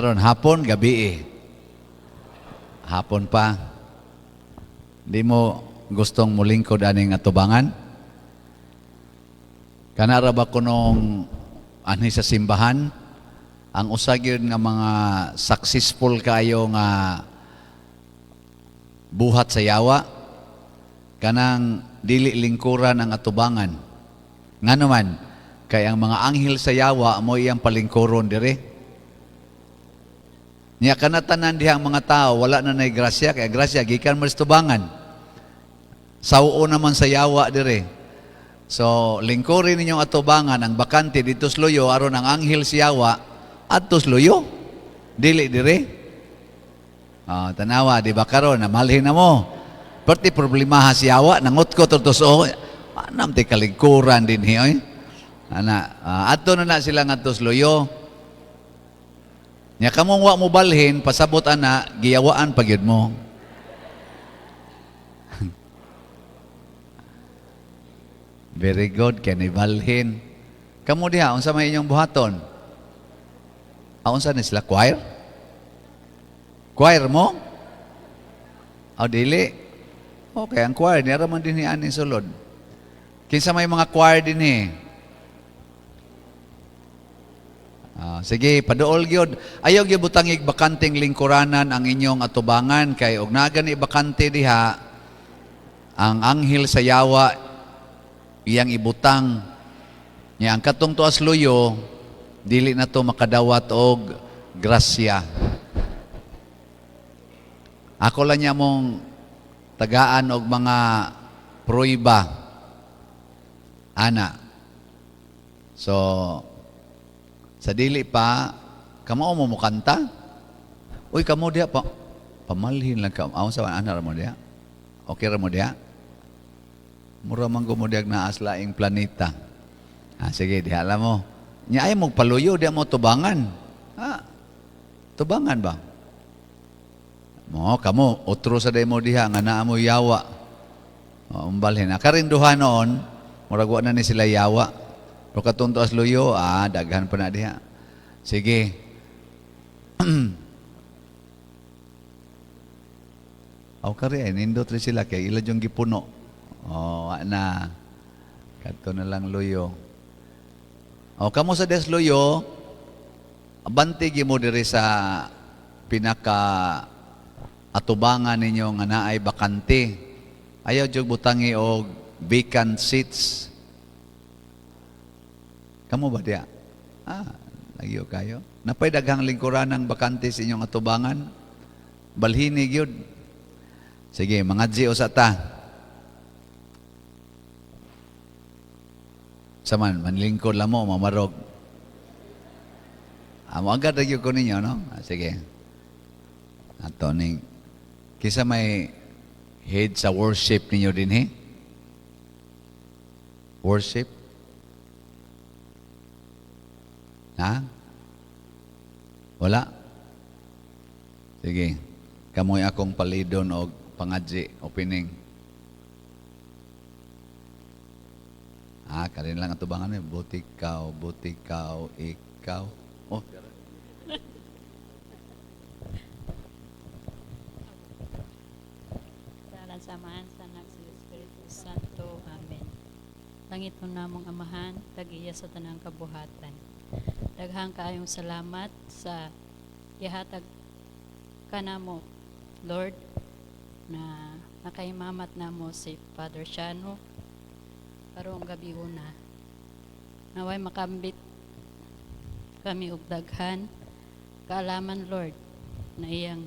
Karon hapon, gabi eh. Hapon pa. Di mo gustong mulingkod aning atubangan? Kanara ba kunong anhi sa simbahan? Ang usa gyud nga mga successful kayo nga buhat sa yawa kanang dili lingkuran ang atubangan. Ngano man, kay ang mga anghel sa yawa mo iyang palingkuron dire. Nya kanatanan diha ang mga tao wala na nay grasya, kay grasya gikan man sa tubangan. Sawo naman sa yawa dire. So lingkurin ninyong atubangan ang bakante dito sa luyo aron ang anghel sa yawa adto sa luyo. Dili dire. Ah, tanawa di ba karon namalhin na mo. Perti problemaha si yawa nangutkot to so anam ti kalingkuran din hi oy. Ana, adto na na sila ngadto sa luyo. Nya kamong wa mo balhin, pasabot ana, giyawaan pa gyud mo. Very good, kay balhin. Kamo diha, unsa may inyong buhaton? Ah, unsa ni sila choir? Choir mo? Aw dili. Okay, ang choir niya man din ni ani sulod. Kinsa may mga choir dinhi? Ah, sige, paduol gyud. Ayaw gyud butangig bakanteng lingkuranan ang inyong atubangan kay og naa gani bakante diha ang anghel sa yawa iyang ibutang. Nya ang katong tuas luyo dili na to makadawat og grasya. Ako lang niya mong tagaan og mga pruiba ana. So sa dili pa, kamao mo mukanta? Uy, kamo diha pa. Pamalhin lang ka. Aw sa ana ra mo diha. Okay ra mo diha? Mura man mo diha naa sa laing planeta. Ah, sige, diha lang mo. Nya ay mo paluyo diha mo tubangan. Ah, tubangan ba? Mo kamo otro sa demo diha nga naa mo yawa. O, umbalhin. Ah, karing duha noon, murag wa na ni sila yawa. Pero katong tuas luyo, daghan pa na diha. Sige. Aw kari ay nindot rin sila kay ila yung gipuno. Oh, wa na. Kadto na lang luyo. O kamo sa des luyo, abante gyud mo diri sa pinaka atubangan ninyo nga naay bakante. Ayaw jud butangi og vacant seats. Kamo ba diya? Ah, lagyo kayo. Napay daghang lingkuran ng bakante sa inyong atubangan. Balhini gyud. Sige, mga G usa ta. Saman, manlingkod lang mo, mamarog. Amo agad ra gyud ko ninyo, no? Ah, sige. Ato ning kisa may head sa worship ninyo din he? Worship? Ha? Wala? Sige. Kamoy akong palidon og pangadji opening. Ah, karin lang atubangan eh. Buti ikaw, buti ikaw, ikaw. Oh. Sa ngalan sa Amahan, sa Anak, sa Espiritu Santo. Amen. Langit mo namong Amahan, tag-iya sa tanang kabuhatan. Daghang kaayong salamat sa ihatag kanamo, Lord, na nakaimamat namo si Father Shano karong gabi una. Naway makambit kami og daghan kaalaman, Lord, na iyang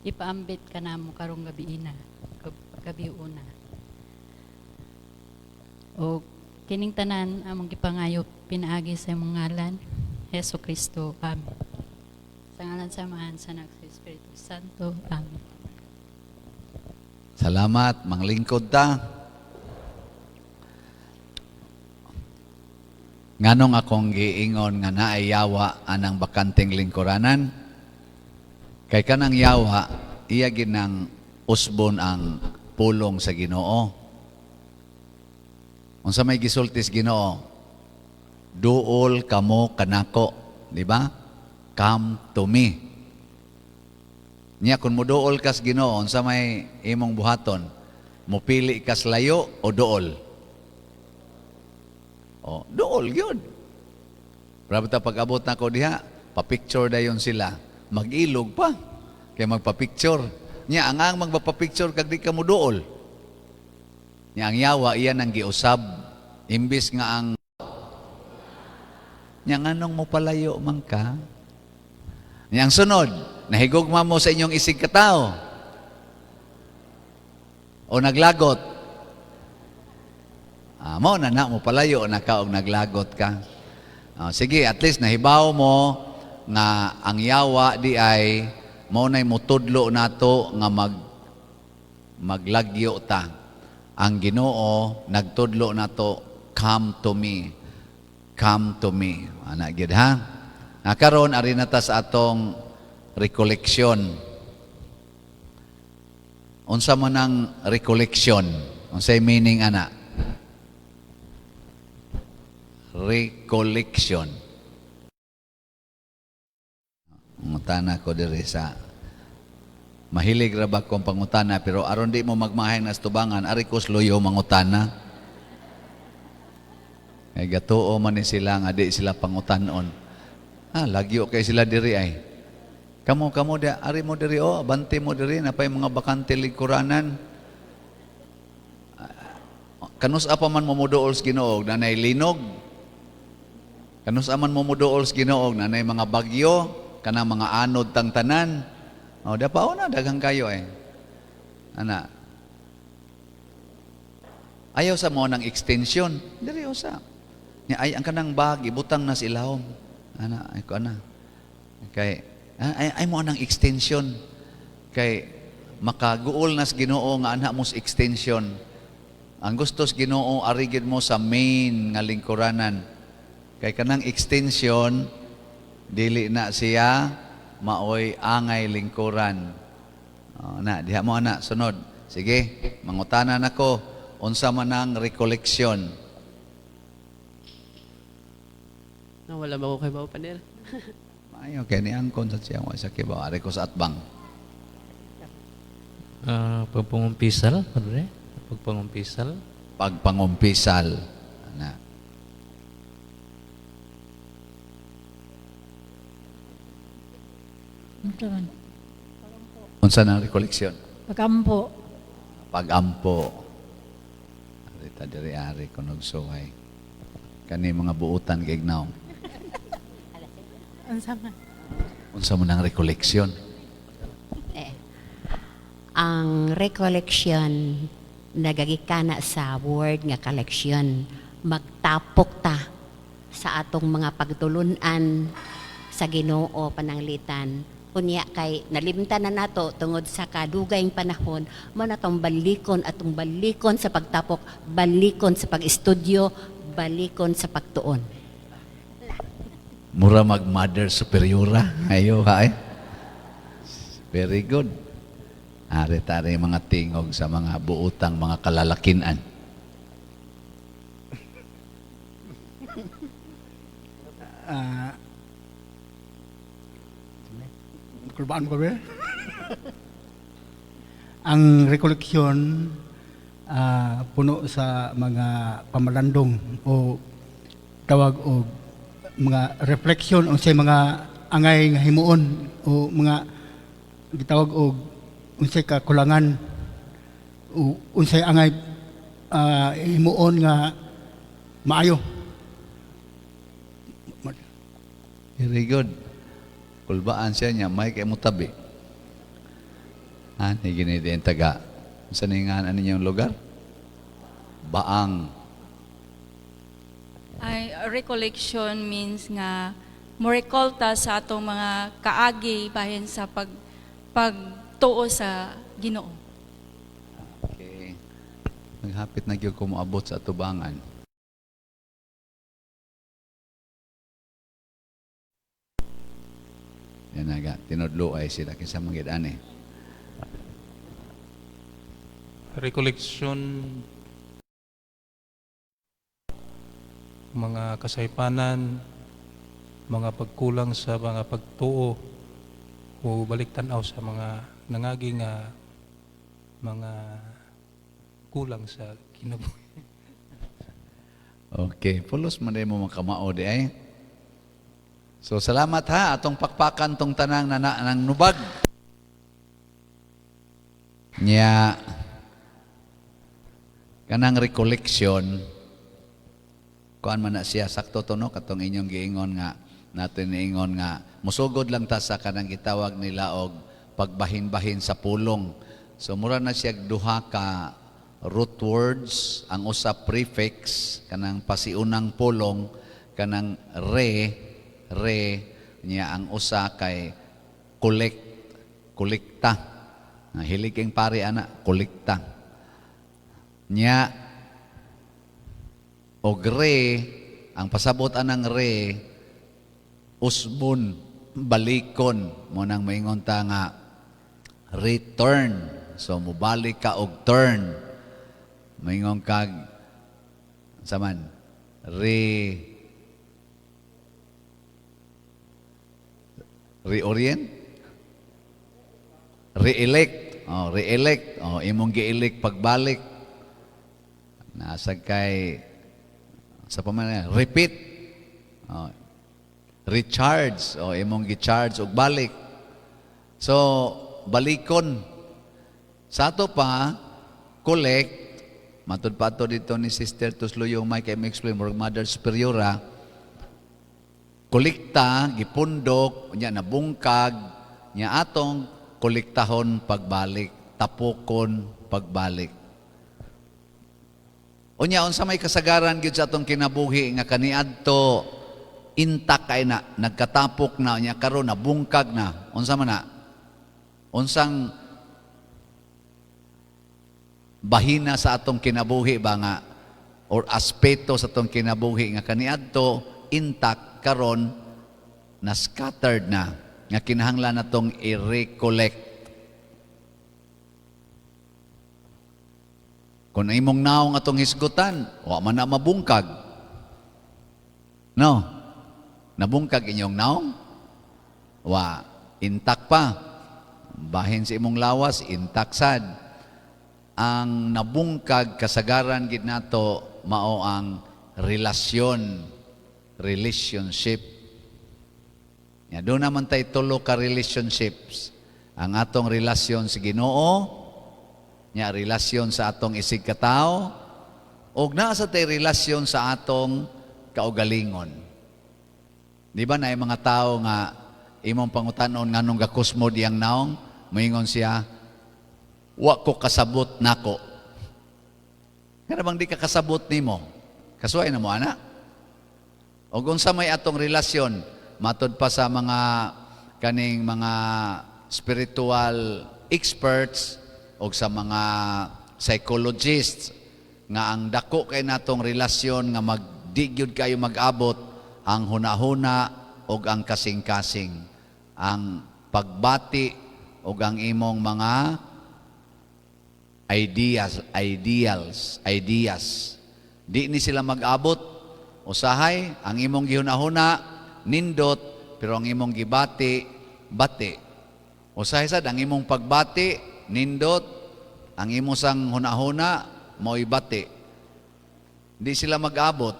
ipaambit kanamo karong gabi ina, gabi una. O kining tanan among gipangayo pinaagi sa imong ngalan, Hesus Kristo. Amen. Sa ngalan sa Amahan, sa Anak, sa Espiritu Santo. Amen. Salamat, manglingkod ta. Nganong akong giingon nga naay yawa anang bakanteng lingkuranan? Kay kanang yawa, iya ginang usbon ang pulong sa Ginoo. Unsa may gisulti sa Ginoo? Duol kamo kanako. Di ba? Come to me. Nya kung muduol kas Ginoo, unsa may imong buhaton? Mupili kas layo o duol? O, duol gyud. Pero ta pag-abot na ko diha, pa-picture dayon sila. Mag-ilog pa. Kay magpa-picture. Nya ang magpapa-picture kag di ka muduol. Nya ang yawa iyan ang giusab. Imbis nga ang nya nganong mo palayo man ka? Nya ang sunod, nahigugma mo sa inyong isig katao. O naglagot. Ah, mo na na mo palayo na ka og naglagot ka. Ah, sige, at least nahibaw mo nga ang yawa di ay mao nay mutudlo nato nga maglagyo ta. Ang Ginoo nagtudlo nato, come to me. Come to me. Ana gyud ha. Na karon ari na ta sa atong recollection. Unsa man ang recollection? Unsay meaning ana? Recollection. Mangutana ko diri sa mahilig ra ba kong pangutana, pero aron di mo magmahing nas tubangan, ari ko luyo mangutana. Kay gatuo man ni sila nga di sila pangutanon. Ah, lagyo kay sila diri ay. Kamo kamo di ari mo diri oh, abante mo diri napay mga bakante lingkuranan. Kanus pa man mo moduol sa Ginoo nanay linog. Kanus man mo moduol sa Ginoo nanay mga bagyo, kanang mga anod tang tanan. Oh, da pa na daghang kayo eh. Ana. Ayaw sa mo ng extension. Diri usa. Nya ay ang kanang bag ibutang na sa ilawom. Ana, ay ko ana. Kay ay, ay mo nang extension. Kay makaguol na sa Ginoo nga ana mo sa extension. Ang gusto sa Ginoo ari gid mo sa main nga lingkuranan. Kay kanang extension dili na siya maoy angay lingkuran. Oh, na diha mo ana sunod. Sige, mangutana nako unsa man ang recollection. No, wala ba ko kay Bao Panel? Maayo kay ni angkon sa siya wa sa kibaw ari ko sa atbang. Ah, pagpangumpisal, padre? Pagpangumpisal. Pagpangumpisal. Ana. Unsa man? Unsa nang recollection? Pagampo. Pagampo. Ari ta diri ari kunog suway. Kani mga buutan kay ignaw. Unsa man? Unsa man ang recollection? Eh, ang recollection nagagikana sa word nga collection, magtapok ta sa atong mga pagtulunan sa Ginoo pananglitan unya kay nalimtan na nato tungod sa kadugayng panahon mo na tong balikon atong balikon sa pagtapok, balikon sa pag-estudyo, balikon sa pagtuon. Mura mag mother superiora. Ayo ha eh. Very good. Ari tari mga tingog sa mga buutang mga kalalakinan. Ah, kulbaan ko ba? Ang recollection puno sa mga pamalandong o tawag og mga reflection o sa mga angay nga himuon o mga gitawag og unsay kakulangan o unsay angay himuon nga maayo. Very good. Kulbaan siya niya, may kay mo tabi. Ha, ni gini din taga. Sa ningan ano ninyong lugar? Baang. Ay, recollection means nga mo recall ta sa atong mga kaagi bahin sa pagtuo sa Ginoo. Okay. Maghapit na gyud ko moabot sa atubangan. Yan naga, tinudlo ay sila kinsa man gid ani. Recollection, mga kasaypanan, mga pagkulang sa mga pagtuo o balik tan-aw sa mga nangagi nga mga kulang sa kinabuhi. Okay, pulos man mo makamao di ay. So salamat ha, atong pakpakan tong tanang na, nang nubag. Nya kanang recollection, kuan man na siya, sakto to, no, katong inyong giingon nga natin niingon nga musugod lang ta sa kanang gitawag nila og pagbahin-bahin sa pulong. So mura na siya duha ka root words, ang usa prefix, kanang pasiunang pulong, kanang re re niya, ang usa kay collect, kolekta. Hilig kang pare ana, kolekta. Nya og re, ang pasabot anang re, usbon, balikon. Mo nang maingon ta nga return. So mubalik ka og turn. Maingon kag saman re reorient, re-elect. Oh, re-elect. Oh, imong gi-elect pagbalik. Nasa kay sa paman repeat. Oh, recharge. Oh, imong gi-charge og balik. So balikon. Sa ato pa collect, matud pa ato dito ni Sister Tusluyong may kay explain murag Mother Superiora, kolekta, gipundok, nya nabungkag, nya atong kolektahon pagbalik, tapokon pagbalik. Unya unsa may kasagaran gyud sa atong kinabuhi nga kaniadto intact kay na, nagkatapok na, unya karon nabungkag na, unsa man na? Unsang bahina sa atong kinabuhi ba nga or aspeto sa atong kinabuhi nga kaniadto intact, karon na scattered na, nga kinahanglan natong i-recollect? Kung imong naong atong hisgutan, wa man na mabungkag. No? Nabungkag inyong naong? Wa, intact pa. Bahin sa imong lawas, intact sad. Ang nabungkag kasagaran gid nato mao ang relasyon, relationship. Ya, doon naman tayo tulo ka relationships. Ang atong relasyon sa Ginoo, nya relasyon sa atong isig katao, og naa sa tay relasyon sa atong kaugalingon. Di ba na mga tao nga imong pangutanon nganong gakusmod iyang naong, moingon siya, wa ko kasabot nako. Kana bang di ka kasabot nimo? Kasuway na mo ana. Og unsa may atong relasyon matud pa sa mga kaning mga spiritual experts og sa mga psychologists nga ang dako kay natong relasyon nga magdi gyud kayo mag-abot ang hunahuna og ang kasing-kasing, ang pagbati og ang imong mga ideas, ideals, ideas. Di ni sila mag-abot. Usahay, ang imong gihunahuna, nindot, pero ang imong gibati, bati. Usahay sad, ang imong pagbati, nindot, ang imong sang hunahuna, mao'y bati. Di sila mag-abot.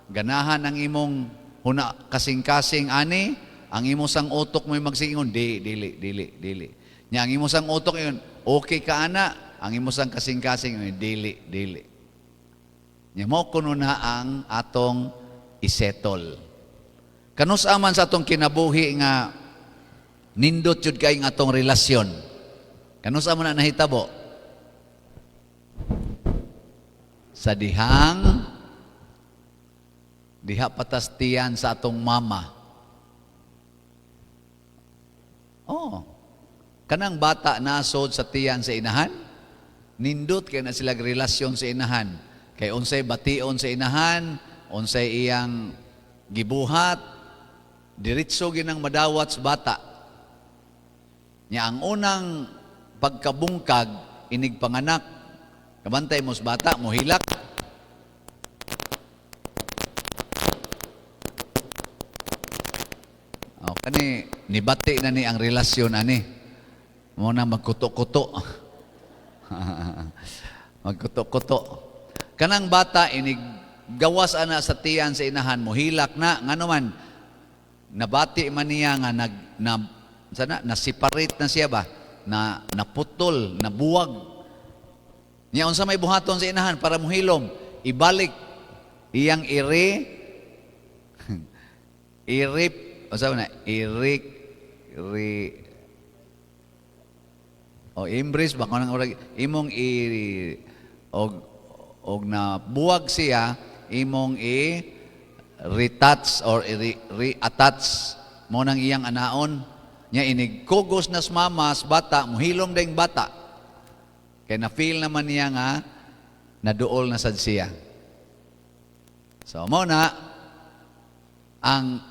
Ganahan ang imong huna, kasing-kasing ani, ang imong sang utok mo'y magsiingon, di, dili, dili, dili. Nya, ang imong sang utok yun, okay ka ana, ang imong sang kasing-kasing, dili, dili. Nya mo kuno na ang atong isettle. Kanus aman sa atong kinabuhi nga nindot jud kay ang atong relasyon. Kanus aman na nahitabo? Sa dihang diha patastian sa atong mama. Oh. Kanang bata nasod sa tiyan sa inahan, nindot kay na sila relasyon sa inahan. Kay unsay bation sa inahan, unsay iyang gibuhat, diretso ginang madawat sa bata. Nya ang unang pagkabungkag inig panganak, kabantay mo sa bata, mohilak. O kani nibati na ni ang relasyon ani. Mo na magkuto-kuto. Magkuto-kuto. Kanang bata inig gawas ana sa tiyan sa inahan, mo hilak na. Ngano man, nabati man niya nga nag na sana na separate na siya ba, na naputol, nabuwag niya. Unsa may buhaton sa inahan para mohilom? Ibalik iyang iri irip, unsa man na irik ri o embrace ba kanang urag imong i og og na buwag siya, imong i retouch or re-attach mo nang iyang anaon niya. Inig kugos na sa mama sa bata, muhilom ding bata kay na feel naman niya nga naduol na sad siya. So mo na ang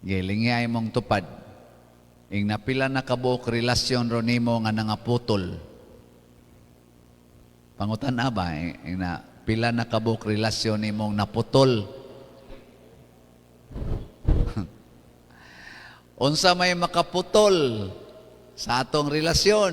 gilingi ay mong tupad. Ing napila na kabuok relasyon ro nimo nga nangaputol? Pangutan ba, ing na pila na kabuok relasyon nimong naputol? Unsa may makaputol sa atong relasyon?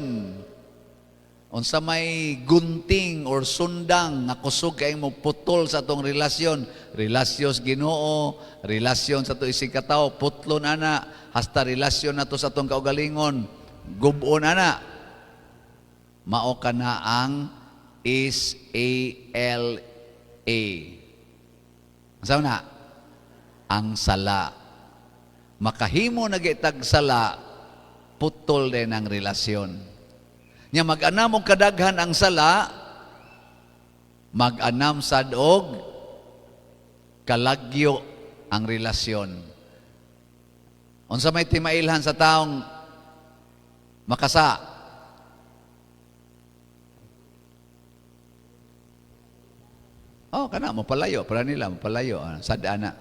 Unsa may gunting or sundang nga kusog kay mo putol sa atong relasyon? Relasyon sa Ginoo, relasyon sa ato isig katawo, putlon ana, hasta relasyon nato sa atong kaugalingon, gub-on ana. Mao kana ang SALA. Unsa na? Ang sala. Makahimo na gitag sala, putol din ang relasyon. Nya mag-anam og kadaghan ang sala, mag-anam sad og kalagyo ang relasyon. Unsa may timailhan sa taong makasa? Oh, kana mo palayo, para nila mo palayo, sad ana.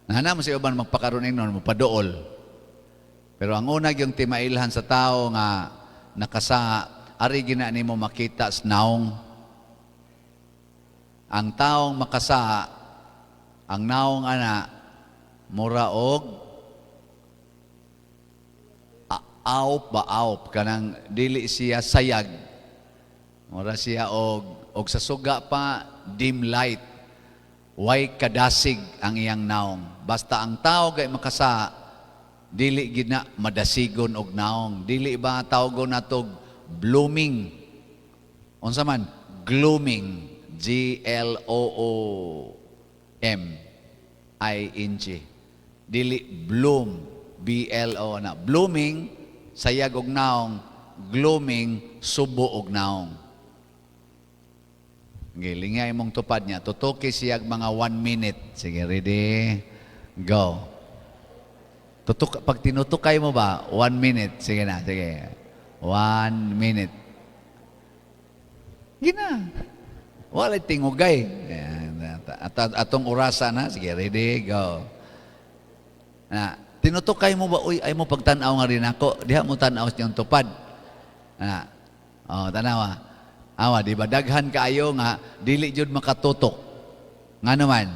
Nahana mo si uban magpakaroon ingnon mo paduol. Pero ang una yung timailhan sa tao nga nakasa, ari gina nimo makita sa naong. Ang taong makasa, ang naong ana mura og aop ba, aop kanang dili siya sayag. Mura siya og sa suga pa dim light. Way kadasig ang iyang naong. Basta ang tao kay makasa, dili gid na madasigon og naong. Dili ba tawgon natog blooming? Unsa man? Glooming. G L O O M I N G. Dili bloom, B L O na. Blooming sayag og naong, glooming subo og naong. Gilingay mong tupad niya. Tutuki siyag mga 1 minute. Sige, ready? Go. Tutuk, pag tinutukay mo ba, 1 minute. Sige na, sige. 1 minute. Gina. Wala'y tingugay. At atong orasa na. Sige, ready? Go. Na, tinutukay mo ba, uy, ay mo pagtanaw nga rin ako. Diha mo tanaw niyang tupad. Na, oh, tanawa. Awa, di ba daghan kaayo nga dili jud makatutok. Nga naman,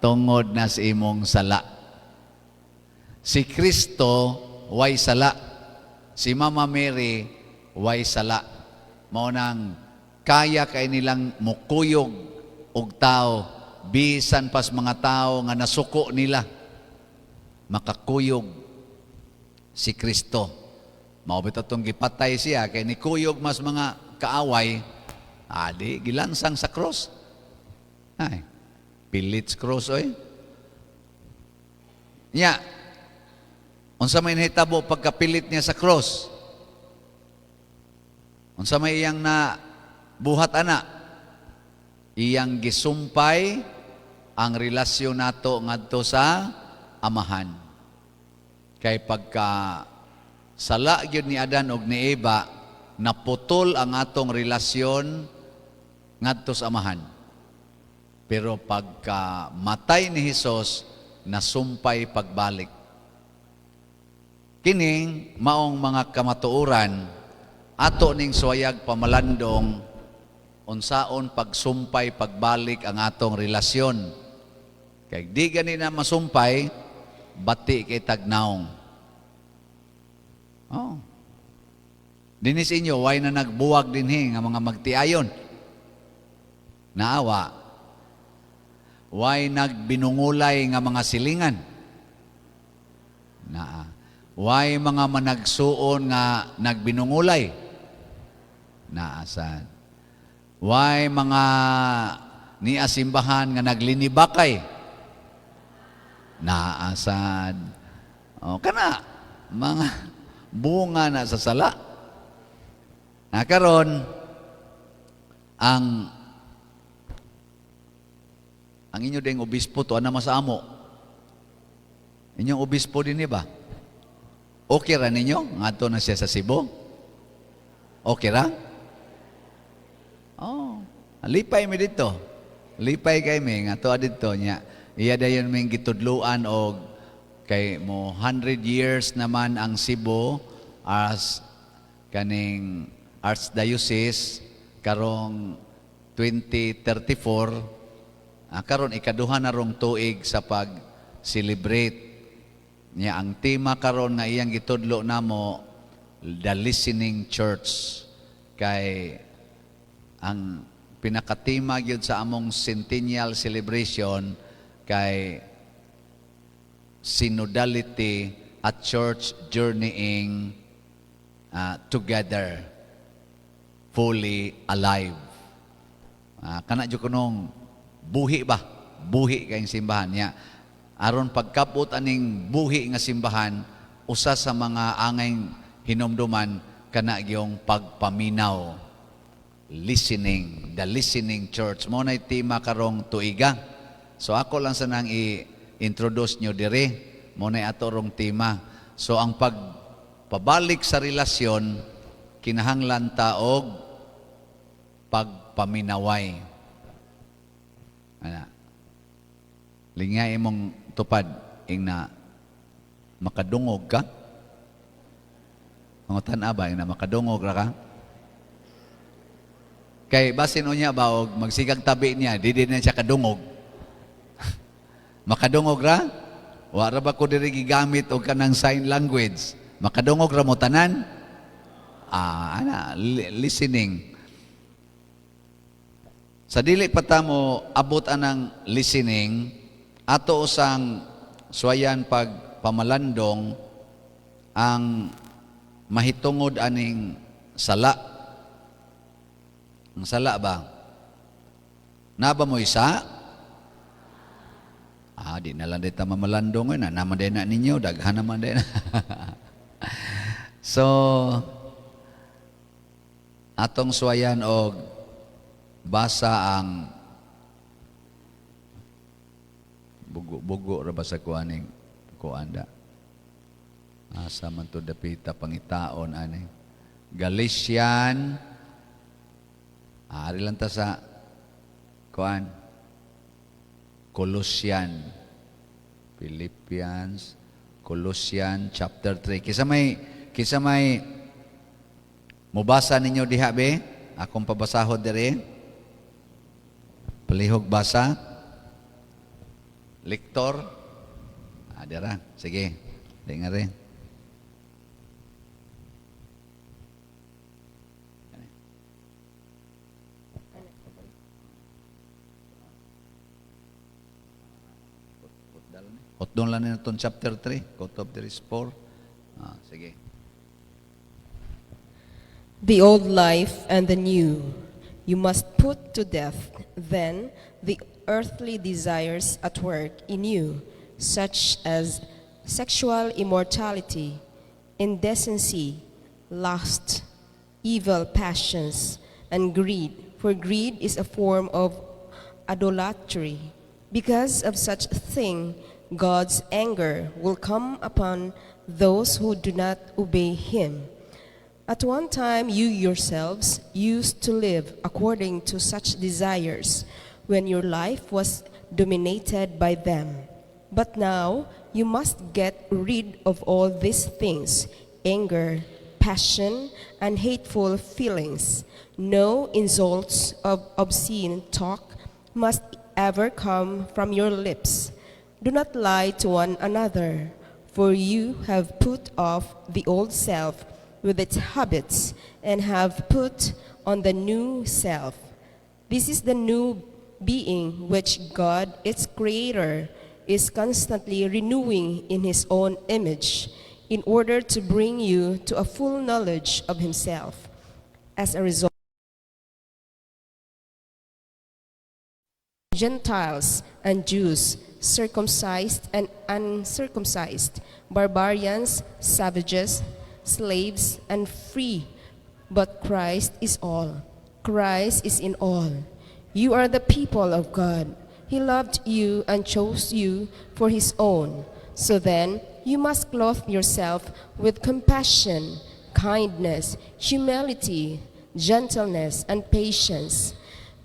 tungod na sa imong sala. Si Kristo way sala. Si Mama Mary way sala. Mao nang kaya kay nilang mukuyog og tao bisan pas mga tao nga nasuko nila. Makakuyog si Kristo. Mao bitaw tong gipatay siya kay nikuyog mas mga kaaway, adi gilansang sa cross. Ay, pilit sa cross oy. Nya, unsa may nahitabo pagkapilit niya sa cross? Unsa may iyang na buhat ana? Iyang gisumpay ang relasyon nato ngadto sa Amahan. Kay pagka sala gyud ni Adan og ni Eva, naputol ang atong relasyon ngadto sa Amahan. Pero pagka matay ni Hesus, nasumpay pagbalik. Kining maong mga kamatuoran ato ning suwayag pamalandong unsaon pagsumpay pagbalik ang atong relasyon. Kay di gani na masumpay, bati kay tagnaong. Oh. Dinis inyo, way na nagbuwag dinhi nga mga magtiayon? Naawa. Way nagbinungulay nga mga silingan? Naa. Way mga managsuon nga nagbinungulay? Naasan. Way mga niasimbahan nga naglinibakay? Naasad. O, kana, mga bunga na sa sala. Na karon ang inyo ding obispo to ana mas amo. Inyong obispo din ba? Okay ra ninyo? Ngadto na siya sa Cebu? Okay ra? Oh, lipay mi dito. Lipay kay mi nga to didto niya. Iya dayon ming gitudluan og kay mo 100 years naman ang Cebu as kaning Archdiocese karong 2034. Karon ikaduha na rong tuig sa pag-celebrate niya. Ang tema karon nga iyang gitudlo namo, the listening church, kay ang pinakatema gyud sa among centennial celebration kay synodality at church journeying together fully alive. Kana jud kunong buhi ba? Buhi kayong simbahan niya. Aron pagkapot aning buhi nga simbahan, usa sa mga angay hinumduman kana gyung pagpaminaw. Listening, the listening church. Mo na tema karong tuiga. So ako lang sanang i-introduce nyo dire. Mo na ato rong tema. So ang pagpabalik sa relasyon, kinahanglan ta og pagpaminaway. Ana. Lingay imong tupad ing na makadungog ka. Mangutan ba ing na makadungog ra ka? Kay basin unya ba og magsigang tabi niya, di din na siya kadungog. Makadungog ra? Wa ra ba ko diri gigamit og kanang sign language? Makadungog ra mo tanan? Ah, ana, listening. Sa dili pa ta mo abot anang listening, ato usang suwayan pag pamalandong ang mahitungod aning sala. Ang sala ba? Naba mo isa? Ah, di na lang dita mamalandong na naman din na ninyo, daghan naman din. So, atong suwayan og basa ang bugo-bugo ra ba sa kuaning kuanda. Asa man to dapita pangitaon ani. Galatian. Ari lang ta sa kuan. Colossian, Philippians, Colossian chapter 3. Kisa may mubasa ninyo diha be? Akong pabasahod diri. Palihog basa. Lektor. Ah, dira. Sige. Di nga rin. Hotdon lang na itong chapter 3. Kutob there is 4. Ah, sige. The old life and the new. You must put to death, then, the earthly desires at work in you, such as sexual immorality, indecency, lust, evil passions, and greed. For greed is a form of idolatry. Because of such thing, God's anger will come upon those who do not obey him. At one time, you yourselves used to live according to such desires when your life was dominated by them. But now, you must get rid of all these things: anger, passion, and hateful feelings. No insults of obscene talk must ever come from your lips. Do not lie to one another, for you have put off the old self with its habits and have put on the new self. This is the new being which God, its creator, is constantly renewing in his own image in order to bring you to a full knowledge of himself. As a result, Gentiles and Jews, circumcised and uncircumcised, barbarians, savages, slaves, and free. But Christ is all. Christ is in all. You are the people of God. He loved you and chose you for his own. So then, you must clothe yourself with compassion, kindness, humility, gentleness, and patience.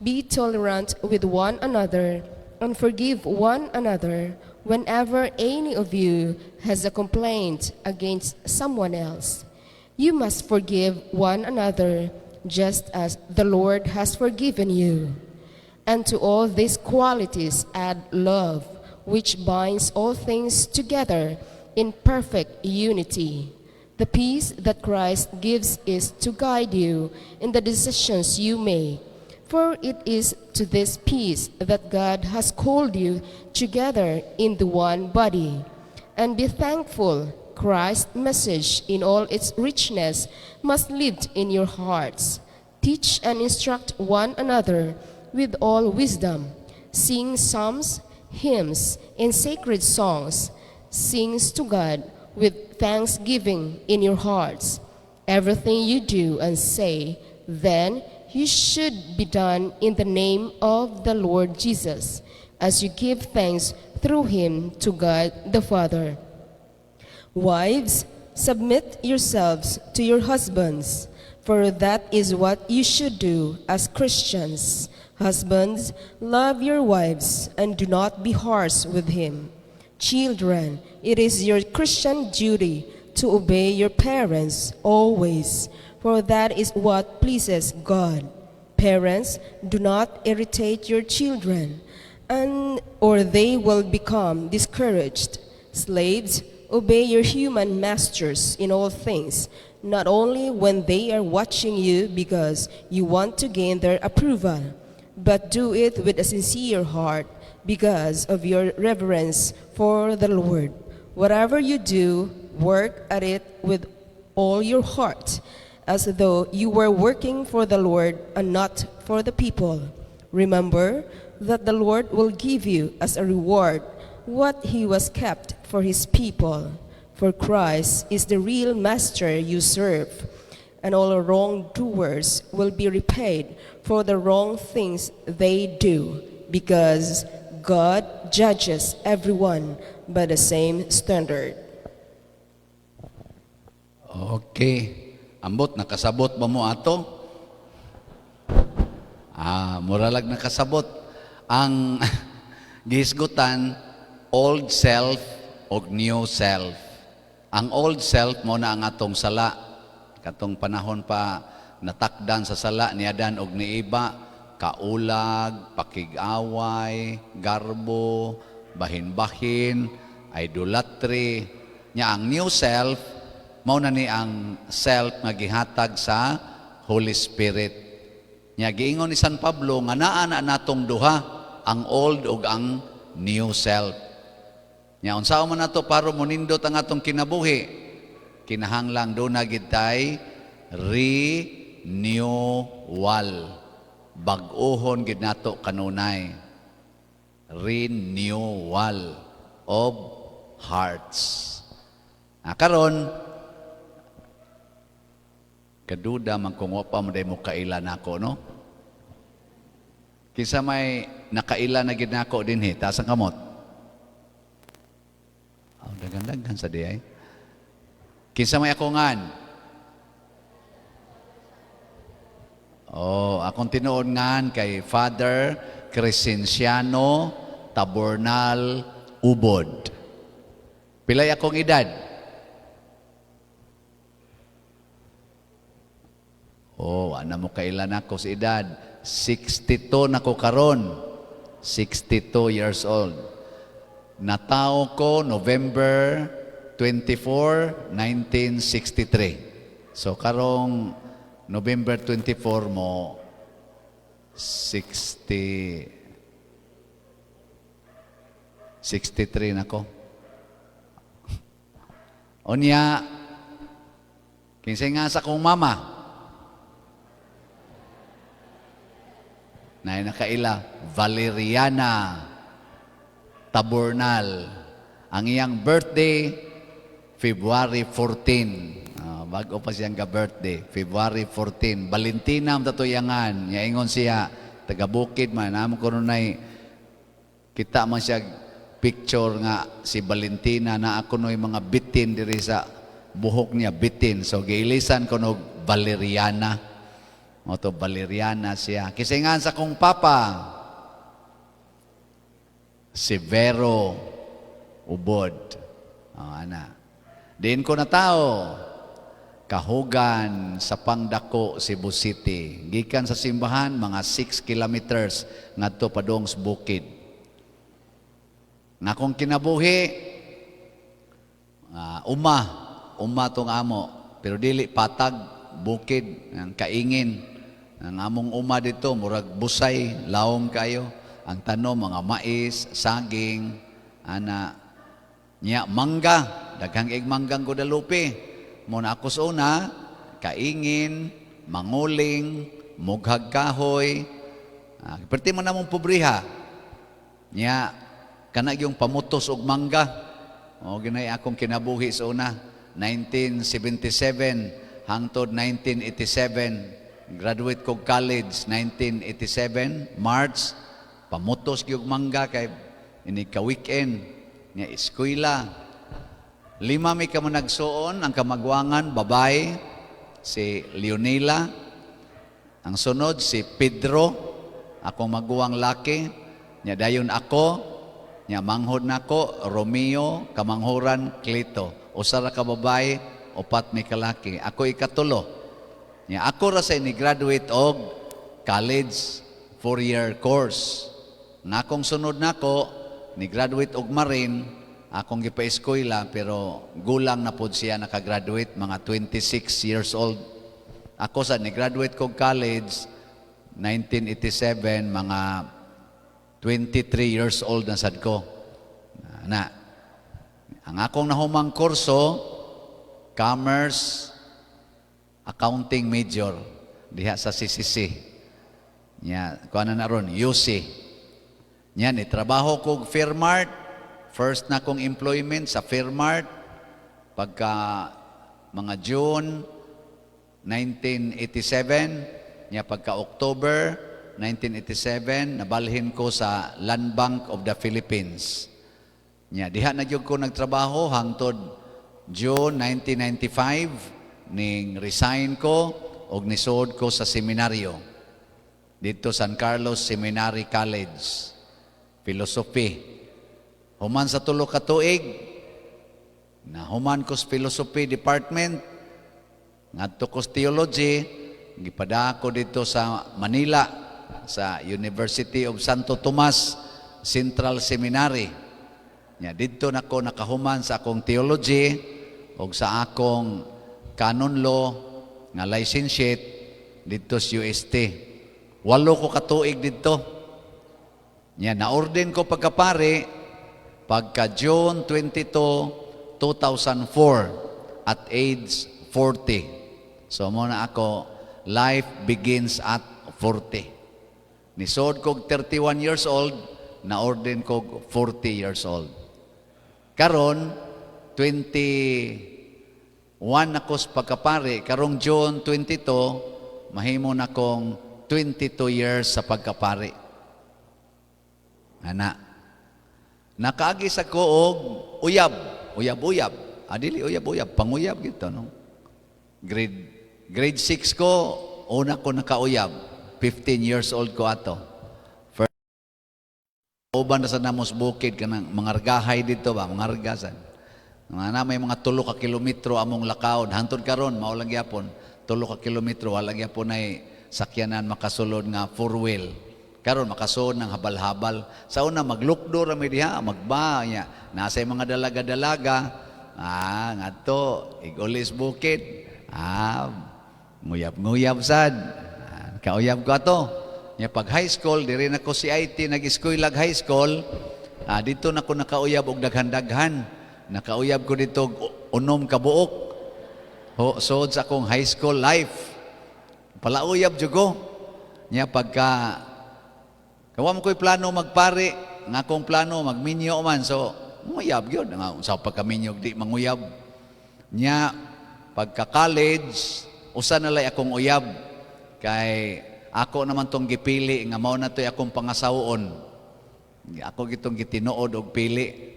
Be tolerant with one another and forgive one another whenever any of you has a complaint against someone else. You must forgive one another just as the Lord has forgiven you. And to all these qualities add love, which binds all things together in perfect unity. The peace that Christ gives is to guide you in the decisions you make. For it is to this peace that God has called you together in the one body. And be thankful. Christ's message in all its richness must live in your hearts. Teach and instruct one another with all wisdom. Sing psalms, hymns, and sacred songs. Sing to God with thanksgiving in your hearts. Everything you do and say, then you should be done in the name of the Lord Jesus, as you give thanks through him to God the Father. Wives, submit yourselves to your husbands, for that is what you should do as Christians. Husbands, love your wives and do not be harsh with him. Children, it is your Christian duty to obey your parents always, for that is what pleases God. Parents, do not irritate your children, and or they will become discouraged. Slaves, obey your human masters in all things, not only when they are watching you because you want to gain their approval, but do it with a sincere heart because of your reverence for the Lord. Whatever you do, work at it with all your heart, as though you were working for the Lord and not for the people. Remember that the Lord will give you as a reward what he was kept for his people. For Christ is the real master you serve, and all wrongdoers will be repaid for the wrong things they do, because God judges everyone by the same standard. Okay. Ambot, nakasabot ba mo ato? Ah, muralag nakasabot. Ang gihisgutan, old self o new self. Ang old self mao na ang atong sala. Katong panahon pa natakdan sa sala ni Adan og ni Eva, kaulag, pakig-away, garbo, bahin-bahin, idolatry. Nya ang new self mao na ni ang self nga gihatag sa Holy Spirit. Nya giingon ni San Pablo nga naa na natong duha, ang old ug ang new self. Nya unsaon man nato para monindot ang atong kinabuhi? Kinahanglang duna gid tay renewal. Bag-ohon gid nato kanunay. Renewal of hearts. Ah, karon kaduda man kung wa pa mo day mo kaila nako, no? Kinsa may nakaila na gid nako dinhi, taas ang kamot. Oh, daghan-daghan sa diay. Kinsa may ako ngan? Oh, akong tinuod ngan kay Father Crescenciano Tabornal Ubod. Pilay akong edad? Oh, ana mo kailan ako sa edad? 62 na ko karon. 62 years old. Natao ko November 24, 1963. So karong November 24 mo 60 63 na ko. Unya, kinsay nga sa kong mama? Na nakaila, Valeriana Tabornal. Ang iyang birthday, February 14. Bago pa siyang ka-birthday, February 14. Valentina ang tatuyangan. Nya ingon siya, taga bukid man. Namo ko nunay, kita man siya picture nga si Valentina na ako no'y mga bitin diri sa buhok niya, bitin. So giilisan ko nog Valeriana. O to Valeriana siya. Kasi nga sa kong papa, Severo Ubod. O, ana. Diin ko na tao, Kahugan sa Pangdako, Cebu City. Gikan sa simbahan, mga 6 kilometers ngadto padung sa bukid. Nga akong kinabuhi, uma, uma tong amo, pero dili patag, bukid, ang kaingin. Ang among uma dito, murag busay, lawom kayo. Ang tanom, mga mais, saging, ana, nya, mangga, daghang ig manggang Guadalupe. Muna ako sa una, kaingin, manguling, mughag kahoy. Perti man namong pobriha. Nya, kana yung pamutos og mangga. O ginay akong kinabuhi sa una, 1977 hangtod 1987. Graduate kog college 1987 March, pamutos gyud mangga kay ini ka weekend nya eskwela. Lima mi ka nagsuon, ang kamagwangan babae si Leonela, ang sunod si Pedro, akong maguwang laki, nya dayon ako, nya manghod nako Romeo, kamanghuran Cleto. Usa ra ka babae, upat mi kalaki. Ako ikatulo. Nya ako ra say ni graduate og college 4-year course. Nga akong sunod nako ni graduate og marine, akong gipa-eskwela pero gulang na pod siya nakagraduate, mga 26 years old. Ako sa ni graduate kog college 1987, mga 23 years old na sad ko. Na, ang akong nahumang kurso, Commerce Accounting major diha sa CCC. Nya, kuan na ron, UC. Nya, ni trabaho kog Fairmart. First na kong employment sa Fairmart pagka mga June 1987, nya pagka October 1987 nabalhin ko sa Land Bank of the Philippines. Nya diha na gyud ko nagtrabaho hangtod June 1995 ning resign ko og nisod ko sa seminaryo dito San Carlos Seminary College, Philosophy. Human sa 3 ka tuig, na human ko sa Philosophy Department, ngadto ko sa Theology, gipada ko dito sa Manila, sa University of Santo Tomas Central Seminary. Nya, didto nako nakahuman sa akong theology og sa akong canon law nga licentiate didto sa UST. 8 ko katuig didto. Nya, na-ordain ko pagkapare pagka June 22, 2004 at age 40. So mo na ako, life begins at 40. Nisod kog 31 years old, na-ordain kog 40 years old. Karon 21 ako sa pagkapari, karong June 22, mahimo na kong 22 years sa pagkapari. Ana. Nakaagi sa ko og uyab, uyab-uyab. Adili uyab-uyab, panguyab gito no. Grade 6 ko, una ko nakauyab. 15 years old ko ato. First, uban na sa namos bukid kanang mangargahay dito ba, mangargasan. Mga na may mga 3 ka kilometro among lakaon. Hantod karon mao lang gyapon 3 ka kilometro, wala gyapon ay sakyanan makasulod nga four wheel. Karon makasoon ng habal-habal. Sa una maglukdo ra mi diha, magba nya. Nasa mga dalaga-dalaga, ngadto igulis bukid. Nguyab-nguyab sad. Kauyab ko ato. Nya pag high school, diri na ko CIT nag-eskwela high school, dito na ko nakauyab og daghan-daghan. Nakauyab ko dito og 6 ka buok. Ho, sood sa akong high school life. Palauyab jud ko. Nya pagka kawa mo ko'y plano magpari, nga akong plano magminyo man, so nguyab gyud nga sa pagkaminyo di manguyab. Nya pagka college, usa na lay akong uyab kay ako naman tong gipili nga mao na to'y akong pangasawon. Ako gitong gitinuod og pili.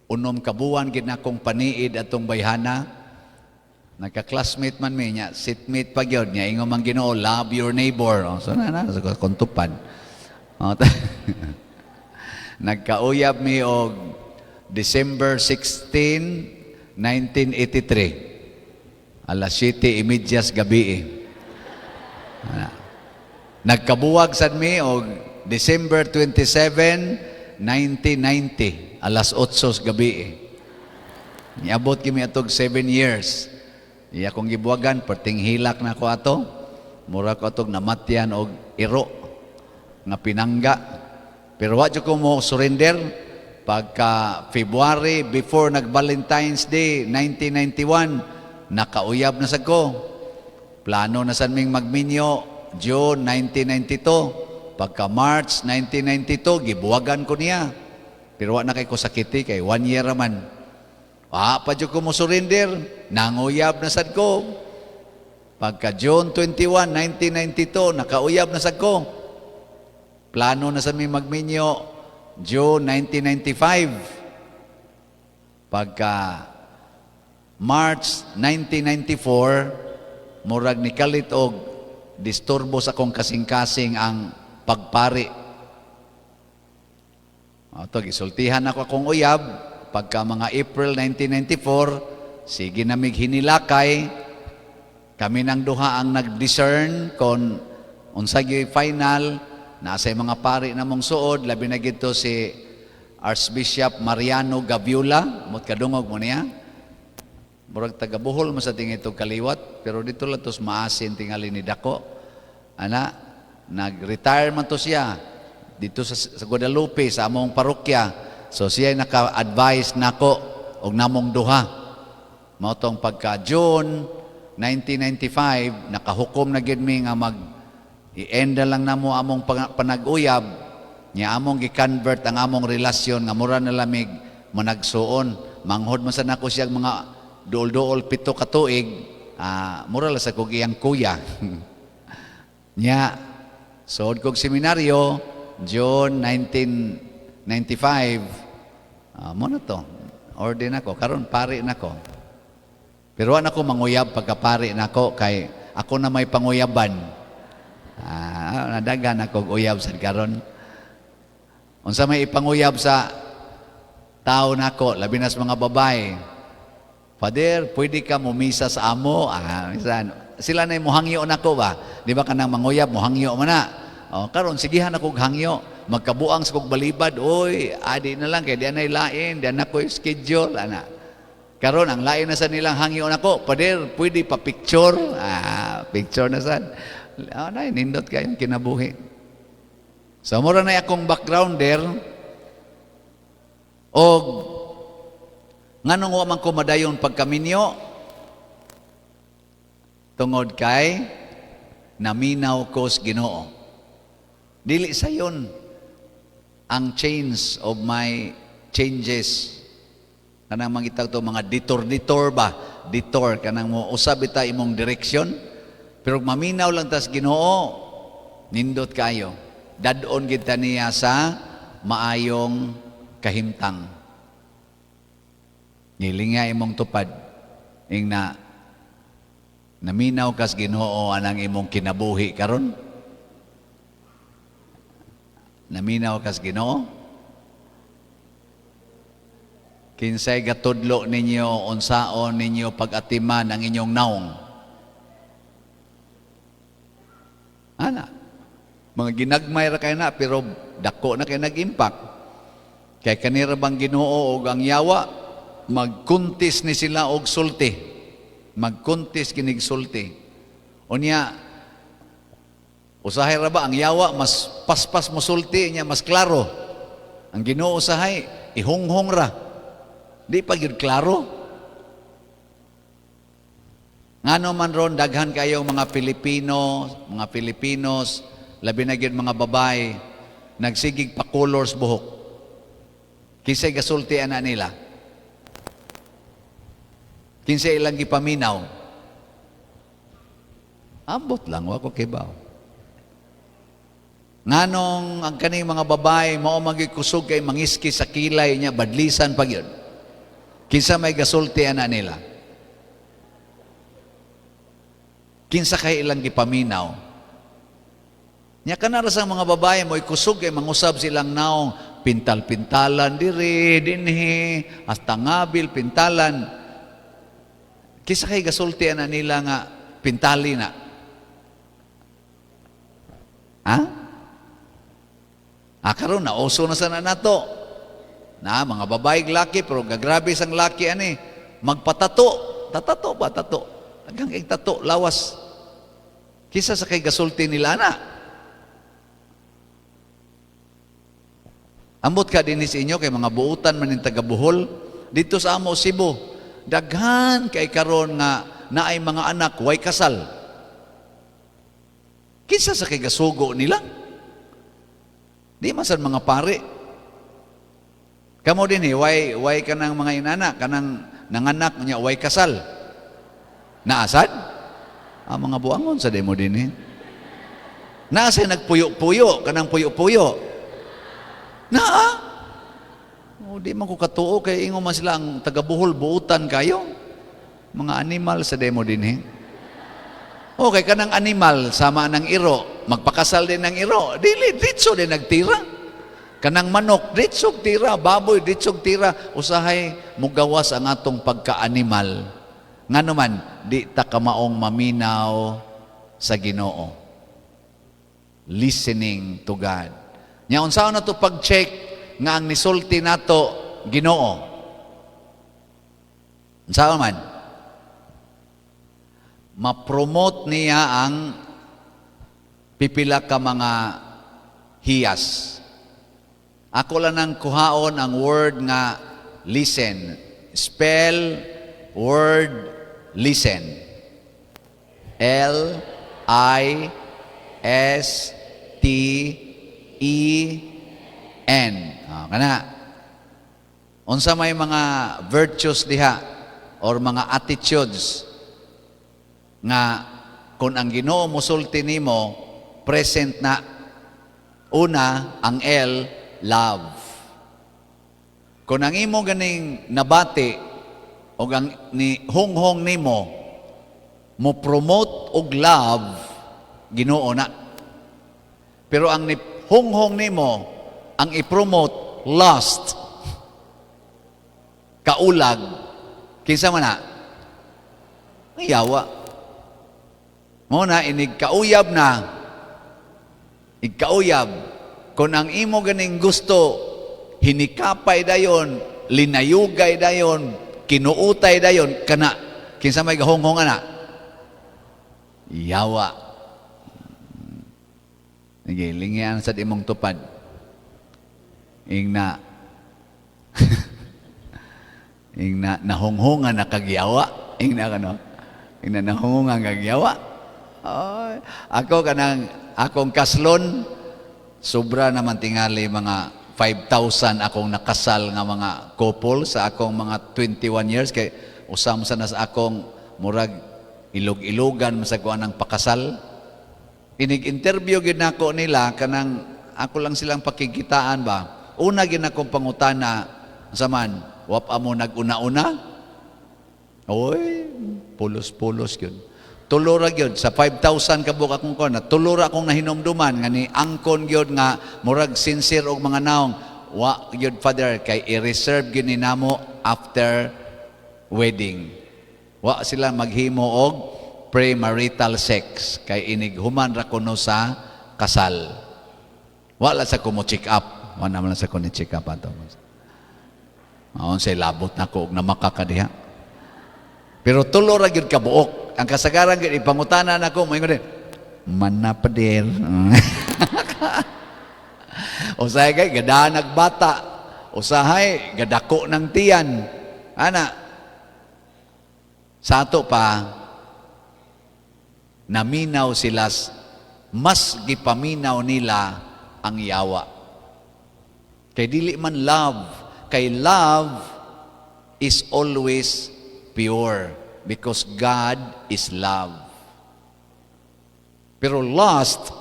6 ka buwan gid na akong paniid atong bayhana. Nagka-classmate man mi nya, seatmate pa gyud nya, ingon man Ginoo, "Love your neighbor." Oh, so na na so kontupan. Oh, nagkauyab mi og December 16, 1983. Alas 7:30 gabi. Ana. Nagkabuwag sad mi og December 27, 1990, alas 8 sa gabi. Niabot kami atog 7 years. Iya akong gibuwagan, perting hilak na ko ato. Mura ko atog namatyan og iro nga pinangga. Pero wa jud ko mo surrender. Pagka February, before nag Valentine's Day, 1991, nakauyab na sad ko. Plano na sad ming magminyo, June 1992. Pagka March 1992, gibuwagan ko niya. Pero wa na kay ko sakiti, kay 1 year raman. Pa jud ko mo surrender, nanguyab na sad ko. Pagka June 21, 1992, nakauyab na sad ko. Plano na sad mi magminyo, June 1995. Pagka March 1994, murag ni kalit og disturbo sa akong kasing-kasing ang pagpari. Ato gisultihan ako akong uyab pagka mga April 1994, sige na mig hinilakay. Kami nang duha ang nag-discern kon unsa gyud final. Nasa mga pari namong suod, labi na gito si Archbishop Mariano Gaviola, mot kadungog mo niya. Murag taga Bohol man sa tingin itong kaliwat, pero dito lang tos maasin tingali ni Dako. Ana, nag-retire man to siya dito sa Guadalupe, sa among parokya. So siya naka-advise nako og namong duha. Mao tong pagka June 1995, nakahukom na gid mi nga mag i-end na lang namo among panag-uyab nya among gi-convert ang among relasyon nga mura na lamig managsuon. Manghod man sa nako siya mga duol-duol 7 ka tuig, mura lang sa kog iyang kuya. Nya sood kog seminaryo June 1995, mo na to. Ordain ako, karon pari na ko. Pero wa na ko manguyab pagkapari nako kay ako na may panguyaban. Nadagan ako og uyab sa karon. Unsa may ipanguyab sa tao nako, labi na sa mga babae. "Father, pwede ka mumisa sa amo?" Minsan, sila na muhangyo nako ba? Di ba kanang manguyab, muhangyo man na. O, karon sigihan ako og hangyo. Magkabuang sa kog balibad, oy, adi na lang kay di anay lain, di na ko schedule ana. Karon ang lain na sa nilang hangyo nako, "Father, pwede pa picture?" Picture na sad. Na nindot kayong kinabuhi. So mura na akong backgrounder og nganong wa man ko madayon pagkaminyo tungod kay naminaw ko sa Ginoo. Dili sayon ang change of my changes. Kanang mangitag to mga detour-detour ba? Detour kanang mo usab ita imong direction. Pero maminaw lang tas Ginoo, nindot kayo. Dad-on gid ta niya sa maayong kahimtang. Ngilinga imong tupad ing na naminaw kas Ginoo anang imong kinabuhi karon. Naminaw kas Ginoo? Kinsay gatudlo ninyo unsaon ninyo pag-atiman ang inyong naong? Ana. Mga ginagmay ra kay na, pero dako na kay nag-impact. Kay kanira bang Ginoo og ang yawa, magkuntis ni sila og sulti. Magkuntis kinig sulti. Unya, usahay ra ba ang yawa mas paspas mo sulti niya, mas klaro. Ang Ginoo usahay ihunghong ra. Di pa gyud klaro. Ngano man ron daghan kayo mga Pilipino, mga Filipinos, labi na gyud mga babae, nagsigig pa colors buhok? Kinsay gasulti ana nila? Kinsay ilang gipaminaw? Ambot lang, wa ko kibaw. Nganong ang kaning mga babae mao magikusog kay mangiski sa kilay niya, badlisan pa gyud? Kinsa may gasulti ana nila? Kinsa kay ilang gipaminaw? Nya kanara sa mga babae mo'y kusog kay mangusab silang naong, pintal-pintalan diri dinhi, hasta ngabil pintalan. Kinsa kay gasulti ana nila nga pintali na? Ha? Ah, karon na uso na sana nato. Na mga babae laki, pero gagrabe sang laki ani magpatato, tatato ba tato? Hanggang kay tato lawas. Kisa sa kay gasulti nila na. Ambot ka dinhi sa inyo kay mga buutan man ning taga Bohol dito sa amo Cebu. Daghan kay karon nga naay mga anak way kasal. Kinsa sa kay gasugo nila? Di man sad mga pare. Kamo dinhi way kanang mga inana, kanang nanganak nya way kasal. Naasad? Ang mga buangon sa demo dinhi. Naasay nagpuyo-puyo, kanang puyo-puyo. Naa. O, di man ko katuo kay ingon man sila ang taga Bohol buutan kayo. Mga animal sa demo dinhi. Okay, kanang animal sama ng iro, magpakasal din ng iro. Dili ditso din nagtira. Kanang manok ditso tira, baboy ditso tira. Usahay mugawas ang atong pagka-animal. Ngano man di ta kamaong maminaw sa Ginoo. Listening to God. Nya unsaon na to pag-check nga ang nisulti nato Ginoo? Unsaon man? Ma-promote niya ang pipila ka mga hiyas. Ako lang nang kuhaon ang word nga listen. Spell word listen. L I S T E N. Oh, kana. Unsa may mga virtues diha or mga attitudes nga kung ang Ginoo mosulti nimo present na? Una, ang L, love. Kung ang imo ganing nabati o ang ni honghong nimo mo promote og love, Ginoo na. Pero ang ni honghong nimo ang i-promote lust, kaulag, kinsa man na? Ang yawa. Mo na inig kauyab na, igkauyab, kung ang imo ganing gusto, hinikapay dayon, linayugay dayon, kinuutay dayon, kana, kinsa may gahonghong ana? Yawa. Sige, lingian sa imong tupad. Ingna, ingna, nahonghongan na kagyawa. Ingna kano? Ingna nahonghongan kagyawa. Ay, ako kanang akong kaslon, sobra naman tingali mga 5,000 akong nakasal nga mga couple sa akong mga 21 years kay usam sa nas akong murag ilog-ilogan masagkuan ang pakasal. Inig-interview gyud nako nila kanang ako lang silang pakikitaan ba. Una gyud akong pangutana sa man, wap amo nag-una-una? Oy, pulos-pulos gyud. Tulo ra gyud sa 5,000 ka buok akong kuan, tulo ra akong nahinumduman nga ni angkon gyud nga murag sincere og mga naong. Wa gyud, Father, kay i-reserve gyud ni namo after wedding. Wa sila maghimo og premarital sex kay inig human ra kuno sa kasal. Wala sa ko mo check up. Wala man sa ko ni check up ato. Maon say labot na ko og namaka ka diha. Pero tulo ra gyud ka buok. Ang kasagaran gyud ipangutana nako, moingon din, "Mana, pader." Usahay kay gada nagbata. Usahay gadako ng tiyan. Ana. Sa ato pa naminaw sila, mas gipaminaw nila ang yawa. Kay dili man love, kay love is always pure because God is love. Pero lust,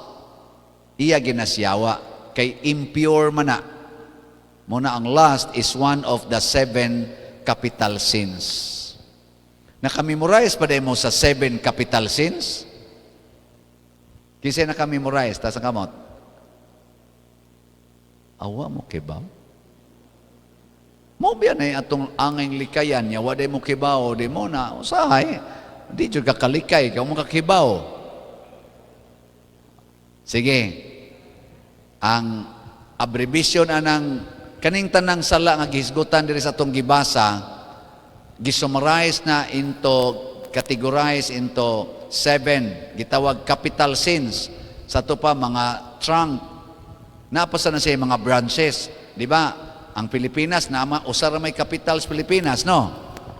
iya ginasyawa kay impure man na. Muna ang lust is one of the seven capital sins. Nakamemorize pa mo sa seven capital sins? Kinsa nakamemorize? Taas ang kamot. Awa mo kibaw? Mo biya na atong angay likayan niya, wa mo kibaw, di mo na, usahay, di jud ka kalikay, ka mo kakibaw. Sige, ang abbreviation anang kaning tanang sala nga gihisgutan diri sa atong gibasa, gisummarize na into, categorize into seven, gitawag capital sins. Sa ato pa mga trunk, napasa na siya mga branches, di ba? Ang Pilipinas na usa ra may capital sa Pilipinas, no?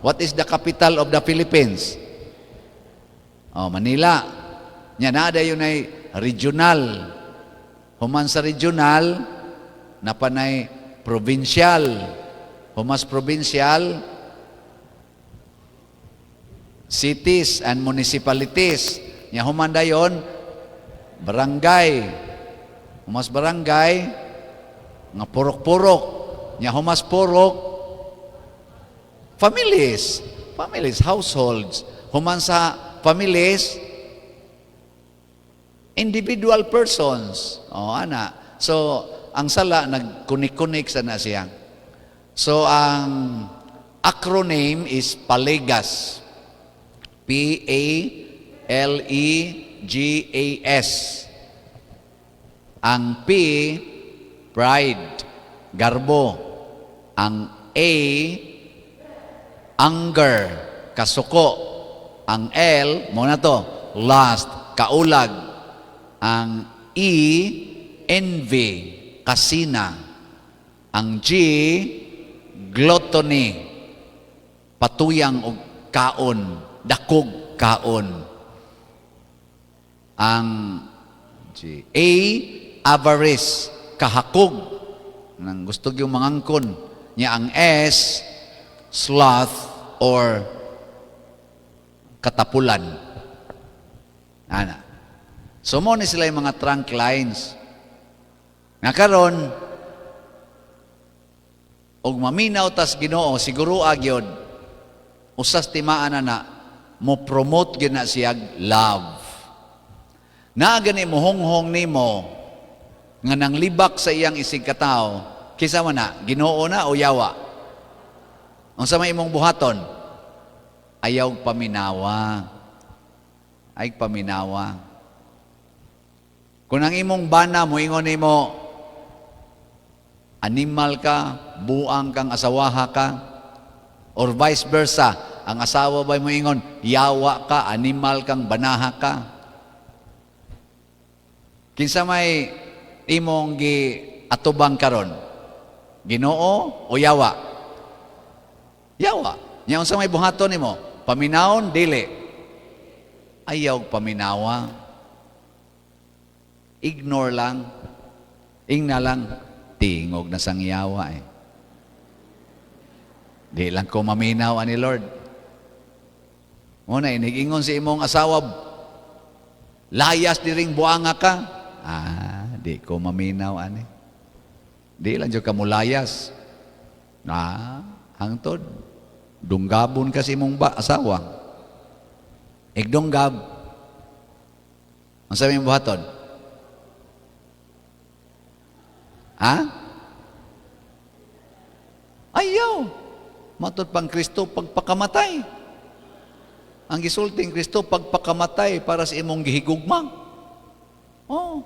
What is the capital of the Philippines? Oh, Manila. Nya naa dayon ay regional. Human sa regional, napanay provincial. Humas provincial, cities and municipalities. Nya human dayon, barangay. Humas barangay, nga purok-purok. Nya humas purok, families. Families, households. Human sa families, individual persons. O, ana. So, ang sala, nagkunik-kunik sa na siya. So, ang acronym is PALEGAS. PALEGAS. Ang P, pride, garbo. Ang A, anger, kasuko. Ang L, mo na to, lust, kaulag. Ang E, envy, kasina. Ang G, gluttony, patuyang og kaon, dakog kaon. Ang G, A, avarice, kahakog, nang gusto yung mangangkon. Nya ang S, sloth or katapulan. Ana. So mo ni sila yung mga trunk lines. Nga karon og maminaw tas Ginoo, siguro agyod usas timaan na na mo promote gyud na siya love. Na gani mo honghong nimo nga nang libak sa iyang isig katawo, kinsa man na, Ginoo na o yawa? Unsa may imong buhaton? Ayaw paminawa. Ay paminawa. Kung ang imong bana moingon nimo, animal ka, buang kang asawaha ka, or vice versa, ang asawa ba mo ingon, yawa ka, animal kang banaha ka. Kinsa may imong gi atubang karon? Ginoo o yawa? Yawa. Nya unsa may buhaton nimo? Paminawon dili. Ayaw paminawa. Ignore lang. Ingna lang, tingog na sang yawa eh. Di lang ko maminaw ani Lord. Muna, inigingon si imong asawa, layas diring buanga ka. Ah, di ko maminaw ani. Di lang jud ka mulayas. Ah, hangtod. Dunggabon ka sa imong ba, asawa. Igdunggab. Ang sabi mong buhaton? Ha? Ayaw. Matod pang Kristo pagpakamatay. Ang gisulting Kristo pagpakamatay para sa imong gihigugma. Oh.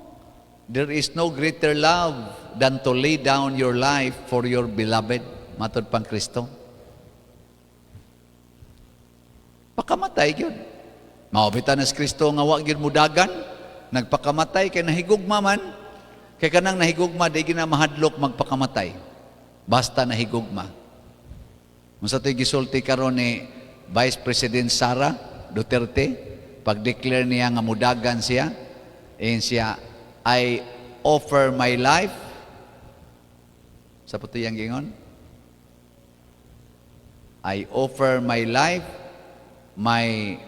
There is no greater love than to lay down your life for your beloved. Matod pang Kristo. Pakamatay gyud. Mao bitaw na si Kristo nga wa gyud mudagan, nagpakamatay kay nahigugma man. Kay kanang nahigugma di gina mahadlok magpakamatay. Basta nahigugma. Unsa to'y gisulti karon ni Vice President Sara Duterte pag-declare niya nga mudagan siya, ingon siya, "I offer my life." Sa puto yang gingon? "I offer my life, my,"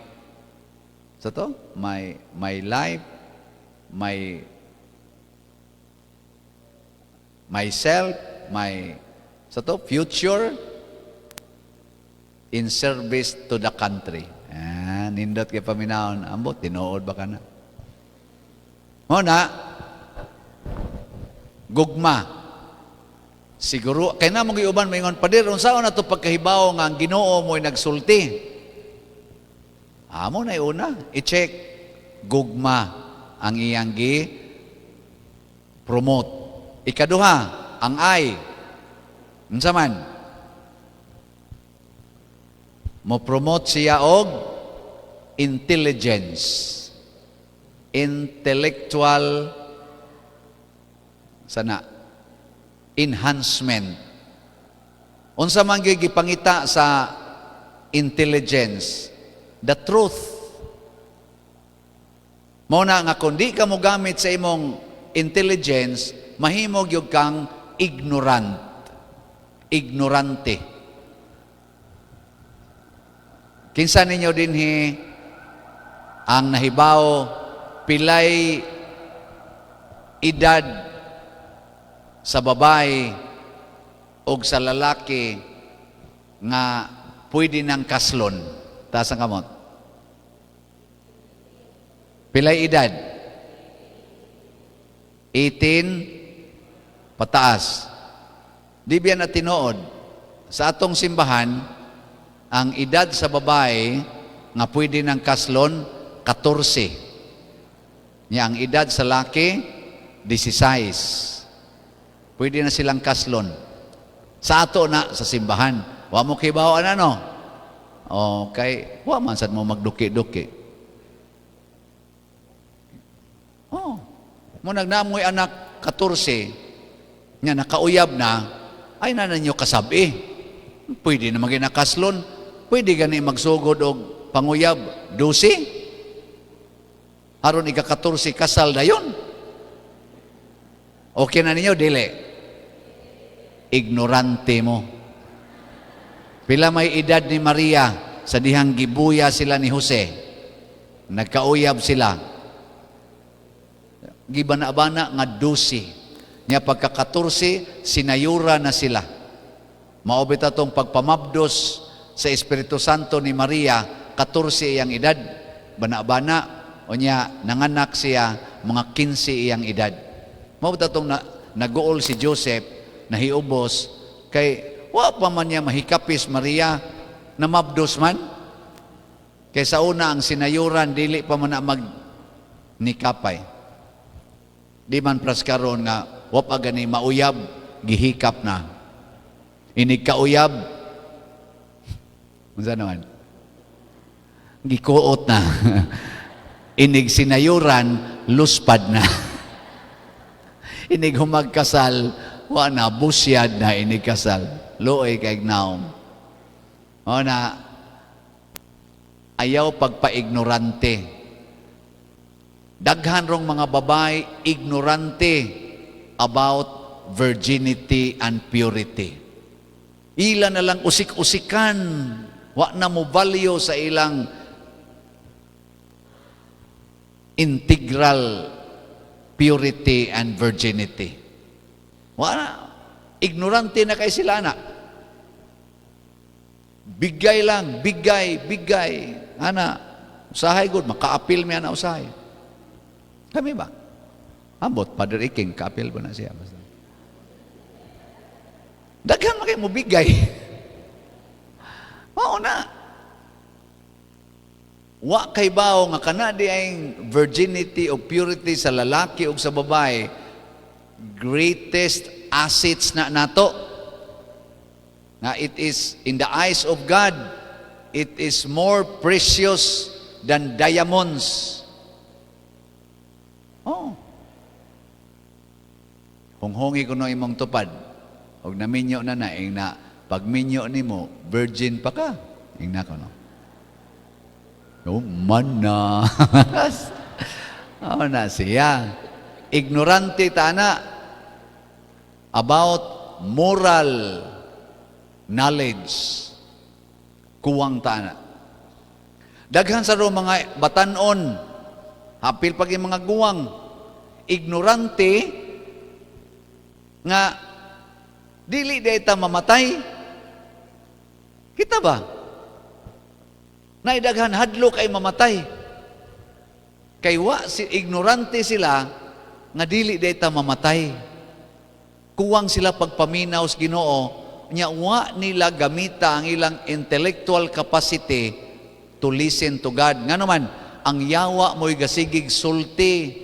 sa to? My life, my myself, my," sa to? "Future in service to the country." Ah, nindot kay paminawon. Ambot, tinuod ba ka na? Mo na, gugma. Siguro, kay na mong giuban, maingon, "Pader, unsaon na to pagkahibaw nga ang Ginoo mo'y nagsulti?" Amo na una, i-check. Gugma ang iyang gi promote. Ikaduha, ang I. Unsa man? Mo promote siya og intelligence. Intellectual sana enhancement. Unsa man gyud gipangita sa intelligence? The truth. Mao na nga kung di ka mo gamit sa imong intelligence, mahimo gyud kang ignorant. Ignorante. Kinsa ninyo dinhi ang nahibaw pilay edad sa babae o sa lalaki nga pwede nang kaslon? Taas ang kamot. Pilay edad? 18 pataas. Di biya na tinuod? Sa atong simbahan, ang edad sa babae nga pwede ng kaslon, 14. Nya ang edad sa laki, 16. Pwede na silang kaslon. Sa ato na, sa simbahan. Wa mo kibaw ano? Okay, wa man sad mo magduki-duki. Oh. Mo nagnamoy anak 14, nya nakauyab na, ay na ninyo kasabi. Pwede na maginakaslon. Pwede gani magsugod og panguyab 12. Aron ika 14 kasal dayon. Okay na ninyo dili? Ignorante mo. Pila may edad ni Maria sa dihang gibuya sila ni Jose? Nagkauyab sila. Gibana-bana nga 12. Nya pagka 14, sinayura na sila. Mao bitaw tong pagpamabdos sa Espiritu Santo ni Maria, 14 iyang edad. Bana-bana, o niya, nanganak siya, mga 15 iyang edad. Mao bitaw tong naguol si Joseph, nahiubos, kay wa pa man niya mahikapis Maria, namabdos man. Kay sa una ang sinayuran, dili pa man na mag nikapay. Di man pras karon nga wa pa gani mauyab, gihikap na. Inig kauyab, unsa naman? Gikuot na. Inig sinayuran, luspad na. Inig humagkasal, wa na, busyad na inig kasal. Luoy kay naom. O na, ayaw pagpaignorante. Daghan rong mga babae ignorante about virginity and purity. Ila na lang usik-usikan, wa na mo value sa ilang integral purity and virginity. Wa na. Ignorante na kay sila na. Bigay lang, bigay, bigay. Ana, usahay gud, makaapil mi ana usahay. Kami ba? Ambot, Father Iking, kaapil ba na siya? Basta. Daghan man kay mo bigay. Mao na. Wa kay bao nga kana di ay virginity o purity sa lalaki o sa babae, greatest assets na nato. Nga it is in the eyes of God, it is more precious than diamonds. Oh. Hunghungi ko no imong tupad. Og naminyo na na, ing na, pagminyo nimo, virgin pa ka. Ing na ko no. Oh, man na. Oh, na siya. Ignorante ta na about moral knowledge. Kuwang ta na. Daghan sa ro mga batanon, hapil pag yung mga guwang, ignorante nga dili diay ta mamatay. Kita ba? Naidaghan hadlok ay mamatay. Kay wa si ignorante sila nga dili diay ta mamatay. Kuwang sila pagpaminaw sa Ginoo, nya wa nila gamita ang ilang intellectual capacity to listen to God. Ngano man, ang yawa mo'y gasigig sulti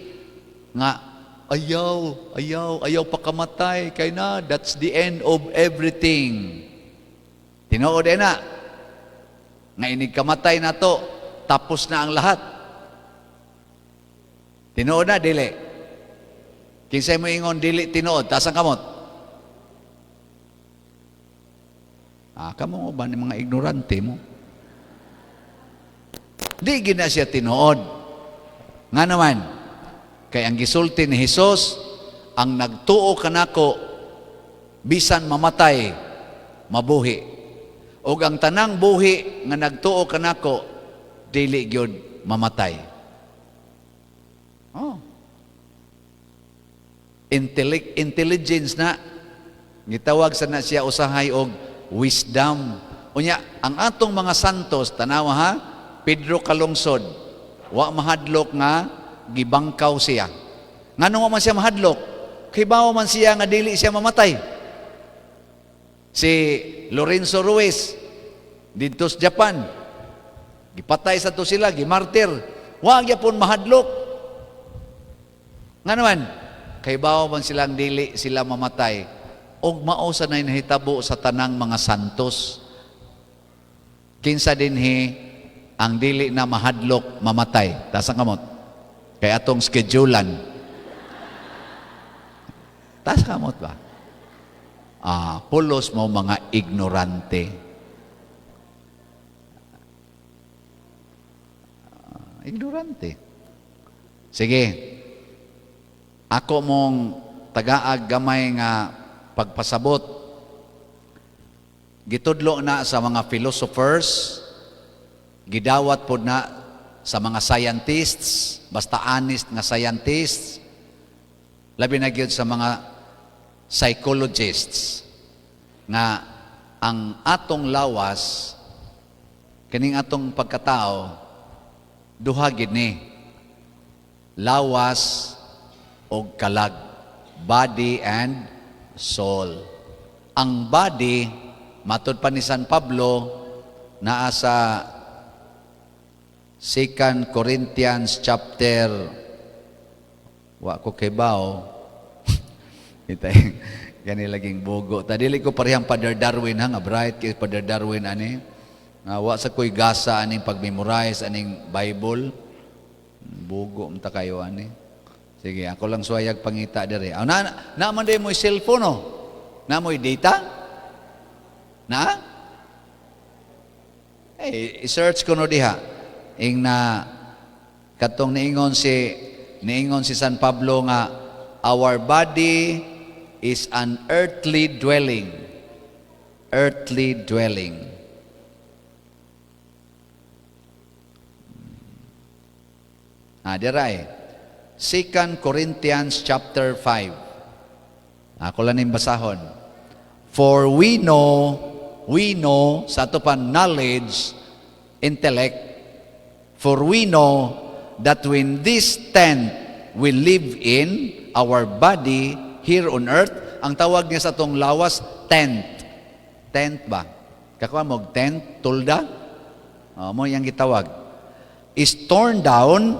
nga ayaw, ayaw, ayaw pakamatay kay na that's the end of everything. Tinuod na nga inig kamatay na to, tapos na ang lahat. Tinuod na, dili. Kinsay mo ingon dili tinuod, taas ang kamot. Ah, kamo ba ni mga ignorante mo? Di gina siya tinuod. Nga naman, kay ang gisulti ni Hesus, ang nagtuo kanako bisan mamatay, mabuhi. Og ang tanang buhi nga nagtuo kanako dili gyud mamatay. Oh. Intelligence na gitawag sa na siya usahay og wisdom. Unya ang atong mga santos, tanawa ha, Pedro Calungsod, wa mahadlok nga gibangkaw siya. Ngano man siya mahadlok? Kay bawo man siya nga dili siya mamatay. Si Lorenzo Ruiz didto sa Japan, gipatay sa to sila, gimartir. Wa gyapon mahadlok. Nga naman, kay bawo man silang dili sila mamatay. Og mao sa nay nahitabo sa tanang mga santos. Kinsa dinhi ang dili na mahadlok mamatay? Taas ang kamot. Kay atong schedulean. Taas ang kamot ba? Ah, pulos mo mga ignorante. Ah, ignorante. Sige. Ako mong tagaag gamay nga pagpasabot. Gitudlo na sa mga philosophers, gidawat pod na sa mga scientists, basta honest nga scientists, labi na gyud sa mga psychologists, nga ang atong lawas, kining atong pagkatao, duha gid ni, lawas og kalag, body and soul. Ang body, matud pa ni San Pablo, naa sa 2 Corinthians chapter, wa ko kibaw, kita gani laging bugo. Tadili ko parehang Father Darwin ha, nga bright kay Father Darwin ani. Nga wa sa ko'y gasa aning pag-memorize aning Bible. Bugo unta kayo ani. Sige, ako lang suwayag pangita diri. Ah, na, na man day mo'y cellphone oh. Na mo'y data? Na? Eh, i-search ko no diha. Ing na katong niingon si San Pablo nga our body is an earthly dwelling. Earthly dwelling. Ah, dira eh. 2 Corinthians chapter 5. Ako lang ning basahon. For we know, sa ato pa knowledge, intellect, for we know that when this tent we live in, our body here on earth, ang tawag niya sa atong lawas, tent. Tent ba? Kakuha mo, tent, tulda? O, mo yung gitawag. is torn down,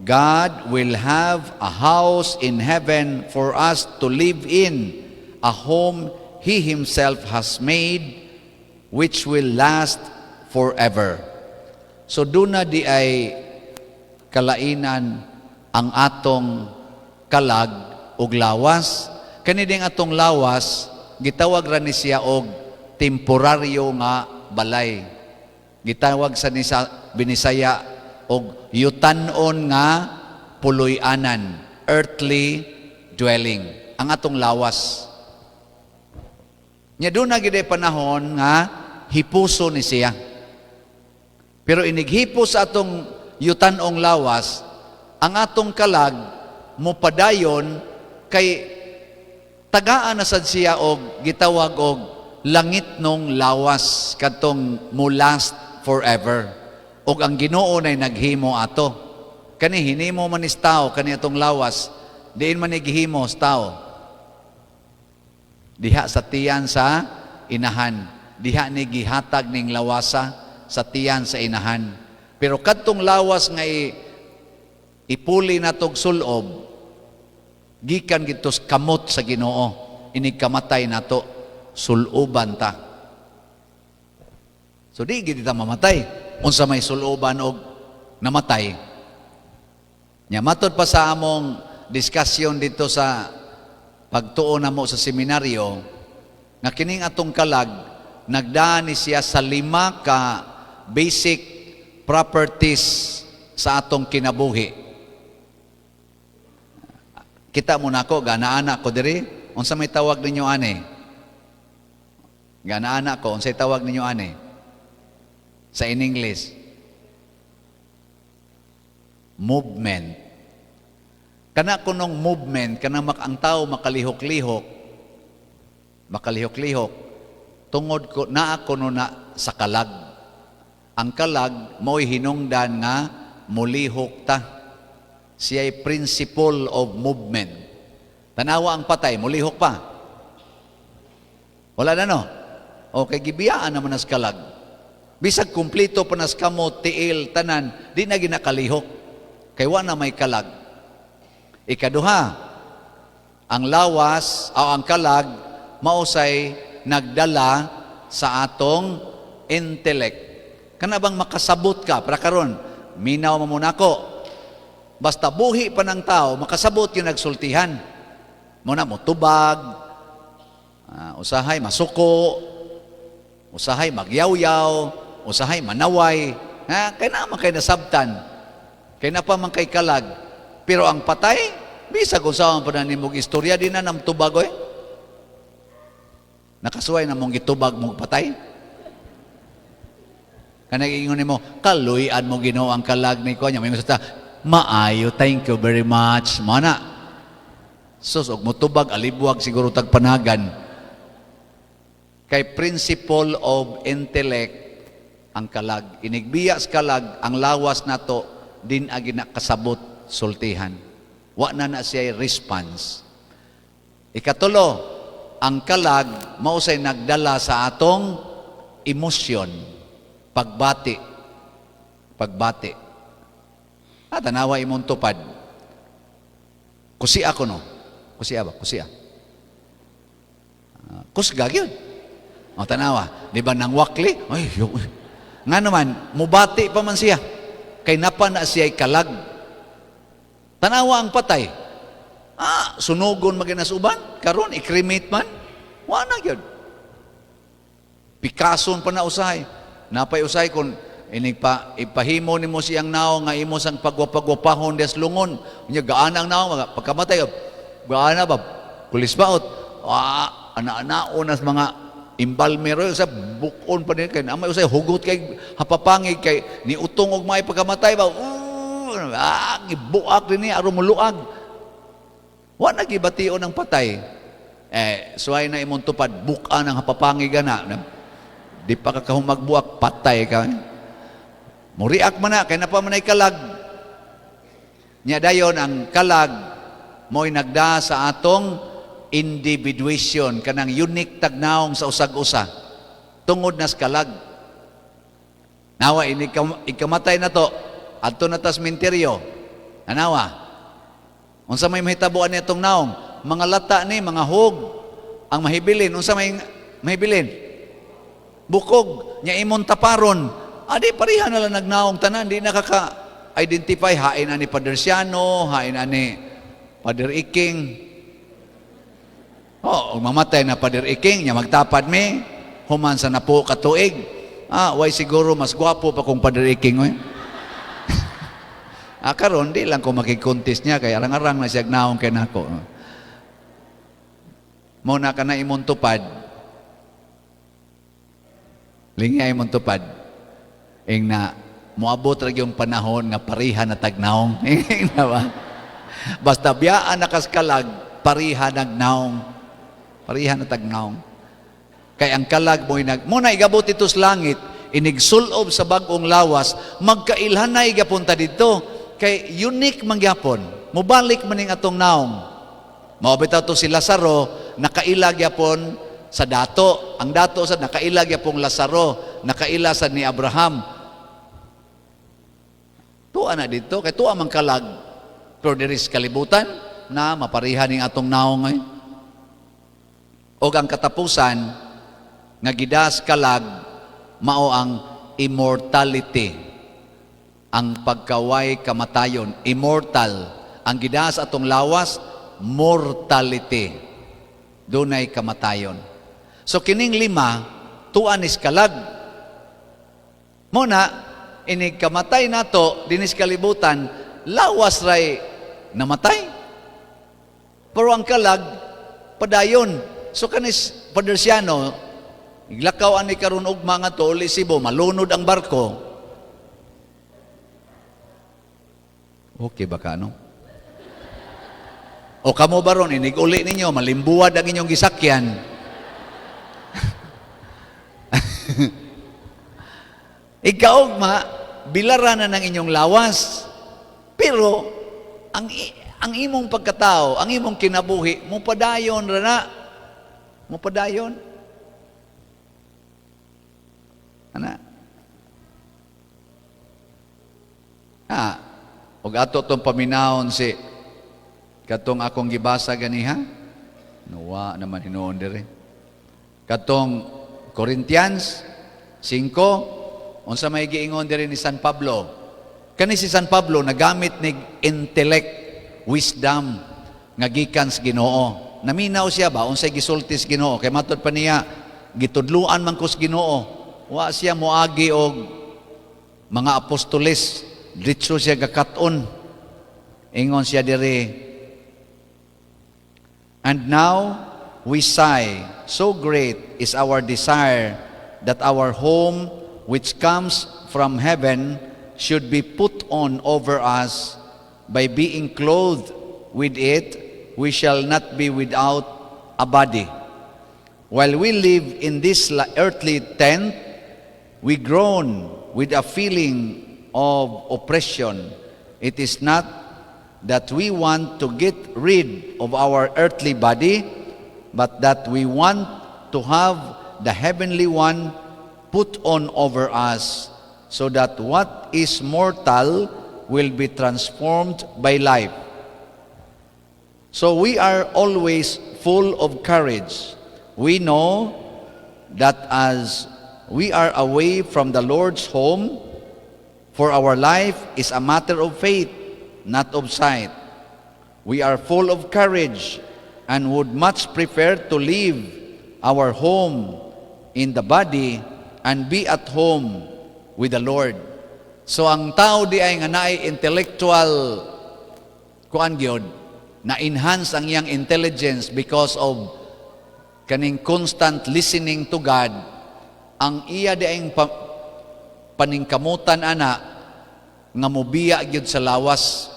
God will have a house in heaven for us to live in, a home He Himself has made, which will last forever. So duna diay kalainan ang atong kalag ug lawas. Kani ding atong lawas, gitawag ra ni siya og temporaryo nga balay. Gitawag sa nisa Binisaya og yutan-on nga puloy-anan, earthly dwelling, ang atong lawas. Nya duna gid panahon nga hipuso ni siya. Pero inighipos sa atong yutan-ong lawas, ang atong kalag mopadayon kay tagaan na sad siya og gitawag og langitnong lawas, kadtong mo last forever. Og ang Ginoo nay naghimo ato. Kani hinimo man is tao kani atong lawas, diin man ni gihimo sa tao? Diha sa tiyan sa inahan. Diha ni gihatag ning lawasa sa tiyan sa inahan. Pero kadtong lawas nga ipuli natog sulob, gikan gito sa kamot sa Ginoo. Inig kamatay nato, suluban ta. So di gid ta mamatay unsa may suluban og namatay. Nya matod pa sa among discussion dito sa pagtuo namo sa seminaryo nga kining atong kalag nagdaan ni siya sa lima ka basic properties sa atong kinabuhi. Kita mo nako, gana-ana ko diri, unsa may tawag ninyo ani? Gana-ana ko, unsay tawag ninyo ani? Sa in English? Movement. Kana kunong movement, kana ang tao makalihok-lihok, makalihok-lihok, tungod ko naa kuno na sa kalag. Ang kalag mo'y hinungdan nga mulihok ta. Siya'y principle of movement. Tanawa ang patay, mulihok pa. Wala na, no? Okay, gibiyaan naman nas kalag. Bisag kumplito pa nas kamot, tiil, tanan, di na ginakalihok. Kay wa na may kalag. Ikaduha, ang lawas o ang kalag mausay nagdala sa atong intellect. Kana bang makasabot ka para karon, minaw mo muna ko. Basta buhi pa ng tao, makasabot yung nagsultihan. Muna mo tubag, usahay masuko, usahay magyawyaw, usahay manaway. Ha? Kay na man kay nasabtan. Kay na pa man kay kalag. Pero ang patay, bisag unsa man pa na nimog istorya, di na nam tubag oy. Nakasuway na mong gitubag mong patay. Kanang ingon nimo, kaluy-an mo Ginoo ang kalag ni ko nya. May sa maayo, thank you very much. Mana. Sus, og mutubag, alibwag siguro tagpanagan. Kay principle of intellect ang kalag. Inigbiya sa kalag, ang lawas nato, din agi nakasabot sultihan. Wa na na siya response. Ikatulo, ang kalag mausay nagdala sa atong emosyon, pagbati. Pagbati. Ah, tanawa imong tupad. Kusia ko no. Kusia ba? Kusia. Kusga gyud. O tanawa, di ba nang wakli? Ay, yo. Nga naman, mubati pa man siya. Kay napa na siya kalag. Tanawa ang patay. Ah, sunugon maginas uban, karon i-cremate man. Wa na gyud. Pikason pa na usahay. Napay usahay kung inig pa ipahimo nimo siyang naong nga imo sang pagwapagwapahon des lungon. Unya gaana ang naong pagkamatay gaana ba kulis baot. Ah, ana-anaon nas mga embalmero sa bukon pa din kay namay usay hugot kay hapapangig kay ni utong og may pagkamatay ba. Gibuak din ni aron muluag. Wa na gibation ang patay. Eh, suway na imong tupad, buka ng hapapangig na. Di pa ka kahumagbuak, patay ka. Muriak man na, kay na pa man ay kalag. Nya dayon ang kalag mo'y nagda sa atong individuation, kanang unique tagnaong sa usag-usa. Tungod nas kalag. Nawa, ikamatay na to, Adto na tas minteryo. Anawa. Unsa may mahitabuan nitong naong? Mga lata ni, mga hog ang mahibilin. Unsa may mahibilin? Bukog nya imong taparon. Adi pareha na lang nagnaong tanan, di nakaka-identify hain ani Pader Siano, hain ani Pader Iking. Oh, ug mamatay na Pader Iking, nya magtapad mi human sa napo ka tuig. Ah, way siguro mas gwapo pa kung Pader Iking oy. Ah, karon di lang ko makikontest niya kay arang-arang na siya naong kay nako. Mo na ka na imong tupad. Lingya imong tupad. Ing na moabot ra yung panahon nga pareha na tagnaong. Ing na ba? Basta biyaan na kaskalag, pareha nagnaong. Pareha na tagnaong. Kay ang kalag mo inag mo na igabot ito sa langit, inigsulob sa bag-ong lawas, magkailhanay gapon ta didto kay unique man gyapon. Mubalik man ning atong naong. Mao bitaw to si Lazaro nakaila gyapon sa dato. Ang dato sa nakaila gyapong Lazaro, nakaila sa ni Abraham. Tuwa na dito kay tuwa man kalag. Pero diri sa kalibutan na mapariha ning atong naong ay. Og ang katapusan nga gidas kalag mao ang immortality, ang pagkaway kamatayon, immortal. Ang gidas atong lawas, mortality, dunay kamatayon. So kining lima tuan is kalag. Mo na inig kamatay nato dinis kalibutan, lawas ray namatay, pero ang kalag padayon. So kanis Padersiano, iglakaw ani karon og mga to uli Cebu, malunod ang barko. Okay ba ka, no? O kamo baron, inig-uli ninyo, malimbuwad ang inyong gisakyan. Ikaugma, bilara na ng inyong lawas. Pero, ang imong pagkatao, ang imong kinabuhi, mupadayon ra na. Mupadayon. Ana. Ah, ug ato tong paminahon si katong akong gibasa ganiha. Nuwa naman hinuon diri. Katong Corinthians 5, unsa may giingon diri ni San Pablo? Kani si San Pablo nagamit ni intellect, wisdom nga gikan sa Ginoo. Naminaw siya ba unsay gisulti sa Ginoo? Kay matod pa niya gitudluan man ko sa Ginoo. Wa siya moagi og mga apostoles, diretso siya gakat-on. Ingon siya diri, "And now we sigh, so great is our desire that our home, which comes from heaven, should be put on over us. By being clothed with it, we shall not be without a body. While we live in this earthly tent, we groan with a feeling of oppression. It is not that we want to get rid of our earthly body, but that we want to have the heavenly one put on over us, so that what is mortal will be transformed by life. So we are always full of courage. We know that as we are away from the Lord's home, for our life is a matter of faith, not of sight. We are full of courage and would much prefer to leave our home in the body and be at home with the Lord." So ang tao di ay nga naay intellectual kuan gyud, na enhance ang iyang intelligence because of kaning constant listening to God, ang iya di ay paningkamutan ana nga mobiya gyud sa lawas.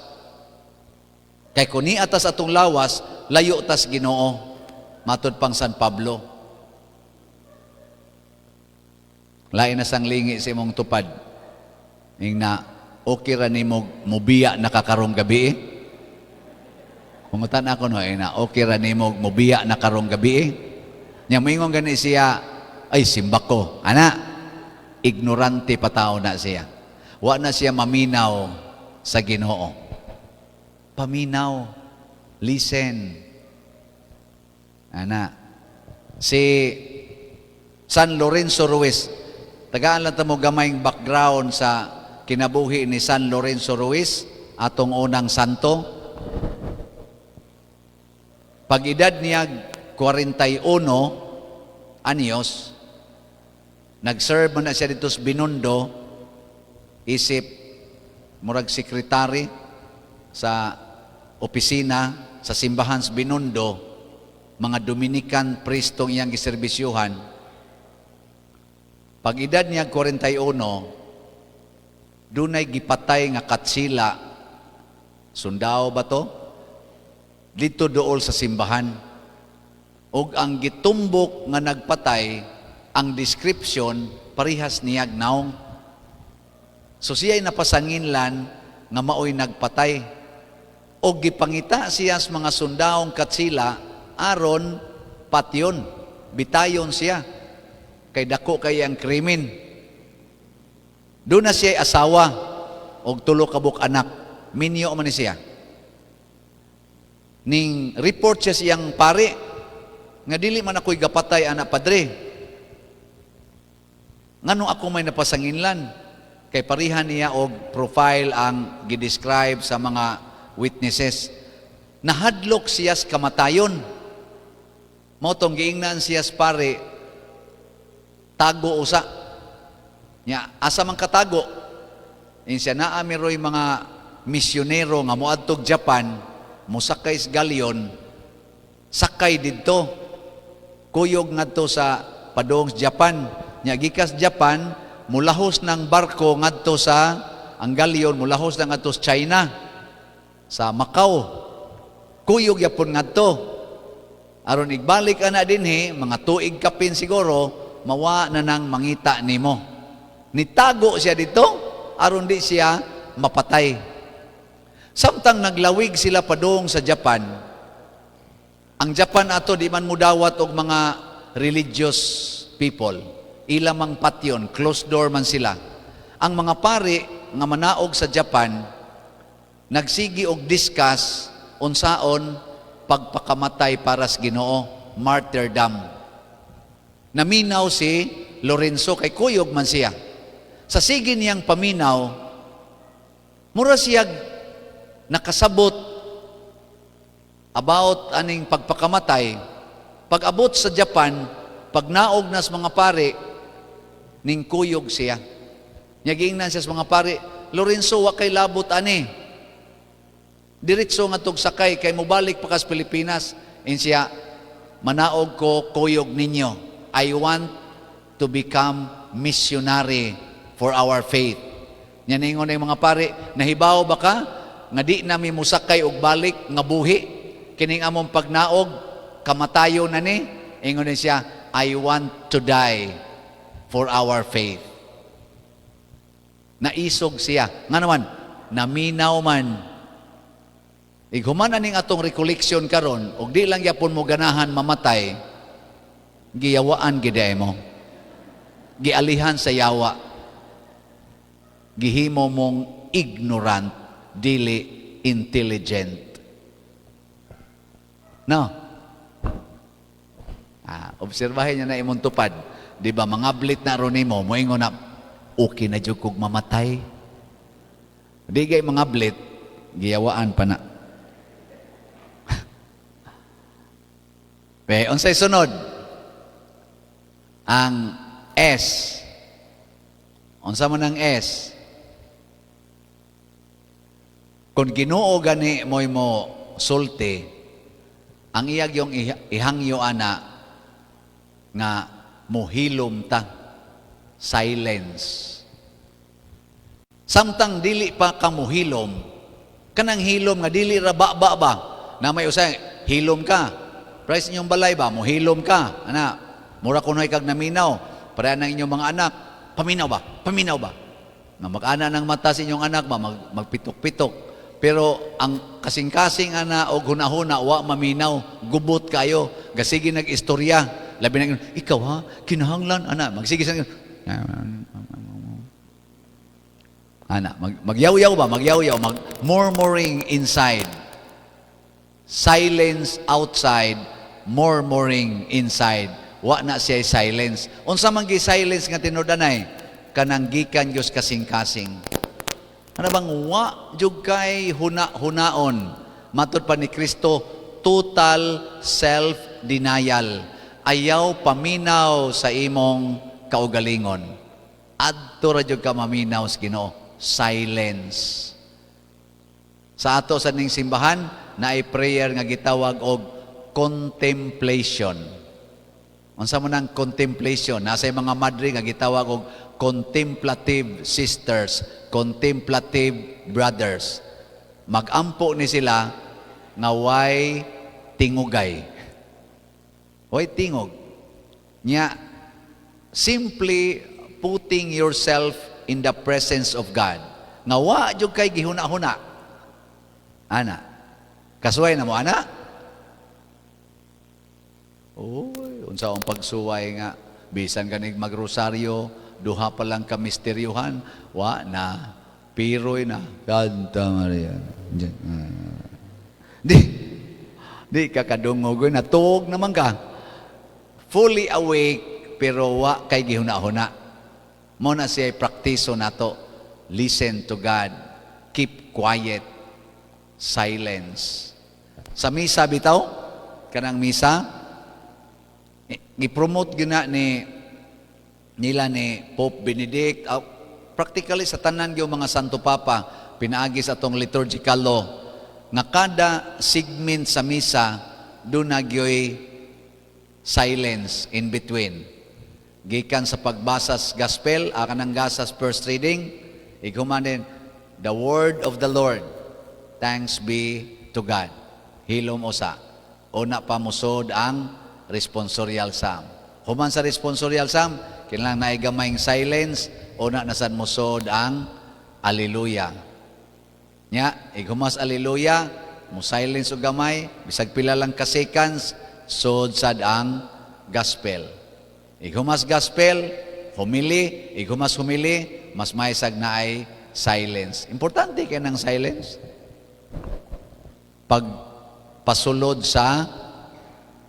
Kay kun niya tas atong lawas, layo tas Ginoo. Matud pang San Pablo. Lain na sang lingi sa imong tupad. Ing na, okay ra nimo mobiya na kakarong gabi eh. Pangutan ako no, ing na, okay ra nimo mobiya na karong gabi eh. Nya moingon gani siya, "Ay, simba ko." Ana, ignorante pa tao na siya. Wa na siya maminaw sa Ginoo. Paminaw. Listen. Ana. Si San Lorenzo Ruiz. Tagaan lang ta mo gamayng background sa kinabuhi ni San Lorenzo Ruiz, atong unang santo. Pag edad niya 41 anyos, nag-serve man na siya dito sa Binondo, isip murag sekretary sa opisina sa simbahan sa Binondo, mga Dominican priestong iyang giserbisyuhan. Pag edad niya 41, dunay gipatay nga katsila, sundao ba to? Dito dool sa simbahan. Og ang gitumbok nga nagpatay, ang description parihas niyag naong. So siya'y napasanginlan nga maoy nagpatay. Og gipangita siya sa mga sundaong katsila aron patyon, bitayon siya. Kay dako kay ang krimen. Doon na siya asawa og tulo ka buok anak. Minyo man ni siya. Ning report siya siyang pare nga dili man ako'y gapatay ana, padre. Ngano ako may napasanginlan? Kay parihan niya og profile ang gidescribe sa mga witnesses. Nahadlok siya sa kamatayon. Mao tong giingnan siya sa pare, tago usa. Nya, asa man katago? In siya naa miroy mga misyonero nga moadtog Japan, mosakay sa galyon, sakay didto. Kuyog ngadto sa padong sa Japan. Nya gikas Japan, mulahos ng barko ngadto sa ang galyon, mulahos na ngadto sa China, sa Macau. Kuyog yapon ngadto. Aron igbalik ana dinhi, mga tuig kapin siguro, mawa na nang mangita nimo. Nitago siya dito, aron di siya mapatay. Samtang naglawig sila padung sa Japan, ang Japan ato di man mudawat og mga religious people. Ila mang patyon, closed door man sila. Ang mga pari nga manaog sa Japan, nagsigi og discuss unsaon pagpakamatay para sa Ginoo, martyrdom. Naminaw si Lorenzo kay kuyog man siya. Sa sige niyang paminaw, mura siya nakasabot about aning pagpakamatay. Pag-abot sa Japan, pag naog nas mga pare, ning kuyog siya. Nya giingnan siya sa mga pare, "Lorenzo, wa kay labot ani. Diretso nga tug sakay kay mobalik pa kas Pilipinas." In siya, "Manaog ko kuyog ninyo. I want to become missionary for our faith." Nya ningon ang mga pare, "Nahibaw ba ka nga di nami musakay og balik nga buhi? Kining among pagnaog, kamatayo na ni." Ingon din siya, "I want to die for our faith." Naisog siya. Nga naman, naminaw man. Ighuman aning atong recollection karon, og di lang yapon mo ganahan mamatay, giyawaan giday mo. Gialihan sa yawa. Gihimo mong ignorant, dili intelligent. No? Ah, obserbahin niya na imong tupad. Di ba, mga blit na ron nimo, moingon na, "Okay na jud kog mamatay." Di gay mga blit, giyawaan pa na. Be, unsay sunod? Ang S. Unsa man ang S? Kung Ginoo gani mo'y mo sulti, ang iyag yung ihangyo ana nga muhilom ta, silence. Samtang dili pa ka muhilom, kanang hilom nga dili ra ba ba ba, na may usay hilom ka. Price inyong balay ba, muhilom ka. Ana, mura kunoy kag naminaw, pareha ng inyong mga anak, paminaw ba? Paminaw ba? Nga mag-ana ng mata sa inyong anak ba, magpitok-pitok. Pero ang kasing-kasing ana og hunahuna wa maminaw, gubot kayo, gasige nag-istorya. Labi na ikaw ha, kinahanglan ana, magsige sa. Ana, magyawyaw ba? Magyawyaw, mag murmuring inside. Silence outside, murmuring inside. Wa na siya silence. Unsa man gi silence nga tinud-anay? Kanang gikan gyud kasing-kasing. Ano bang wa jud kay huna-hunaon? Matud pa ni Kristo, total self-denial. Ayaw paminaw sa imong kaugalingon. Adto ra jud ka maminaw sa Ginoo. Silence. Sa ato sa ning simbahan, naay prayer nga gitawag og contemplation. Unsa man ang contemplation? Nasa mga madre nga gitawag og contemplative sisters, contemplative brothers. Magampo ni sila nga way tingugay. Way tingog. Nya, simply putting yourself in the presence of God. Nga wa jud kay gihuna-huna. Ana. Kasuway na mo, ana? Uy, unsa ang pagsuway nga bisan ganig magrosaryo, duha pa lang ka misteryuhan, wa na piroy na. Santa Maria. Di di ka kadungog, natuog naman ka. Fully awake pero wa kay gihuna-huna. Mo na siya praktiso nato. Listen to God. Keep quiet. Silence. Sa misa bitaw, kanang misa, gi-promote gina ni nila ni Pope Benedict, practically sa tanan gyud mga Santo Papa, pinaagi sa atong liturgical law nga kada segment sa misa duna gyoy silence in between. Gikan sa pagbasa sa gospel, kanang gasas first reading, ighuman din, "The word of the Lord, thanks be to God." Hilom usa. Una pa musod ang responsorial psalm. Human sa responsorial psalm, kinahanglan naay gamayng silence, una na sad musod ang Alleluia. Nya, ighumas Alleluia, mo silence og gamay, bisag pila lang ka seconds, sod sad ang gospel. Ighumas gospel, homily, ighumas homily, mas maysag na ay silence. Importante kay ng silence. Pag pasulod sa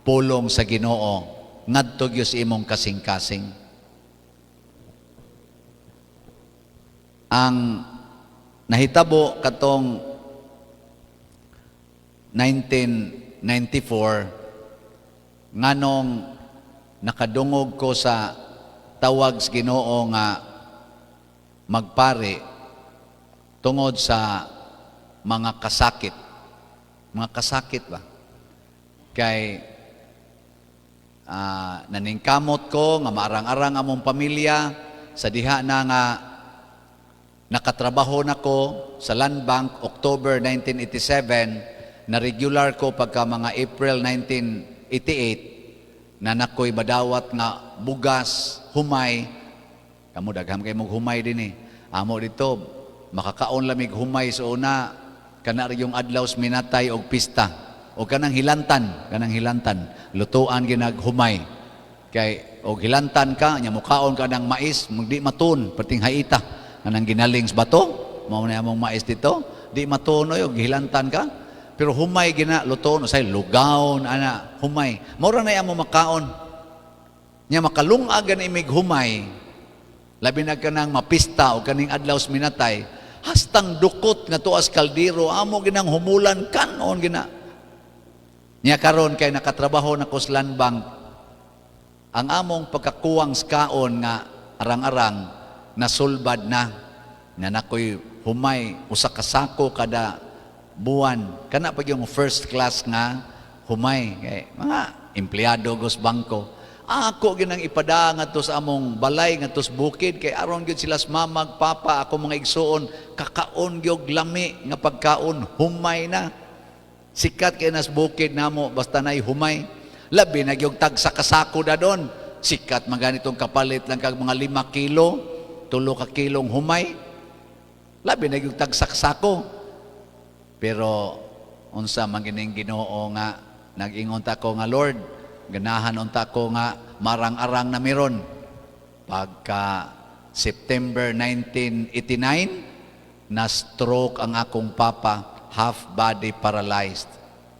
pulong sa Ginoo, ngadto gyud sa imong kasing-kasing. Ang nahitabo katong 1994, nganong nakadungog ko sa tawag sa Ginoo nga magpari tungod sa mga kasakit. Mga kasakit ba? Kay naningkamot ko nga maarang-arang among pamilya sa diha na nga nakatrabaho nako sa Land Bank October 1987, na regular ko pagka mga April 1988 na nakoy badawat nga bugas, humay. Kamo daghang kay mong humay din eh. Amo dito, makakaon lamig humay sa una, kana yung adlaw minatay og pista. O kanang hilantan, lutuan ginag humay. Kay og hilantan ka, nya mukaon ka ng mais, di matun, perting haita. Kanang ginaling sa bato, mao na among mais dito, di matun oy og hilantan ka. Pero humay gina lutoon usay lugaon ana humay. Mao ra na amo makaon. Nya makalungag gani imig humay. Labi na kanang mapista o kaning adlaw sa minatay, hastang dukot nga tuas kaldero amo ginang humulan kanon gina. Nya karon kay nakatrabaho na ko sa Land Bank, ang among pagkakuwang sa kaon nga arang-arang nasulbad na na nakoy humay usa ka sako kada buwan, kana pag yung first class nga humay kay mga empleyado gos bangko. Ako ginang ipada ngadto sa among balay ngadto sa bukid kay aron gyud sila sa mamag papa ako mga igsuon kakaon gyud lami nga pagkaon, humay na. Sikat kay nas bukid namo basta nay humay, labi na gyud tag sa kasako dadon. Sikat man ganitong kapalit lang kag mga 5 kilo, 3 ka kilong humay, labi na gyud tag sa kasako. Pero unsa man gining Ginoo nga nag-ingon ta ko nga, "Lord, ganahan unta ko nga marang-arang na meron." Pagka September 1989 Na stroke ang akong papa, half body paralyzed.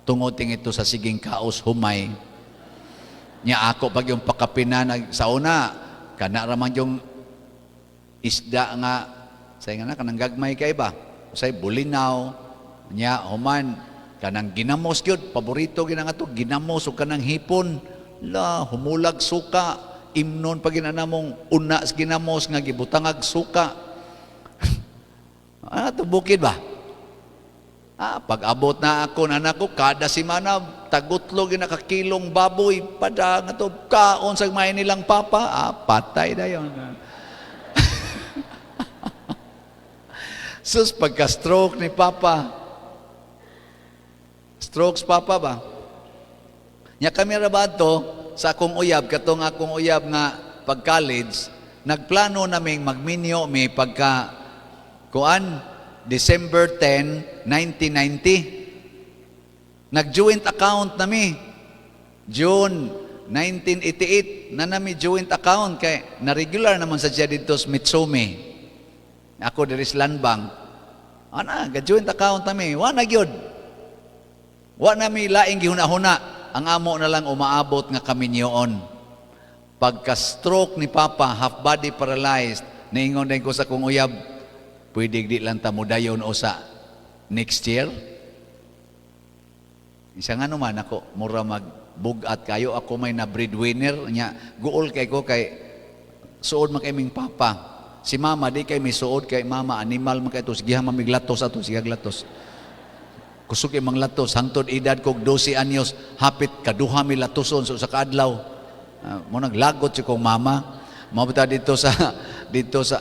Tungod ting ito sa siging kaos humay. Nya ako pag yung pakapinan sa una, kana raman yung isda nga sa nga na kanang gagmay kay ba. Usay bulinaw, nya human kanang ginamos gyud, paborito gyud nga to, ginamos ug kanang hipon. La humulag suka, imnon pa ginana mong una sa ginamos nga gibutangag suka. Ah, to bukid ba? Ah, pag abot na ako na anak ko, kada semana tagutlo ginakakilong baboy pada nga to kaon sa may nilang papa, ah, patay dayon. Sus, pagka-stroke ni papa, strokes papa ba? Nya kami ra ba to sa akong uyab, katong akong uyab nga pag-college, nagplano naming magminyo mi pagka kuan December 10, 1990. Nag-joint account nami. June 1988 na nami joint account kay na regular naman sa siya dito sa Mitsumi. Ako diri sa Landbank. Ana, ga-joint account nami. Wa na gyud. Wa na mi laing gihuna-huna. Ang amo na lang umaabot nga kaminyoon. Pagka-stroke ni Papa, half body paralyzed, niingon din ko sa kong uyab, pwede di lang ta modayon usa next year. Isa nga naman ako, mura magbugat kayo, ako may na breadwinner, nya guol kay ko kay suod man kay ming papa. Si mama di kay may suod kay mama animal man kay to, sige mamiglatos ato, sige glatos. Kusog kay manglatos hangtod edad kog 12 anyos, hapit kaduha mi latoson sa usa ka adlaw. Mo naglagot si kong mama. Mabuta dito sa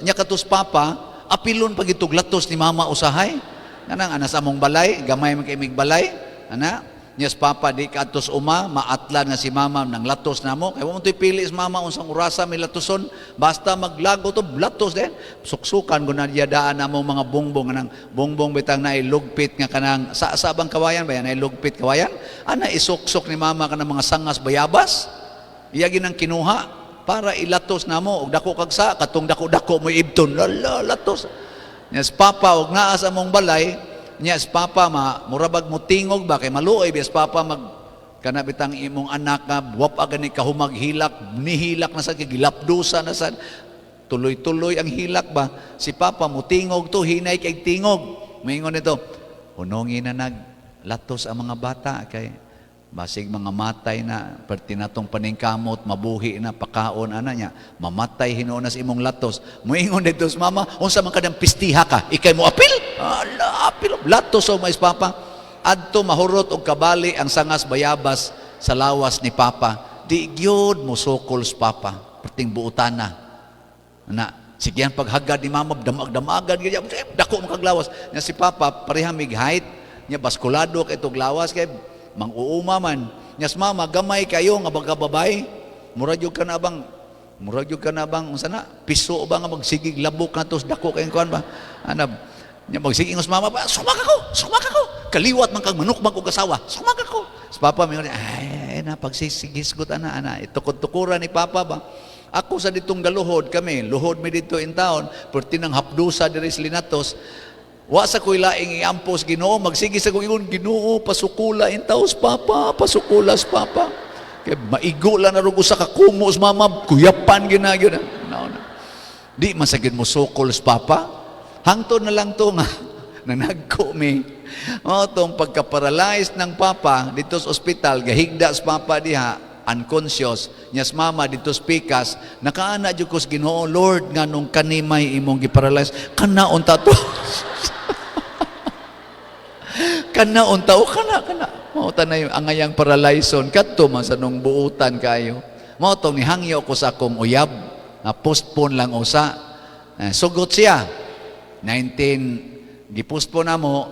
nya katos papa, apilon pag itog latos ni mama usahay. Kanang anas among balay, gamay man kay mig balay, ana. Nyas papa di katos uma, maatlan nga si mama nang latos namo. Kay wa mo to'y pili sa mama unsang orasa may latoson, basta maglago to latos din. Suksukan ko na diyadaan namo mga bongbong kanang bongbong bitang naay lugpit nga kanang sa bang kawayan ba yan naay lugpit kawayan? Ana isuksok ni mama kanang mga sangas bayabas. Iya ginang kinuha para ilatos namo og dako kag sa katong dako-dako mo ibton lala latos. Nyas papa og naa sa among balay, niya papa ma murabag mo tingog ba kay maluoy bias papa mag kana bitang imong anak nga wap gani kahumag hilak nihilak na sa kay gilapdusa na sa tuloy-tuloy ang hilak ba si papa mo tingog to hinay kay tingog moingon nito hunongi na naglatos ang mga bata kay basig mga matay na perti natong paningkamot mabuhi na pakaon ana niya mamatay hinuon na sa imong latos moingon dito sa mama unsa man kadang pistiha ka ikay mo apil ala apil latos o mais papa adto mahurot og kabali ang sangas bayabas sa lawas ni papa di gyud mosukol sa papa perting buotana na sige ang paghagad ni mama damag-damagan gyud dako makaglawas nya si papa pareha mig height nya baskulado kay tog lawas kay mang-uuma man. Nyas mama, gamay kayo nga baga babay. Murag yun ka na bang, unsa na, piso ba nga magsigig labok na tos, dako kayong kuan ba? Ana, nya magsigig ngos mama ba, sumaka ko. Kaliwat man kag manok man kog asawa, sumaka ko. Sa papa, may ay, na, pagsisigisgot, ana, ana, itukod-tukuran ni papa ba? Ako sa ditong galuhod kami, luhod mi dito in town, perti ng hapdusa diri sa Linatos. Wa sa ko'y laing iampos Ginoo, magsige sa kong ingon, Ginoo, pasukula in taos papa, pasukulas papa. Kay maigo lang na usa ka kumo sa mama, kuyapan ginagyo na. No, no. Di man sa gid mo sukol sa papa. Hangtod na lang to nga nanagko mi. O tong pagka-paralyzed ng papa dito sa ospital, gahigda sa papa diha, unconscious, nyas mama dito sa pikas, nakaana jud ko sa Ginoo, Lord, nganong kanimay imong giparalyze, kana unta to. Kana unta o kana kana. Mao ta na yung angayang paralyson kadto man sa nung buutan kayo. Mao tong nihangyo ko sa akong uyab, na postpone lang usa. Sugot siya. 19 gipostpone na mo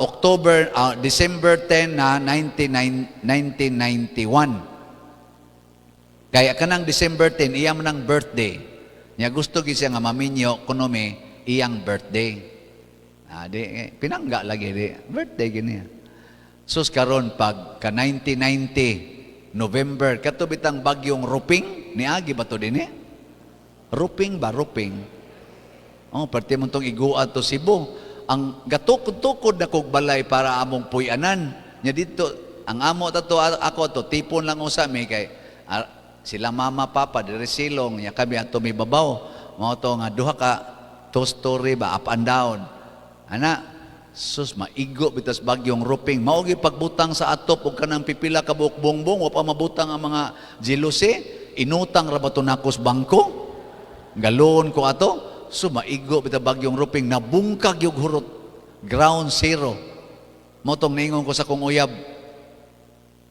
October December 10 na 1991. Kaya kanang December 10 iya man ang birthday. Nya gusto gyud siya nga maminyo kuno mi iyang birthday. Di pinangga lagi di birthday gini. Sus karon pag ka 1990 November kato bitang bagyong Ruping niagi ba to dinhi? Ruping ba Ruping? Oh, parte mo tong igua to Cebu. Ang gatukod-tukod na kog balay para among puy-anan. Nya dito, ang amo ta to, ako to, tipon lang usa mi kay sila mama papa diri silong, nya kami ato mi babaw. Mao to nga duha ka two story ba, up and down. Ana, sus, maigo bitas bagyong roofing. Mao gyud pagbutang sa atop og kanang pipila ka buok bongbong, wa pa mabutang ang mga jealousy, inutang ra ba to nako sa bangko? Galon ko ato, so maigo bitaw bagyong roofing, nabungkag yung hurot. Ground zero. Mao tong niingon ko sa kong uyab,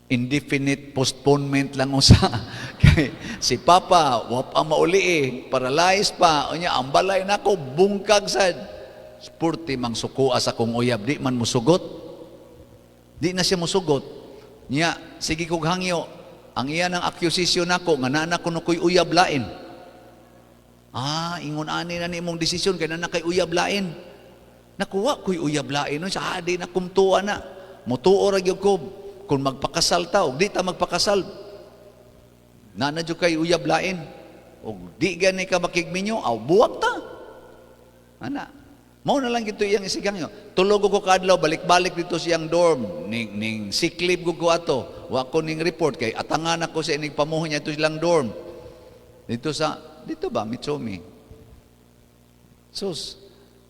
indefinite postponement lang usa. Kay si Papa, wa pa mauli eh, paralyzed pa. Unya, ang balay nako bungkag sad. Spurti mang sukua sa kong uyab, di man musugot. Di na siya musugot. Nya, sige kog hangyo, ang iya ng accusation nako nga naa na kuno ko'y uyab lain. Ah, ingon ani na ni imong desisyon kay naa na kay uyab lain. Nakuha ko'y uyab lain no, sa di na kumtuwa na. Mutuo ra gyud ko kung magpakasal ta og di ta magpakasal. Naa na jud kay uyab lain. Og di gani ka makigminyo, aw buwag ta. Ana. Mao na lang gito iyang isigangyo. Tulog ko kaadlaw balik-balik dito siyang dorm ning sick leave ko ato. Wa ko ning report kay atangan ako sa ining pamuho niya ito silang dorm. Dito sa dito ba Mitsumi. Sus.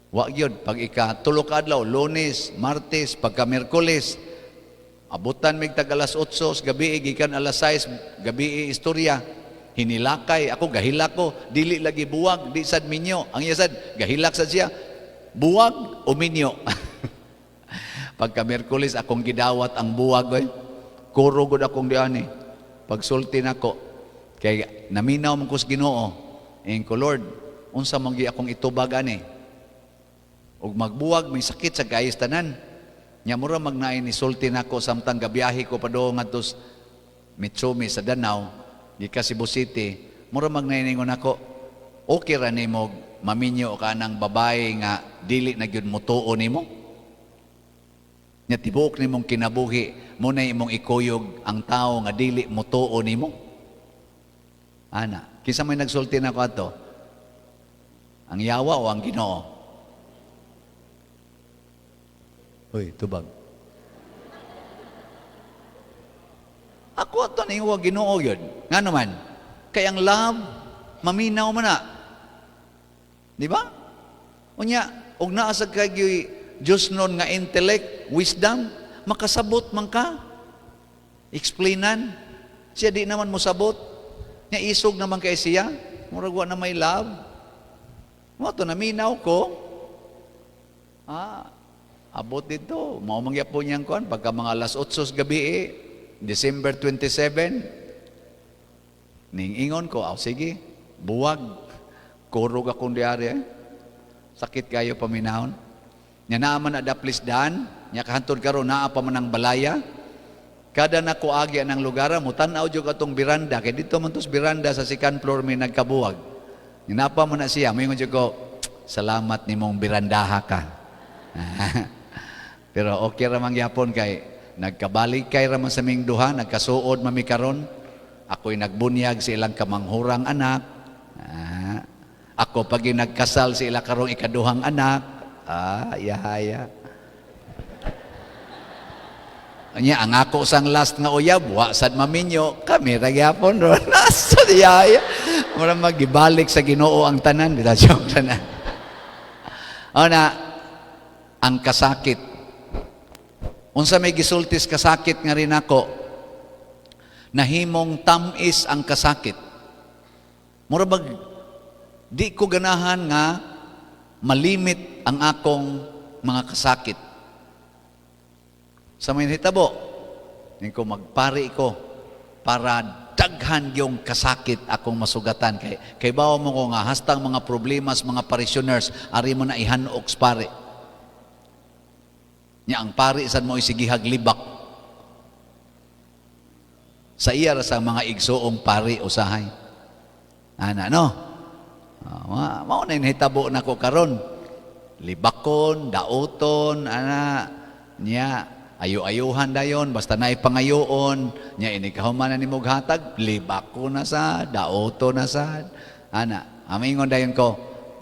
Wa gyud pag ika tulo ka adlaw, Lunes, Martes, pagka Miyerkules, abutan mig tag alas 8 sa gabi gikan alas 6 gabi istorya. Hinilakay ako, gahilak ko, dili lagi buwag, di sad minyo. Ang iya sad gahilak sad siya. Buwag o minyo. Pagka Miyerkules akong gidawat ang buwag oy. Kuro gud akong diani. Pagsulti nako kay naminaw man ko sa Ginoo. Ingon ko, Lord, unsa man gyud akong itubag ani? Og magbuwag may sakit sa gayos tanan. Nya mura magnaay ni sulti nako samtang gabiyahe ko padung ngadto sa Mitsumi sa Danao, gikan Cebu City, mura magnaay ningon nako, okay ra nimo maminyo ka ng babae nga dili na gyud motuo nimo? Nya tibuok nimong kinabuhi, mo na imong ikuyog ang tao nga dili motuo nimo? Ana, kinsa may nagsulti nako ato? Ang yawa o ang Ginoo? Uy, tubag. Ako ato ni wa Ginoo yun. Nga naman, kay ang love, maminaw man na. Di ba? Unya, og naa sa kay Diyos nun nga intellect, wisdom, makasabot man ka. Explainan. Siya di naman mosabot. Nya isog naman kay siya. Murag wa na may love. Mo to naminaw ko. Ah, abot dito. Mao man gyapon niyang kuan pagka mga alas 8 sa gabi December 27, ning ingon ko, aw sige, buwag. Kurog akong diari eh. Sakit kayo paminahon. Nya naa man adaplis daan, nya kahantod karon naa pa man ang balaya. Kada nako agi ang lugar, mutan-aw jud atong biranda kay dito man tos biranda sa second floor may nagkabuwag. Nya naa pa man na siya, moingon jud ko, salamat nimong birandaha ka. Pero okay ra man gyapon kay nagkabalik kay ra man sa ming duha, nagkasuod mami karon. Ako'y nagbunyag sa ilang kamanghurang anak. Ako pag nagkasal sa ila karong ikaduhang anak. Ah, yahaya. Anya ang ako sang last nga uyab, wa sad maminyo, kami ra gyapon ron. Nasa yaya. Mura magibalik sa Ginoo ang tanan, bitaw joke tanan. Ona ang kasakit. Unsa may gisultis kasakit nga rin ako, nahimong tamis ang kasakit. Mura bag di ko ganahan nga malimit ang akong mga kasakit. Sa may hitabo, ko magpari ko para daghan yung kasakit akong masugatan. Kay bawa mo ko nga hastang mga problemas, mga parishioners, ari mo na ihanok sa pari. Nya ang pari sad mo isigihag libak. Sa iya ra sa mga igsuong pari usahay. Ana no? Mao na hitabo nako karon. Libakon, dauton, ana nya ayo-ayuhan dayon basta naay pangayoon nya inikahuman na nimo hatag, libako na sad, dauto na sad. Ana, amingon dayon ko,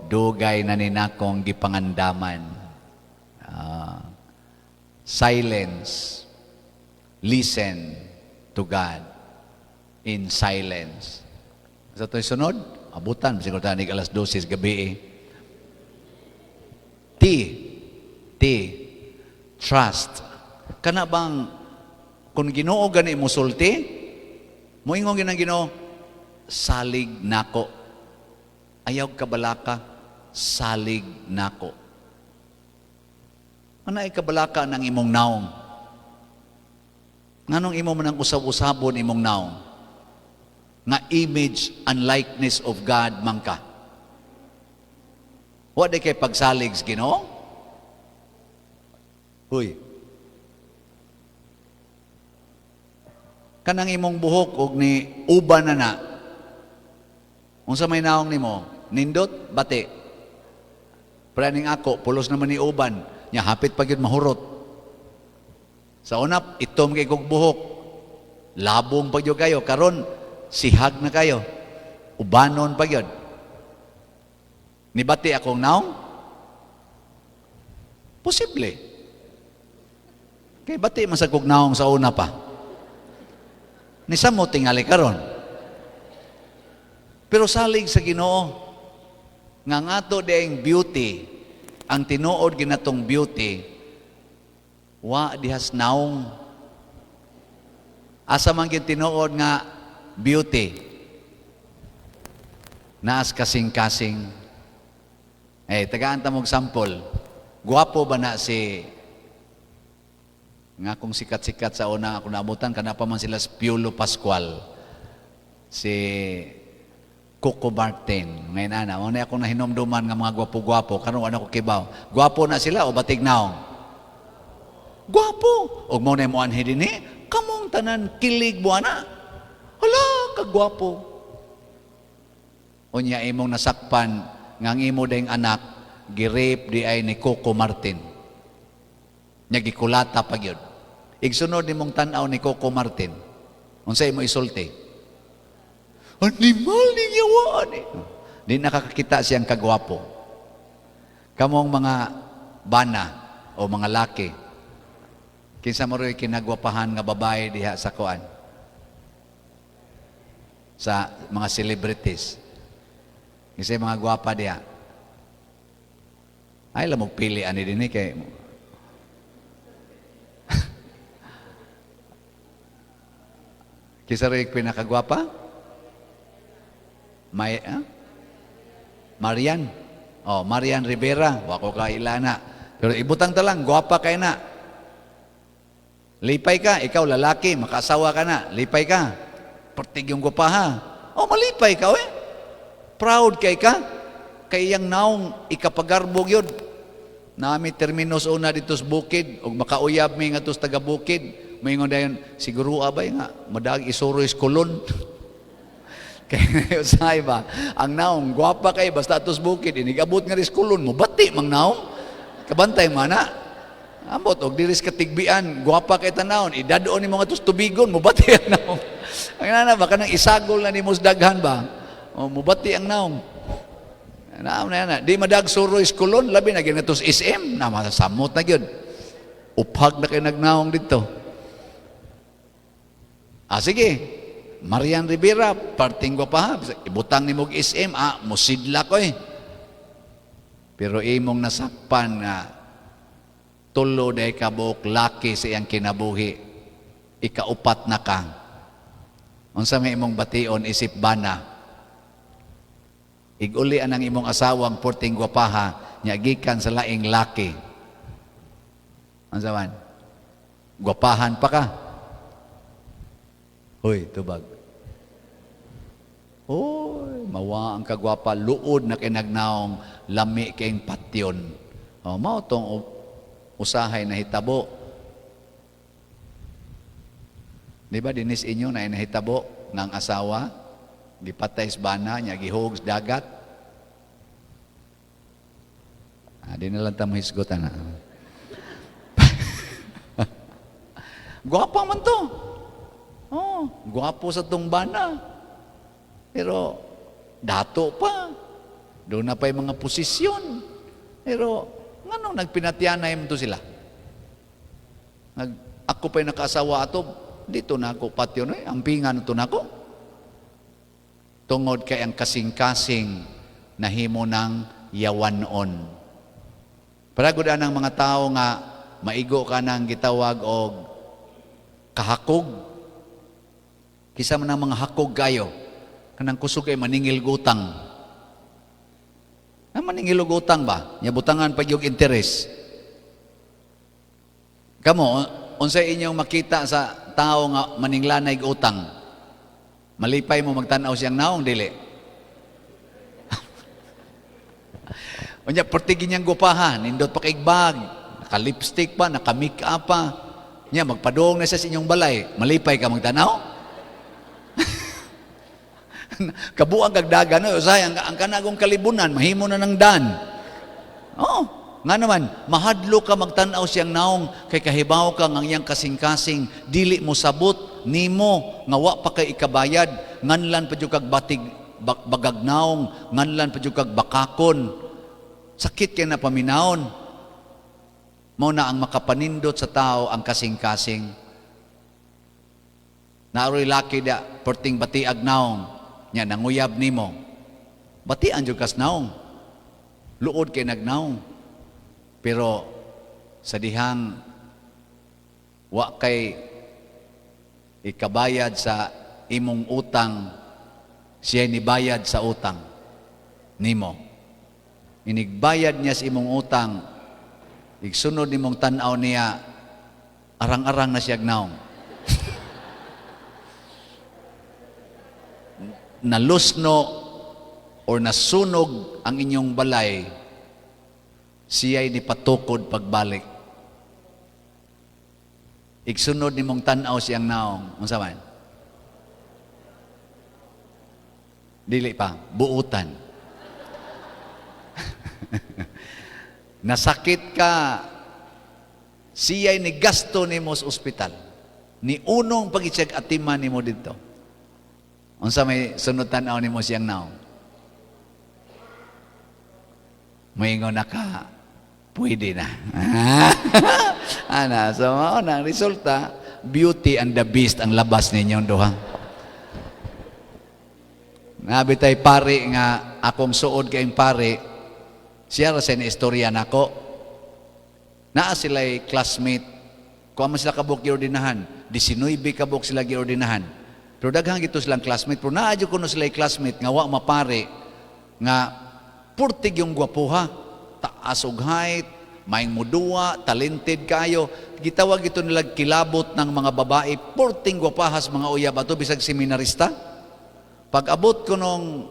dugay na ni nakong gipangandaman. Silence. Listen to God in silence. Sa ito'y sunod, abutan, siguro tayo alas 12 gabi eh. T, T, trust. Kana bang, kung Ginoo gani mo sulti, moingon ginang Ginoo, salig nako. Ayaw kabalaka, salig nako. Ano ay kabalaka ng imong naong? Nganong imo man ang usab-usabon imong naong? Nga image and likeness of God man ka. Wa di kay pagsalig sa Ginoo? Huy. Kanang imong buhok og ni uban na na. Unsa may naong nimo? Nindot, bati. Praning ako, pulos naman ni uban. Nya hapit pa gyud mahurot. Sa una, itom kay kog buhok. Labong pa gyud kayo. Karon, sihag na kayo. Ubanon pa gyud. Nibati akong naong? Posible. Kay bati man sa kog naong sa una pa. Nisa mo tingali karon. Pero salig sa Ginoo nga ngato dieng beauty, ang tinuod ginatong beauty, wa dihas naong. Asa man gyud tinuod nga beauty? Naas kasing-kasing. Eh, tagaan ta mong sample. Guwapo ba na si nga kung sikat-sikat sa una ako naabutan kana pa man sila si Piolo Pascual, si Coco Martin. Ngayon ana, mo na akong nahinomduman nga mga gwapo-gwapo karon wala ko kibaw. Gwapo na sila o batig naong? Gwapo. Og mo na mo anhi dinhi, kamong tanan kilig mo ana. Hala, kagwapo. Unya imong nasakpan nga ang imo ding anak gi-rape di ay ni Coco Martin. Nya gikulata pa gyud. Igsunod nimong tan-aw ni Coco Martin. Unsa imo isulti? Animal ni yawa ni. Di nakakakita siyang kagwapo. Kamong mga bana o mga laki, kinsa mo ro'y kinagwapahan nga babae diha sa kuan? Sa mga celebrities. Kinsa mga gwapa diha? Ay lamog pili ani dinhi kay kinsa ro'y pinakagwapa? May, Marian. Oh, Marian Rivera. Wa ko kailana. Pero ibutang ta lang, gwapa kay na. Lipay ka, ikaw lalaki, makaasawa ka na, lipay ka. Pertig yung gwapa ha. Oh, malipay ka, eh. Proud kay ka. Kay iyang naong ikapagarbog yun. Nami terminos una dito sa bukid, og makauyab mi nga sa taga bukid. Moingon dayon, siguro abay nga, madag isuro is kulon. Kaya usahay ba, ang naong, gwapa kay, basta atos bukid, inigabot nga ris kulon mo, bati mang naong, kabantay mo na. Ambot, og diris katigbian, gwapa kay tanawon, idadon ni mga atos tubigon, mo bati ang naong. Ang nana, baka nang isagol na ni mos daghan ba, o, mubati ang naong. Naam na yan, di madag suroy kulon, labi na ginatos SM, na masamot na yun. Uphag na kay nagnaong dito. Ah, sige, Marian Rivera, parting ko pa, ibutang ni mog SM, musidla ko eh. Pero imong nasakpan nga, tulo day kabuok laki sa iyang kinabuhi, ikaupat na ka. Unsa may imong bation isip bana? Iguli anang imong asawang porting gwapaha, nya gikan sa laing laki. Unsa man? Gwapahan pa ka. Hoy, tubag. Hoy, mawa ang kagwapa, luod na kinagnaong lami kayong patyon. O, mao tong usahay na hitabo. Di ba, dinis inyo na nahitabo ng asawa, gipatay sa bana, niya gihog sa dagat. Ah, di na lang ta mahisgutan na. Gwapa man to. Oh, gwapo sa tong bana. Pero dato pa. Doon na pa'y mga posisyon. Pero, nganong nagpinatyanay mo to sila? Ako pa'y nakaasawa ato, dito na ako patyon, eh, ampingan to nako. Tungod kay ang kasing-kasing nahimo ng yawanon. Paragod ang mga tao nga maigo ka ng gitawag og kahakog. Kisa man ang mga hakog kayo, kanang kusog ay maningil gutang. Ang maningil og utang ba? Nya butangan pa yung interes. Kamo, unsay inyong makita sa tao nga maninglanay og utang? Malipay mo magtan-aw siyang naong dili. Unya pertigi niyang gupahan, nindot pa kay bag, naka-lipstick pa, naka-makeup pa. Nya magpadung na siya sa inyong balay, malipay ka magtan-aw? Kabuang kag dagan, no, usay ang kanagong kalibunan, mahimo na ng dan. Oh, nga naman, mahadlo ka magtan-aw siyang naong kay kahibaw ka nga ang iyang kasing-kasing dili mo sabot nimo nga wa pa kay ikabayad, nganlan pa jud kag batig bagag naong, nganlan pa jud kag bakakon. Sakit kay na paminawon. Mao na ang makapanindot sa tao ang kasing-kasing. Naaroy laki da perting batiag naong nya nanguyab nimo. Batian jud kas naong. Luod kay nagnaong. Pero sa dihang wa kay ikabayad sa imong utang, siya nibayad sa utang nimo. Inigbayad niya sa imong utang, igsunod nimong tan-aw niya, arang-arang na siya naong. Nalusno or nasunog ang inyong balay, siya'y nipatukod pagbalik. Igsunod nimong tan-aw siyang naong. Unsa man? Dili pa, buutan. Nasakit ka, siya'y nigasto nimo sa ospital. Ni unong pag-check atiman nimo didto. Unsa may sunod tan-aw nimo siyang naong? Moingon na ka, pwede na. Ana, so mao na ang resulta, Beauty and the Beast ang labas ninyong duha. Nabi tay pari nga akong suod kayong pari, siya ra sa istorya nako. Naa sila'y classmate, kuha man sila kabuk giordinahan, 19 kabuk sila giordinahan. Pero daghang gito silang classmate, pero naa jud kuno sila'y classmate nga wa mapare nga purtig yung gwapuha, taas og height, maing muduwa, talented kayo. Gitawag ito nila kilabot ng mga babae, purting gwapahas mga uyab ato bisag seminarista. Pag abot ko nung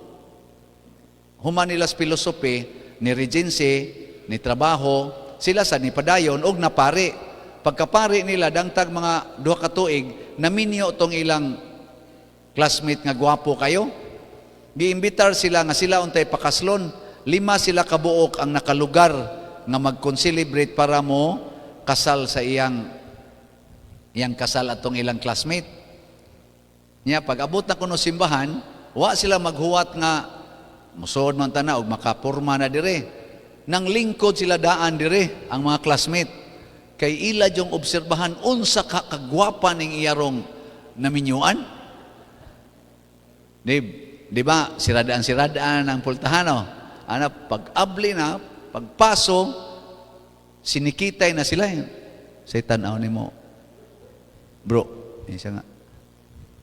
humanilas philosophy, ni Regency, ni trabaho, sila sa ni padayon og napare. Pagkapare nila dangtag mga 2 ka tuig, naminyo tong ilang classmate nga gwapo kayo. Giimbitar sila nga sila untay pakaslon. 5 sila kabuok ang nakalugar nga mag-concelebrate para mo kasal sa iyang kasal atong ilang classmate. Nya pag abot na kuno simbahan, wa sila maghuwat nga musuod man tana og makapurma na dire. Nang lingkod sila daan dire ang mga classmate. Kay ila jong obserbahan unsa ka kagwapa ning iyarong naminyuan. Di ba siradaan-siradaan ang pultahan, no? Ana pag abli na, pagpaso, sinikitay na sila. Say tan-aw nimo, bro. Siya nga,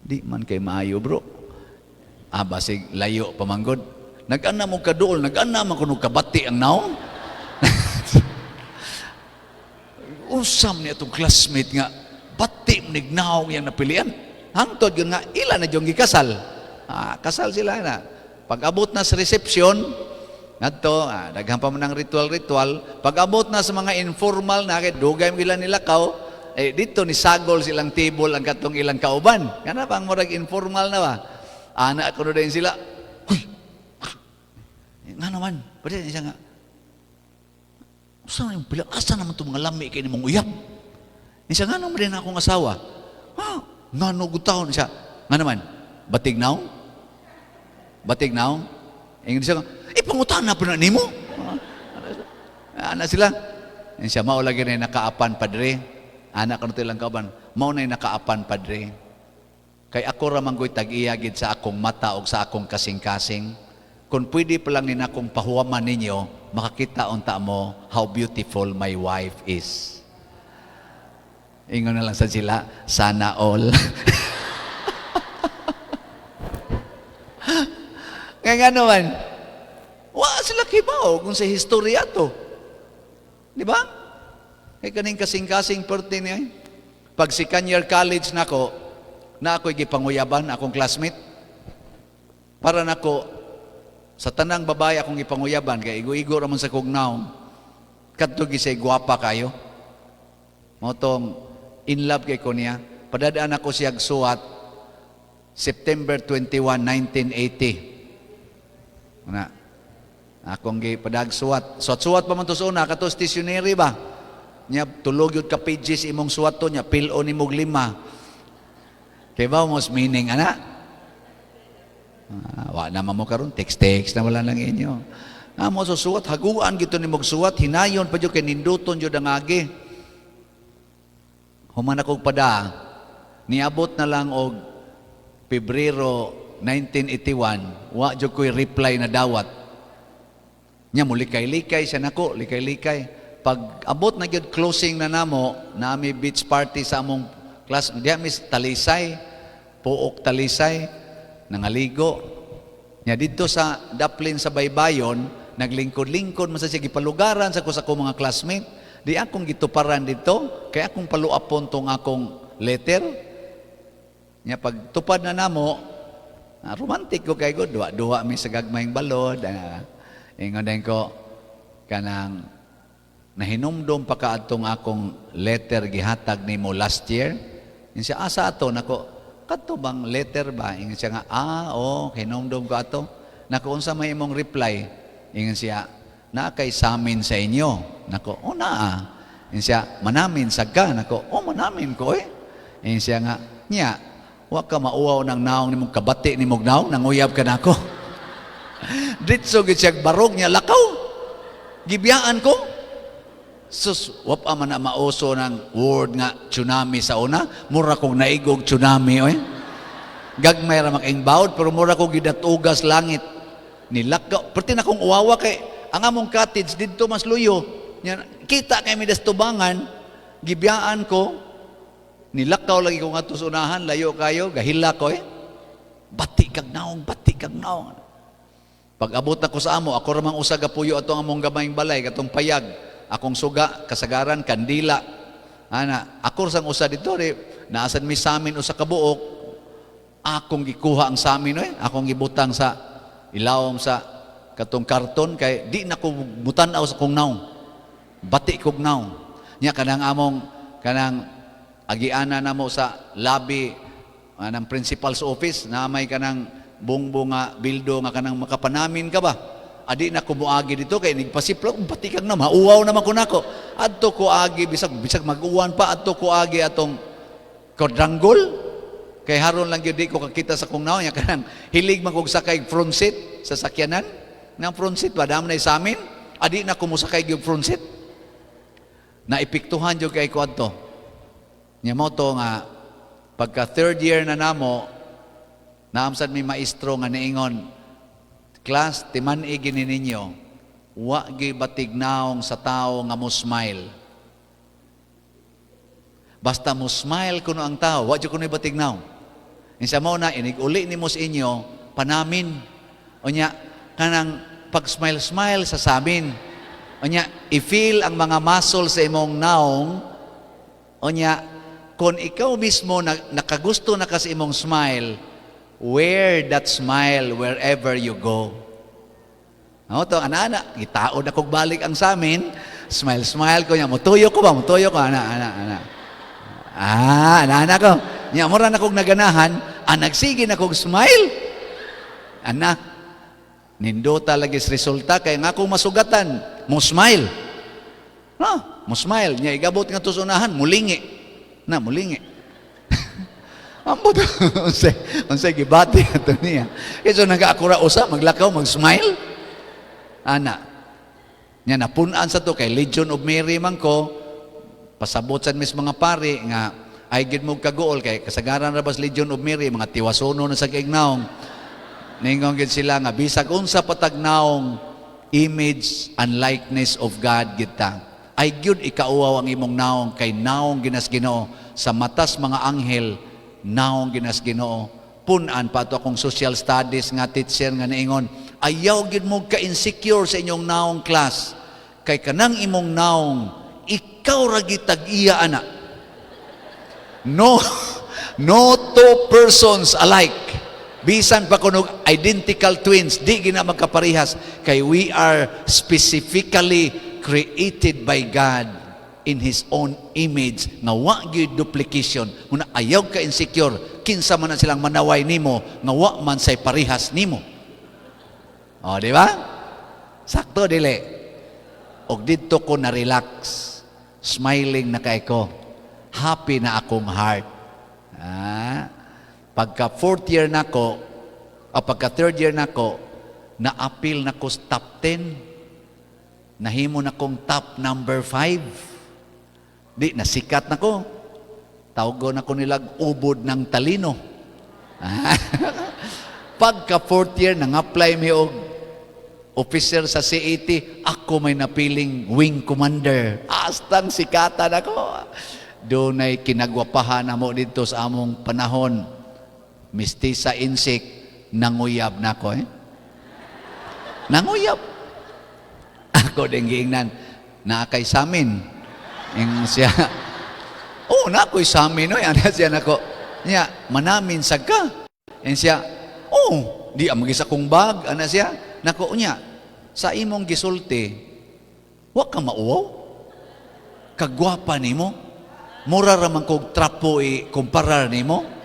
di man kay maayo, bro. Ah, basig layo pamanggod. Nag-ana mo kaduol, nag-ana man kuno kabati ang naong. Usam ni atong classmate nga bati nig naong iyang napilian. Hangtod yun nga ila na jong gikasal. Ah, kasal sila na. Pag abot na sa reception, ngadto, daghan pa man ang ritual-ritual. Pag abot na sa mga informal na kay dugay mo ila nilakaw, dito ni sagol silang table ang katong ilang kauban. Kana pang murag informal na ba? Ana kuno din sila. Huy. Nga naman, pwede siya nga. Usa na yung pila, asa naman itong mga lami kay nimong uyab? Siya nga naman din akong asawa. Ha, nga no gutahon siya. Nga naman, batig naong? Batig naong? Ingon siya nga, Ipangutana pa na nimo. Ana sila. Yan siya, mao lagi na nakaapan, padre. Anak ko na lang kauban. Mao na nakaapan, padre. Kay ako ra man go'y tag-iya gid sa akong mata o sa akong kasing-kasing. Kung pwede pa lang ni akong pahuwaman ninyo, makakita unta mo how beautiful my wife is. Ingon na lang sa sila, sana all. Kaya nga naman, wa sila kibaw kung sa historia to. Di ba? Kay kaning kasing-kasing perti niya. Pag second year college nako, na ako'y gipanguyaban akong classmate. Para nako sa tanang babae akong gipanguyaban kay igo-igo ra man sa kog naong. Kadto gisay gwapa kayo. Mao tong in love kay ko niya. Padadaan ako siya suwat September 21, 1980. Una. Akong gipadag suwat. Suwat-suwat pa man to sa una kato stationery ba? Nya tulog yun ka pages imong suwat to nya pil-on nimog lima. Kay ba mos meaning ana? Ah, wa na mo karon text-text na wala lang inyo. Ah, mo so suwat haguan gito nimog suwat hinayon pa jud kay ninduton jud ang agi. Human akong pada niabot na lang og Pebrero 1981, wa jud ko'y reply na dawat. Nya mo likay-likay siya nako, likay-likay. Pag abot na gyud closing na namo, nami beach party sa among class, diha mis Talisay, Pook Talisay, nangaligo. Nya didto sa Daplin sa Baybayon, naglingkod-lingkod man sa siya gipalugaran sa ko sa akong mga classmate. Di akong gituparan dito, kay akong paluapon tong akong letter. Nya pag tupad na namo, romantic ko kay ko, duha-duha mi sa gagmayng balod. Ingon din ko kanang nahinumdum pa kaadtong akong letter gihatag nimo last year. Ingon siya, asa ato nako, kadto bang letter ba? Ingon siya nga, oh, hinumdum ko ato. Nako, unsa may imong reply? Ingon siya, naa kay samin sa inyo. Nako, oh naa. Ingon siya, manamin sad ka. Nako, oh manamin ko eh. Ingon siya nga, nya, wa ka mauwaw ng naong nimong kabati nimong naong, nanguyab ka nako. Ditso gid siya barog niya lakaw. Gibiyaan ko. Sus, wa pa man na mauso ng word nga tsunami sa una. Mura kong naigog tsunami oy. Gagmay ra makaing bawd pero mura kong gidatugas langit. Nilakaw. Perti na kong uwawa kay ang among cottage didto mas luyo. Nya, kita kay mi tubangan, gibiyaan ko. Nilakaw lagi ko ngadto sa unahan, layo kayo, gahila ko eh. Bati kag naong, bati kag naong. Pag abot ako sa amo, ako ramang usa gapuyo atong among gamayng balay, katong payag, akong suga, kasagaran, kandila. Ana, ako sang usa dito, di, naasan mi samin usa ka buok, akong gikuha ang samin oy, akong gibutang sa ilawom sa katong karton kay di na ko mutan-aw sa kong naong. Bati kog naong. Nya kanang among kanang agiana namo sa lobby anang principal's office na may kanang bongbong nga bildo nga kanang makapanamin ka ba? Adi na ko moagi dito kay nigpasiplo kung pati kag na mauwaw naman ko nako. Adto ko agi bisag bisag mag-uwan pa adto ko agi atong quadrangle kay haron lang gyud di ko kakita sa kong naong nya kanang hilig man kog sakay front seat sa sakyanan. Nga front seat ba dam na sa amin? Adi na ko mosakay gyud front seat. Naepektuhan jud kay ko adto. Nya mo to nga pagka third year na namo, naamsad mi maestro nga niingon, class, timan-i gini ninyo, wa gi batig naong sa tao nga mo smile. Basta mo smile kuno ang tao, wa jud kuno batig naong. Insa mo na inig-uli nimo sa inyo, panamin. Unya kanang pag smile-smile sa samin. Unya i-feel ang mga muscle sa imong naong. Unya kung ikaw mismo na, nakagusto na ka sa imong smile, wear that smile wherever you go. Ano to, ana-ana, gitaod akong balik ang samin, smile, smile ko niya, mutuyo ko ba, mutuyo ko, ana, ana, ana. Ah, ana, ana ko. Niya, mura na kong naganahan, ah, nagsige na kong smile. Ana, nindota lagi sa resulta, kaya nga akong masugatan, mo smile. No, mo smile. Niya, igabot nga to sa unahan, mulingi. Na, mulingi. Ambot, unsay, unsay gibati ato niya. Kaya so nag-akura usa, maglakaw, mag-smile. Ana. Nya napun-an sa to kay Legion of Mary man ko, pasabot sa mis mga pari nga ay gid mo kaguol kay kasagaran ra bas Legion of Mary mga tiwasono na sa kaignaong. Ningon gid sila nga bisag unsa patagnaong, image and likeness of God gid ta. Ay gyud ikauwaw ang imong naong kay naong ginas Ginoo sa matas mga anghel, naong ginas Ginoo. Pun-an pa ato akong social studies nga teacher nga niingon, "Ayaw gid mo ka-insecure sa inyong naong, class, kay kanang imong naong, ikaw ra gid tag-iya ana. No, no two persons alike. Bisan pa kuno identical twins, di gina magkaparehas kay we are specifically created by God in His own image nga wa gyud duplication. Muna ayaw ka insecure kinsa man na silang manaway nimo nga wa man say parehas nimo." O, di ba? Sakto dili? Og didto ko na relax, smiling na kay ko, happy na akong heart. Pagka fourth year nako o pagka third year nako, naapil na ko sa top 10, nahimo na kong top number 5. Di, nasikat na ko. Tawgon ako nilag ubod ng talino. Pagka fourth year, nang-apply mi og officer sa CAT, ako may napiling wing commander. Astang sikatan ako. Doon ay kinagwapahan na mo dito sa among panahon. Mistisa Insik, nanguyab na ako eh. Nanguyab. Ako din giingnan, naa kay samin. Ing siya, "Oh, na ako'y samin, no?" Ana siya nako. Niya, "Manamin sad ka." Ing siya, "Oh, di ang magisa kong bag." Ana siya. Nako niya, "Sa imong gisulti, wa ka mauwaw? Kagwapa nimo? Mura ra man kog trapo i kumparar nimo?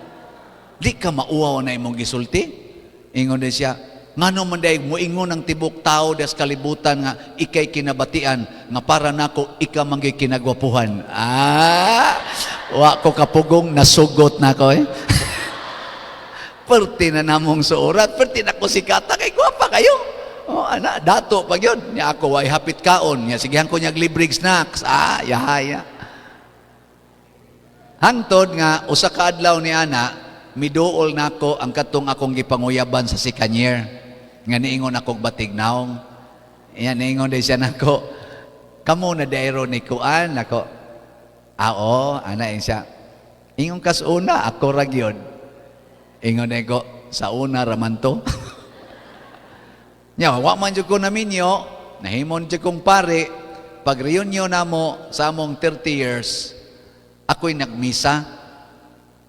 Di ka mauwaw na imong gisulti?" Ingon din siya, "Ngano man day moingon ang tibok tao des kalibutan nga ikay kinabatian nga para nako ika man gyud kinagwapuhan." Ah, wa ko kapugong, nasugot na ko eh. Perti na namong suorat, perti na ko sikata kay gwapa kayo. Oh, ana, dato pag yun. Nya ako way hapit kaon, nya sigihan ko niya libreng snacks. Ah, yahaya. Hangtod nga usa ka adlaw ni ana, miduol nako ang katong akong gipanguyaban sa second year. Nga niingon akong batig naong. Iyan, niingon din siya nako. "Kamo na dairo ni kuan nako." "Ah, oo," ana siya. "Ingon kas una, ako ra gyud." Ingon ko, "Sa una raman to." Nya, wa man jud ko naminyo, nahimon jud kong pare, pag reunion namo sa among 30 years, ako'y nagmisa.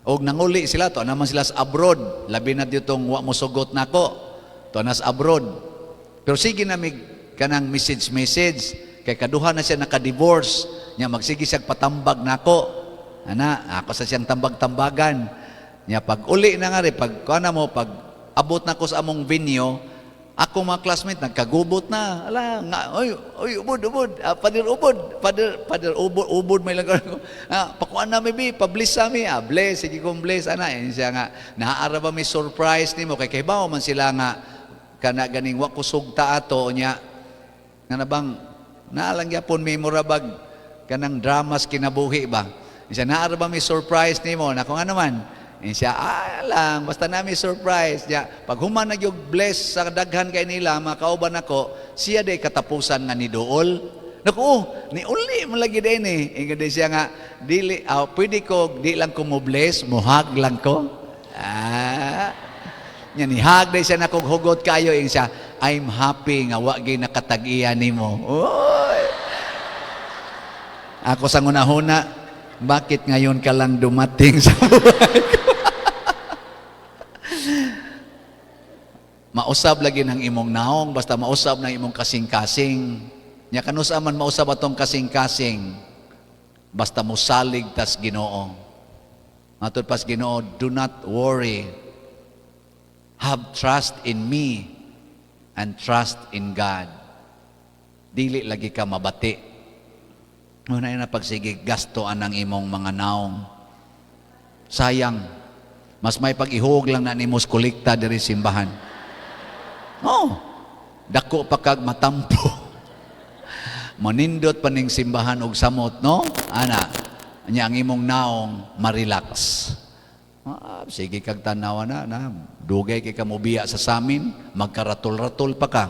Og nanguli sila, to naman sila sa abroad. Labi na ditong wa mo sugot nako. To nas abroad. Pero sige na mig kanang message message kay kaduha na siya naka-divorce. Nya magsige siya patambag nako. Ana, ako sa siyang tambag-tambagan. Nya pag uli na nga rin, pag kuan na mo, pag abot na ko sa among venue, ako mga classmate nagkagubot na. Ala, nga, "Oy, oy, ubod, ubod. Ah, Father ubod, Father, Father ubod, ubod may lang." "Ah, pakuan na mi bi, pa-bless sa mi." "Ah, bless, sige kong bless ana." Yan siya nga, "Naara ba may surprise nimo?" Kay kahibaw man sila nga kana ganing wa ko sugta ato nya. Nga na bang naalang gyapon may murabag kanang dramas kinabuhi ba. Siya, "Naara ba may surprise nimo?" Nako, "Nga naman?" Eh, siya, "Ah, lang, basta nami surprise." Ya, pag human na yung bless sa daghan kay nila, mga kauban ako, siya day katapusan nga ni Dool. Naku, oh, ni uli mo lagi din eh. Ingon din siya nga, "Dili, ah, pwede ko, di lang ko mo bless, muhag lang ko." Ah, nya ni hag day siya nakog hugot kayo, ing siya, "I'm happy nga wa gyud nakatag-iya nimo." Oy. Ako sa ngunahuna, bakit ngayon ka lang dumating sa buhay ko? Mausab lagi ng imong naong, basta mausab ng imong kasing-kasing. Nya kanusa man mausab atong kasing-kasing, basta musalig tas Ginoo. Matod pas Ginoo, "Do not worry. Have trust in me and trust in God." Dili lagi ka mabati. Muna na pagsige gasto anang imong mga naong. Sayang. Mas may pag-ihog lang na nimo sa kolekta diri simbahan. Oh. Dako pa kag matampo. Manindot pa ning simbahan og samot, no? Ana, nya ang imong naong ma-relax. Ah, sige kag tanawa na, na. Dugay kay ka mobiya sa samin, magkaratol-ratol pa ka.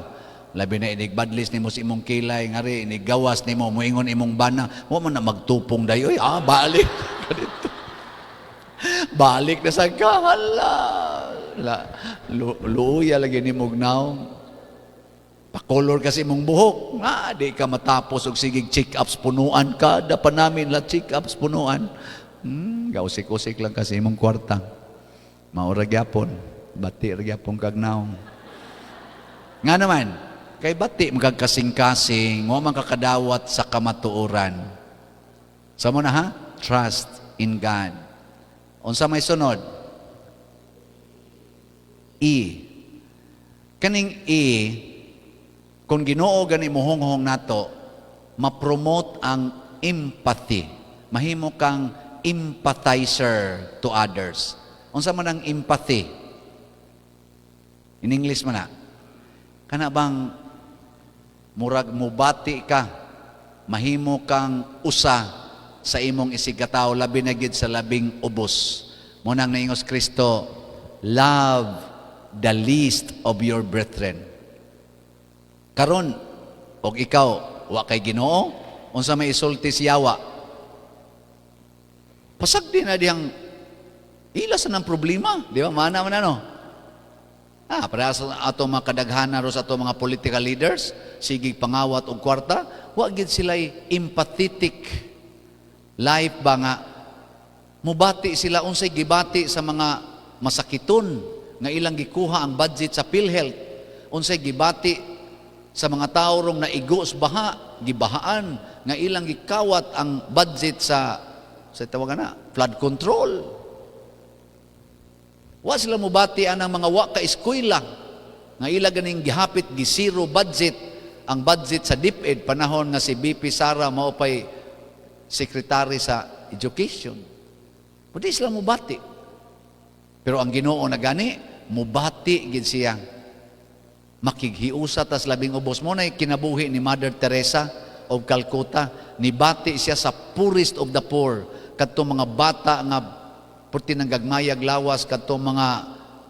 Labi na inigbadlis nimo sa imong kilay, ngari iniggawas nimo, moingon imong bana, wa man na magtupong dayoy. Ah, balik ka dito. Balik na sa kahala. La, luya lagi nimog naong. Pakolor kasi imong buhok. Nga, di ka matapos og sigig check-ups punuan ka. Da pa namin la check-ups punuan. Gausik-usik lang kasi imong kwarta. Maura gyapon. Bati ra gyapon kag naong. Nga naman, kay bati magkasing-kasing, wa man kakadawat sa kamatuoran. Sa mo na ha? Trust in God. Unsa may sunod? E. Kaning E, kung Ginoo gani mohonghong nato, ma-promote ang empathy. Mahimo kang empathizer to others. Unsa man ang empathy? In English man na. Kana bang murag mubati ka, mahimo kang usa sa imong isigkatawo, labi na gid sa labing ubos. Mo nang naingos Kristo, "Love the least of your brethren." Karon og ikaw wa kay Ginoo, unsa may isulti si yawa? Pasagdi na diyang ila sa ng problema, di ba? Mana man ano? Ah, para sa ato mga kadaghanan ro sa ato mga political leaders, sige pangawat og kwarta, wa gid sila empathetic life ba nga mubati sila unsay gibati sa mga masakiton nga ilang gikuha ang budget sa PhilHealth, unsay gibati sa mga tao rong naigo sa baha, gibahaan nga ilang gikawat ang budget sa tawagan na flood control. Wa sila mubati anang mga wa ka eskwela nga ila ganing gihapit gi-zero budget ang budget sa DepEd panahon nga si VP Sara mao pay secretary sa education. Pwede sila mubati. Pero ang Ginoo na gani, mubati gid siya. Makighiusa tas labing ubos mo na kinabuhi ni Mother Teresa of Calcutta, nibati siya sa poorest of the poor, kadto mga bata nga purti ng gagmayag lawas, kadto mga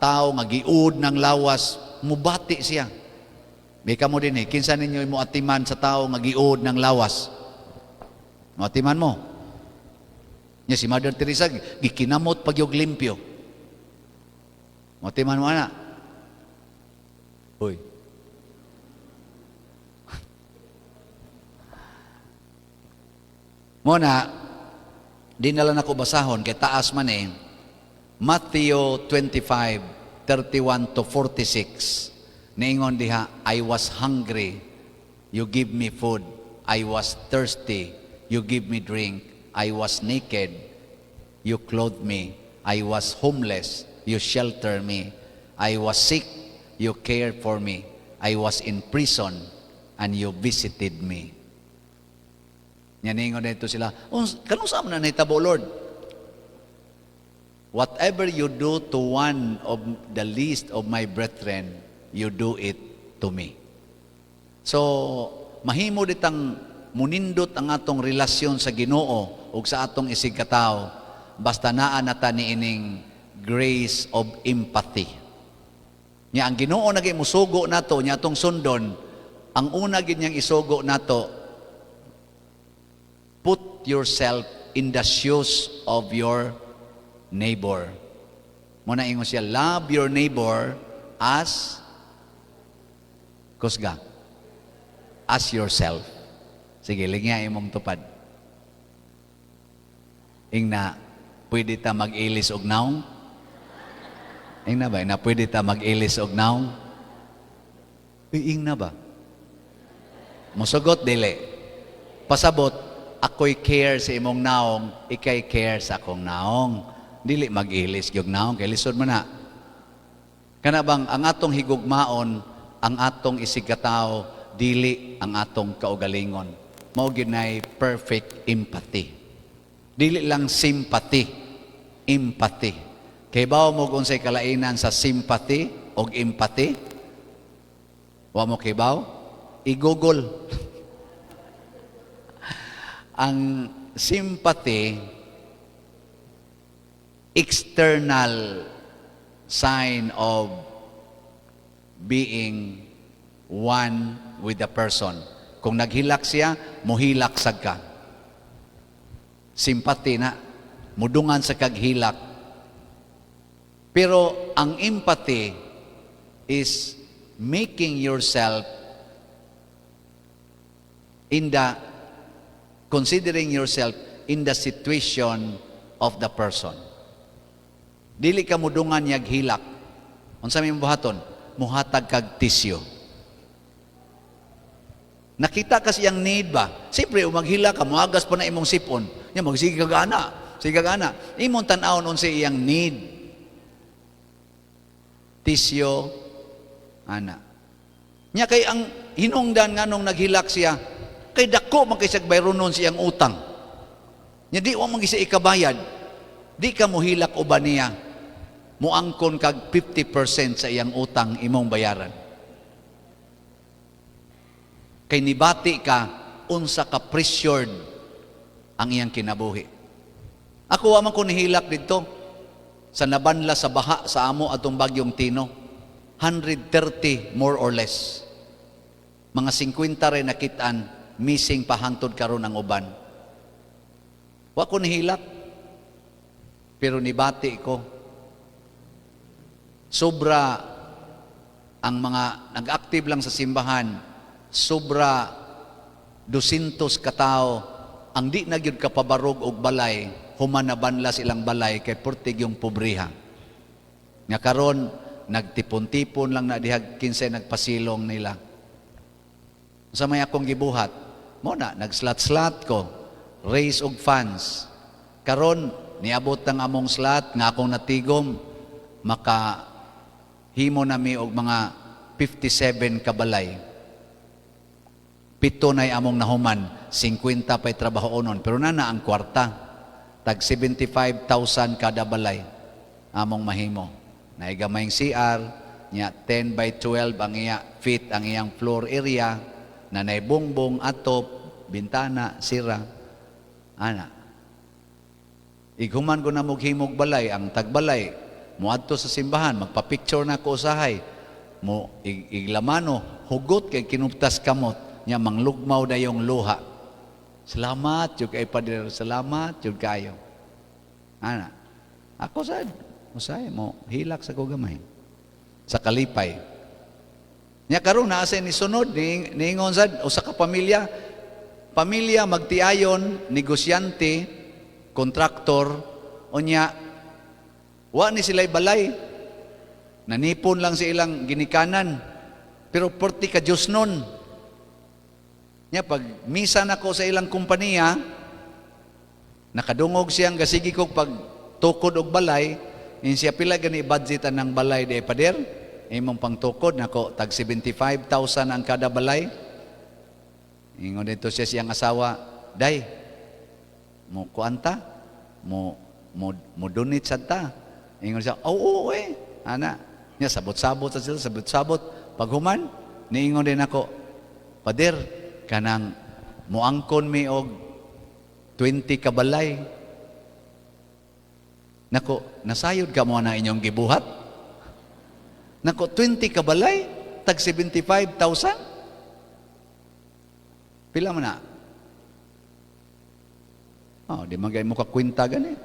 tao nga giud ng lawas, mubati siya. May kamo din eh, kinsa ninyo mo atiman sa tao nga giud ng lawas? Mo atiman mo? Nya si Mother Teresa gikinamot pag limpyo. Mo atiman mo ana? Uy. Mo na, di na lang ako basahon, kay taas man eh. Matthew 25, 31 to 46. Niingon diha, "I was hungry, you give me food. I was thirsty, you give me drink. I was naked, you clothed me. I was homeless, you shelter me. I was sick, you cared for me. I was in prison, and you visited me." Nya niingon dito sila, "Kanus-a man na nahitabo, Lord?" "Whatever you do to one of the least of my brethren, you do it to me." So, mahimo ditang munindot ang atong relasyon sa Ginoo ug sa atong isigkatawo basta naa na ta niining grace of empathy. Nya ang Ginoo nagay musugo nato nya atong sundon, ang una gid niyang isugo nato, put yourself in the shoes of your neighbor. Mo na ingon siya, "Love your neighbor as kusga as yourself." Sige, lingya imong tupad. Ingna, pwede ta mag-ilis og naong? Ingna ba? Ingna, pwede ta mag-ilis og naong? Uy, ingna ba? Musugot, dili. Pasabot, ako'y care sa imong naong, ikay care sa akong naong. Dili mag-ilis gyud naong, kay lisod man na. Kana bang ang atong higugmaon, ang atong isigkatawo, dili ang atong kaugalingon. Mao gyud nay perfect empathy. Dili lang sympathy, empathy. Kay bawo mo kung unsay kalainan sa sympathy og empathy? Wa mo kibaw? I-Google. Ang sympathy, external sign of being one with the person. Kung naghilak siya, muhilak sad ka. Sympathy na. Mudungan sa kaghilak. Pero ang empathy is making yourself in the considering yourself in the situation of the person. Dili ka mudungan niyag hilak. Unsa may buhaton? Muhatag kag tisyo. Nakita kasi ang need ba? Siyempre, kung maghilak ka, muagas pa na imong sipon. Nya magsige kag ana, sige kag ana. Imong tan-awon unsa iyang need. Tisyo, ana. Nya kay ang hinungdan nganong naghilak siya, kay dako man kay siyag bayronon siyang utang. Nya di wa man siya ikabayad. Di ka muhilak uban niya. Muangkon kag 50% sa iyang utang imong bayaran. Kay nibati ka unsa ka pressured ang iyang kinabuhi. Ako, wa man ko nihilak didto sa nabanla sa baha sa amo atong bagyong Tino. 130 more or less. Mga 50 rin nakitaan, missing pa hangtod karon ang uban. Wa ko nihilak. Pero nibati ko. Sobra ang mga nag-active lang sa simbahan, sobra 200 katao ang di na gyud kapabarog og balay human nabanla silang balay kay perti gyung pobriha. Nga karon nagtipon-tipon lang na dihag kinsay nagpasilong nila. Sa may akong gibuhat, mo na nag-slot-slot ko, raise og funds. Karon niabot ang among slot nga akong natigom, maka himo nami og mga 57 ka balay. 7 na'y among nahuman, 50 pa'y trabaho onon. Pero nana ang kwarta. Tag 75,000 kada balay among mahimo. Naay gamayng CR, nya 10 by 12 ang iya feet ang iyang floor area, na nay bongbong, atop, bintana, sira. Ana. Ighuman ko na moghimog balay, ang tagbalay, muadto sa simbahan, magpa-picture na ko usahay. Mo iglamano, hugot kay kinuptas kamot, nya manglugmaw dayong luha. Salamat jud kay Pader, salamat jud kayo. Ana. Ako sad, usahay mo hilak sa ko gamay. Sa kalipay. Nya karon naa sa ni sunod ni niingon sad usa ka pamilya, pamilya magtiayon, negosyante, kontraktor, unya wa ni sila'y balay. Nanipon lang sa ilang ginikanan. Pero porti ka Diyos nun. Nya pag misa nako sa ilang kompanya, nakadungog siyang gasigi ko pag tukod og balay, in siya pila gani budget ang balay di pader, imong pangtukod nako tag 75,000 ang kada balay. Ingon dito siya siyang asawa, "Day, mo kuanta, mo mo mo donate sad ta." Ingon siya, "Oo, oo eh." Ana, nya sabot-sabot sa sila, sabot-sabot. Paghuman, niingon din ako, "Pader, kanang muangkon mi og 20 ka balay." Nako, nasayod ka mo na inyong gibuhat? Nako, 20 ka balay, tag 75,000? Pila man na? Oh, di man mo ka kwenta gani.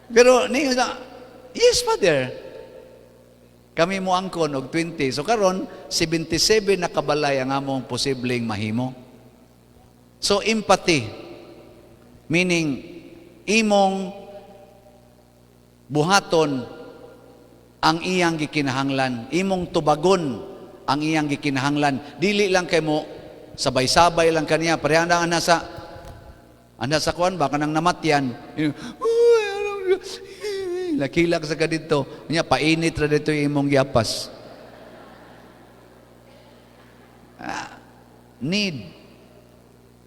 Pero ni "Yes, Father. Kami mo angkon og 20." So karon 77 na kabalay ang among posibleng mahimo. So empathy, meaning imong buhaton ang iyang gikinahanglan, imong tubagon ang iyang gikinahanglan. Dili lang kay mo sabay-sabay lang kaniya, pareha na ana sa kuan ba kanang namatyan. Lakilak sa ka dito. Nya painit ra dito yung imong giapas. Ah, need.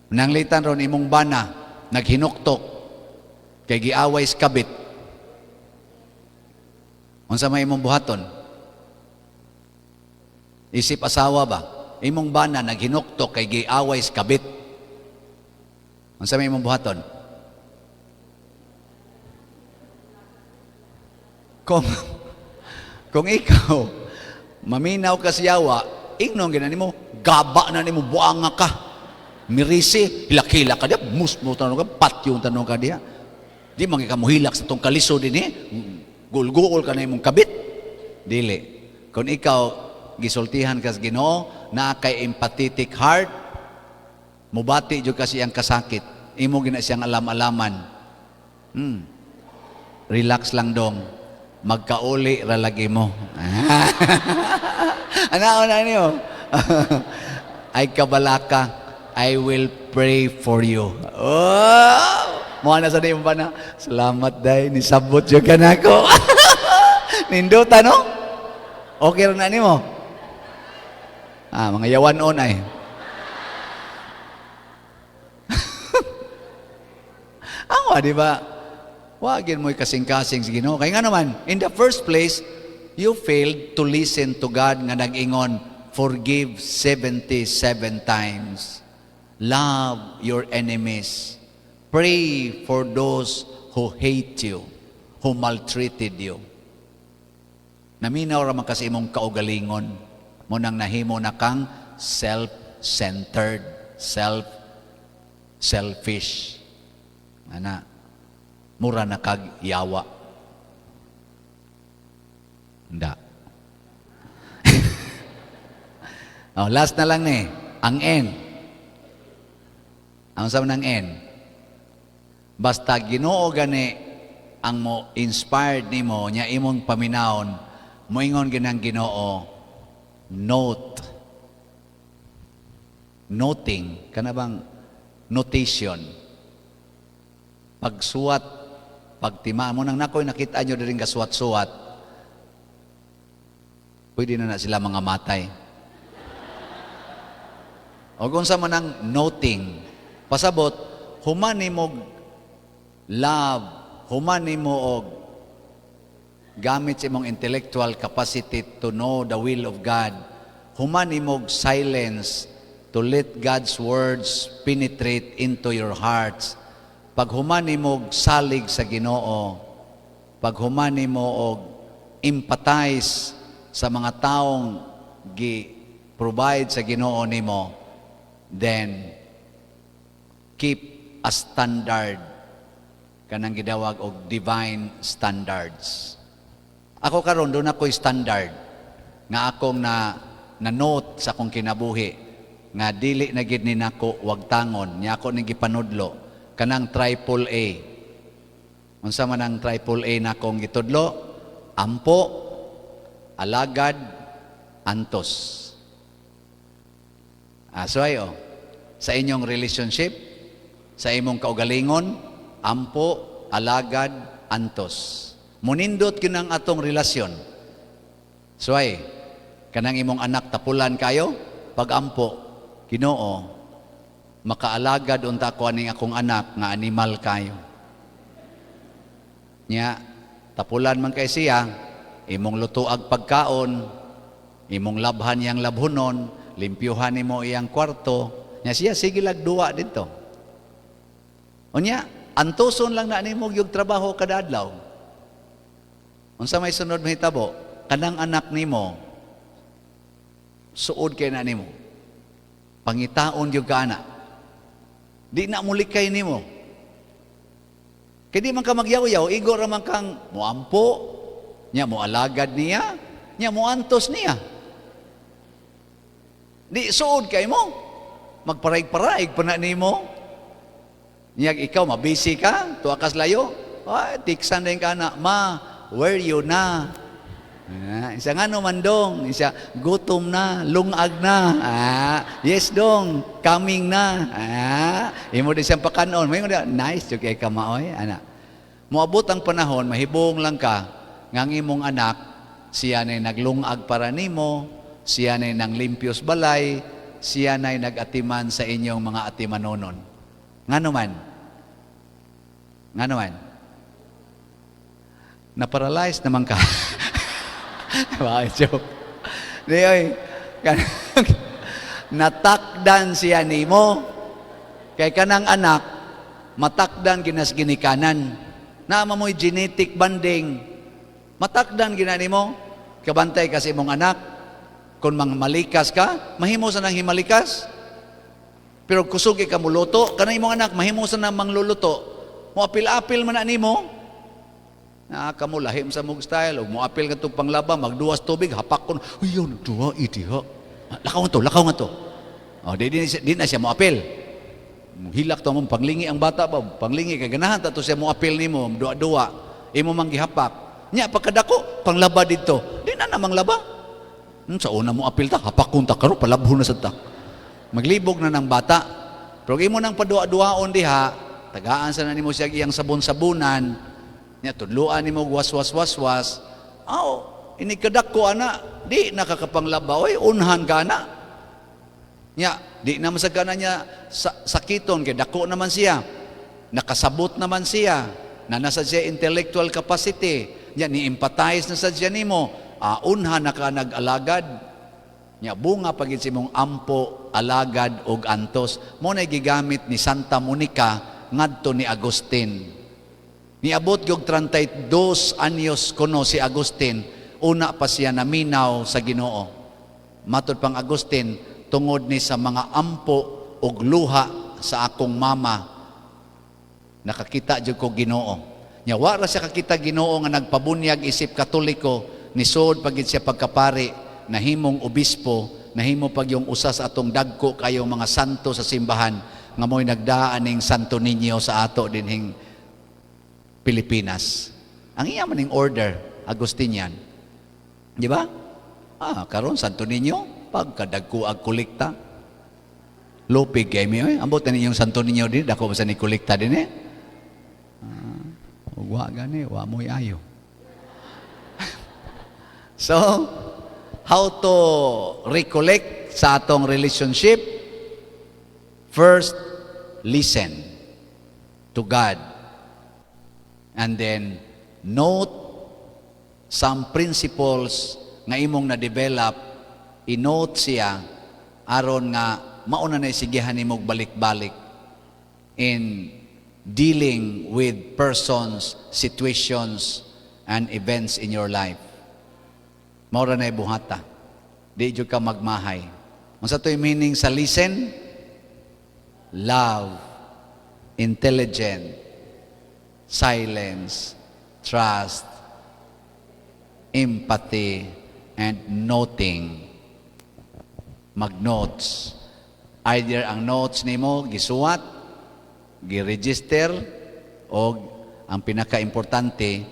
Nanglitan ron imong bana, naghinuktok kay giaway sa kabit. Unsa may imong buhaton? Isip asawa ba? Imong bana naghinuktok kay giaway sa kabit. Unsa may imong buhaton? Kung ikaw maminaw ka sa yawa, ingnon gina nimo, gaba na nimo, buanga ka. Mirisi, hilak-hilak ka diya, musmo tanong ka, patyong tanong ka diya. Di man ka mohilak sa tong kaliso din eh. Gulguol ka na imong kabit. Dili. Kung ikaw gisultihan ka sa Ginoo, naa kay empathetic heart, mubati jud kasi ang kasakit. Imo gina siyang alam-alaman. Relax lang dong. Magkauli ra lagi mo. Ano na niyo? Ay kabalaka, I will pray for you. Oh! Mo na sa nimo pa na. Salamat day, nisabot jud ka nako. Nindota no? Okay ra na nimo. Ah, mga yawan on ay. Awa, di ba? Wagin mo'y kasing-kasing sa Ginoo. Kaya nga naman, in the first place, you failed to listen to God nga nag-ingon, forgive 77 times. Love your enemies. Pray for those who hate you, who maltreated you. Naminaw ra man kasi imong kaugalingon. Mo nang nahimo na kang self-centered, selfish. Ana, mura na kag yawa. Nda. Oh, last na lang ni, ang N. Ang sa ng N. Basta Ginoo gani ang mo inspired nimo nya imong paminawon, moingon ginang Ginoo, note. Noting kana bang notation. Pagsuwat, pagtima mo nang nakoy nakita nyo diri kasuwat-suwat. Pwede na na sila mga matay. O kung sa man ang noting, pasabot, human nimo love, human nimo og gamit sa imong intellectual capacity to know the will of God, human nimo silence to let God's words penetrate into your hearts. Pag human nimo salig sa Ginoo, pag human nimo og empathize sa mga taong gi-provide sa Ginoo nimo, then keep a standard kanang gidawag og divine standards. Ako karon doon ako'y standard nga akong na note sa akong kinabuhi nga dili na gid ni nako wagtangon nya ako ning gipanudlo kanang triple A. Unsa man ang triple A nakong gitudlo? Ampo, alagad, antos. So ayo, sa inyong relationship, sa imong kaugalingon, ampo, alagad, antos. Munindot kinang atong relasyon. So ay, kanang imong anak tapulan kayo, pag-ampo, Ginoo, makaalagad unta ko aning akong anak nga animal kayo. Nya, tapulan man kay siya, imong lutuag pagkaon, imong labhan iyang labhunon, limpyuhan nimo iyang kwarto, nya siya sige lag duwa didto. Unya, antuson lang na nimo yung trabaho kada adlaw. Unsa may sunod mahitabo? Kanang anak nimo suod kay na nimo. Pangitaon gyud ka ana. Di na mulikay nimo. Kay di man ka magyaw-yaw, igo ra man kang moampo, nya moalagad niya, nya moantos niya. Di suod kay mo. Magparaig-paraig pa na nimo. Nya ikaw mabisi ka, tuwa kas layo. Ay, tiksan din ka na, ma, where you na? Ah, isa nga no man dong, isa gutom na, lungag na. Ah, yes dong, coming na. Ah, imo din siyang pakanon. May nice jud kay ka maoy, ana. Moabot ang panahon, mahibong lang ka nga ang imong anak siya nay naglungag para nimo, siya nay nanglimpios balay, siya nay nagatiman sa inyong mga atimanonon. Ngano man? Ngano man? Na-paralyze naman ka. Bakit joke? Di, oy, Natakdan siya nimo. Kay kanang anak, matakdan ginas ginikanan. Naa mo'y genetic bonding. Matakdan gina nimo. Kabantay kasi imong anak. Kung malikas ka, mahimo sa nang himalikas. Pero kusog ka muluto, kanang imong anak, mahimo sa nang mangluluto. Mo apil-apil man na nimo. Na kamo lahim sa mog style, ug mo apil ka tug panglaba, magduwas tubig, hapak kon. Uy, yun, duwa idiha. Lakaw nga to, lakaw nga to. Oh, di na siya mo apil. Hilak to mo panglingi ang bata ba, panglingi kay ganahan ta to siya mo apil nimo, duwa-duwa. Imo mang gihapak. Nya pagkadako, panglaba didto. Di na namang laba. Sa una mo apil ta, hapak kun ta karo palabhon na sad ta. Maglibog na ng bata. Pero imo nang padua-duaon diha, tagaan sa na nimo siya iyang sabon-sabunan, nya tudluan nimo was-was was-was. Aw, ini kadako ana, di nakakapanglaba oy, unhan ka ana. Nya, di naman sa kana niya sa, sakiton kay dako naman siya. Nakasabot naman siya. Na nasa siya intellectual capacity. Nya ni empathize na sa siya nimo. Ah, unha na ka nag-alagad. Nya bunga pagid si mong ampo, alagad og antos. Mo na gigamit ni Santa Monica ngadto ni Agustin. Niabot og 32 anyos kuno si Agustin, una pa siya naminaw sa Ginoo. Matod pang Agustin, tungod ni sa mga ampo og luha sa akong mama, nakakita jud ko Ginoo. Nya wa ra siya kakita Ginoo nga nagpabunyag isip Katoliko, nisod pagid siya pagkapari, nahimong obispo, nahimo pag yung usa sa atong dagko kayong mga santo sa simbahan nga mo'y nagdaan ning Santo Niño sa ato dinhing Pilipinas. Ang iya maning order, Agustinian. Di ba? Ah, karon Santo Niño, pagkadagko ag kolekta. Lupig kay mi oy. Ambot na ninyong Santo Niño din, dako ba sa ni kolekta din eh? Ah, ug wa gani, wa mo'y ayo. So, how to recollect sa atong relationship? First, listen to God. And then, note some principles nga imong na-develop, i-note siya, aron nga mauna na isigihan nimo balik-balik in dealing with persons, situations, and events in your life. Mao ra na buhata. Di jud ka magmahay. Unsa to'y meaning sa listen? Love, intelligent, silence, trust, empathy, and noting. Mag-notes. Either ang notes nimo gisuwat, gi-register, o ang pinaka-importante,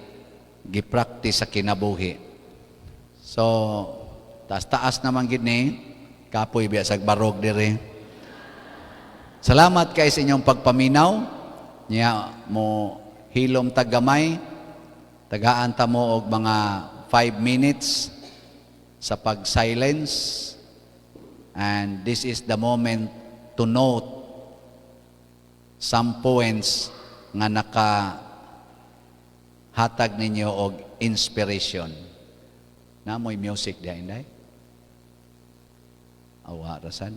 gi-practice sa kinabuhi. So, taas-taas naman gid ni, kapoy biya sa barog dire. Salamat kay sa inyong pagpaminaw. Nya mo hilom taggamay. Tagaan ta mo og mga 5 minutes sa pag-silence. And this is the moment to note some points nga naka hatag ninyo og inspiration. Namoy music diha, inday? Awa rasan.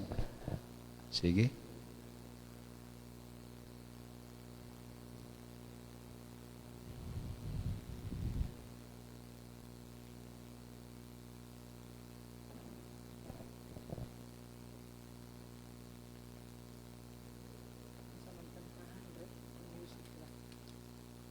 Sige.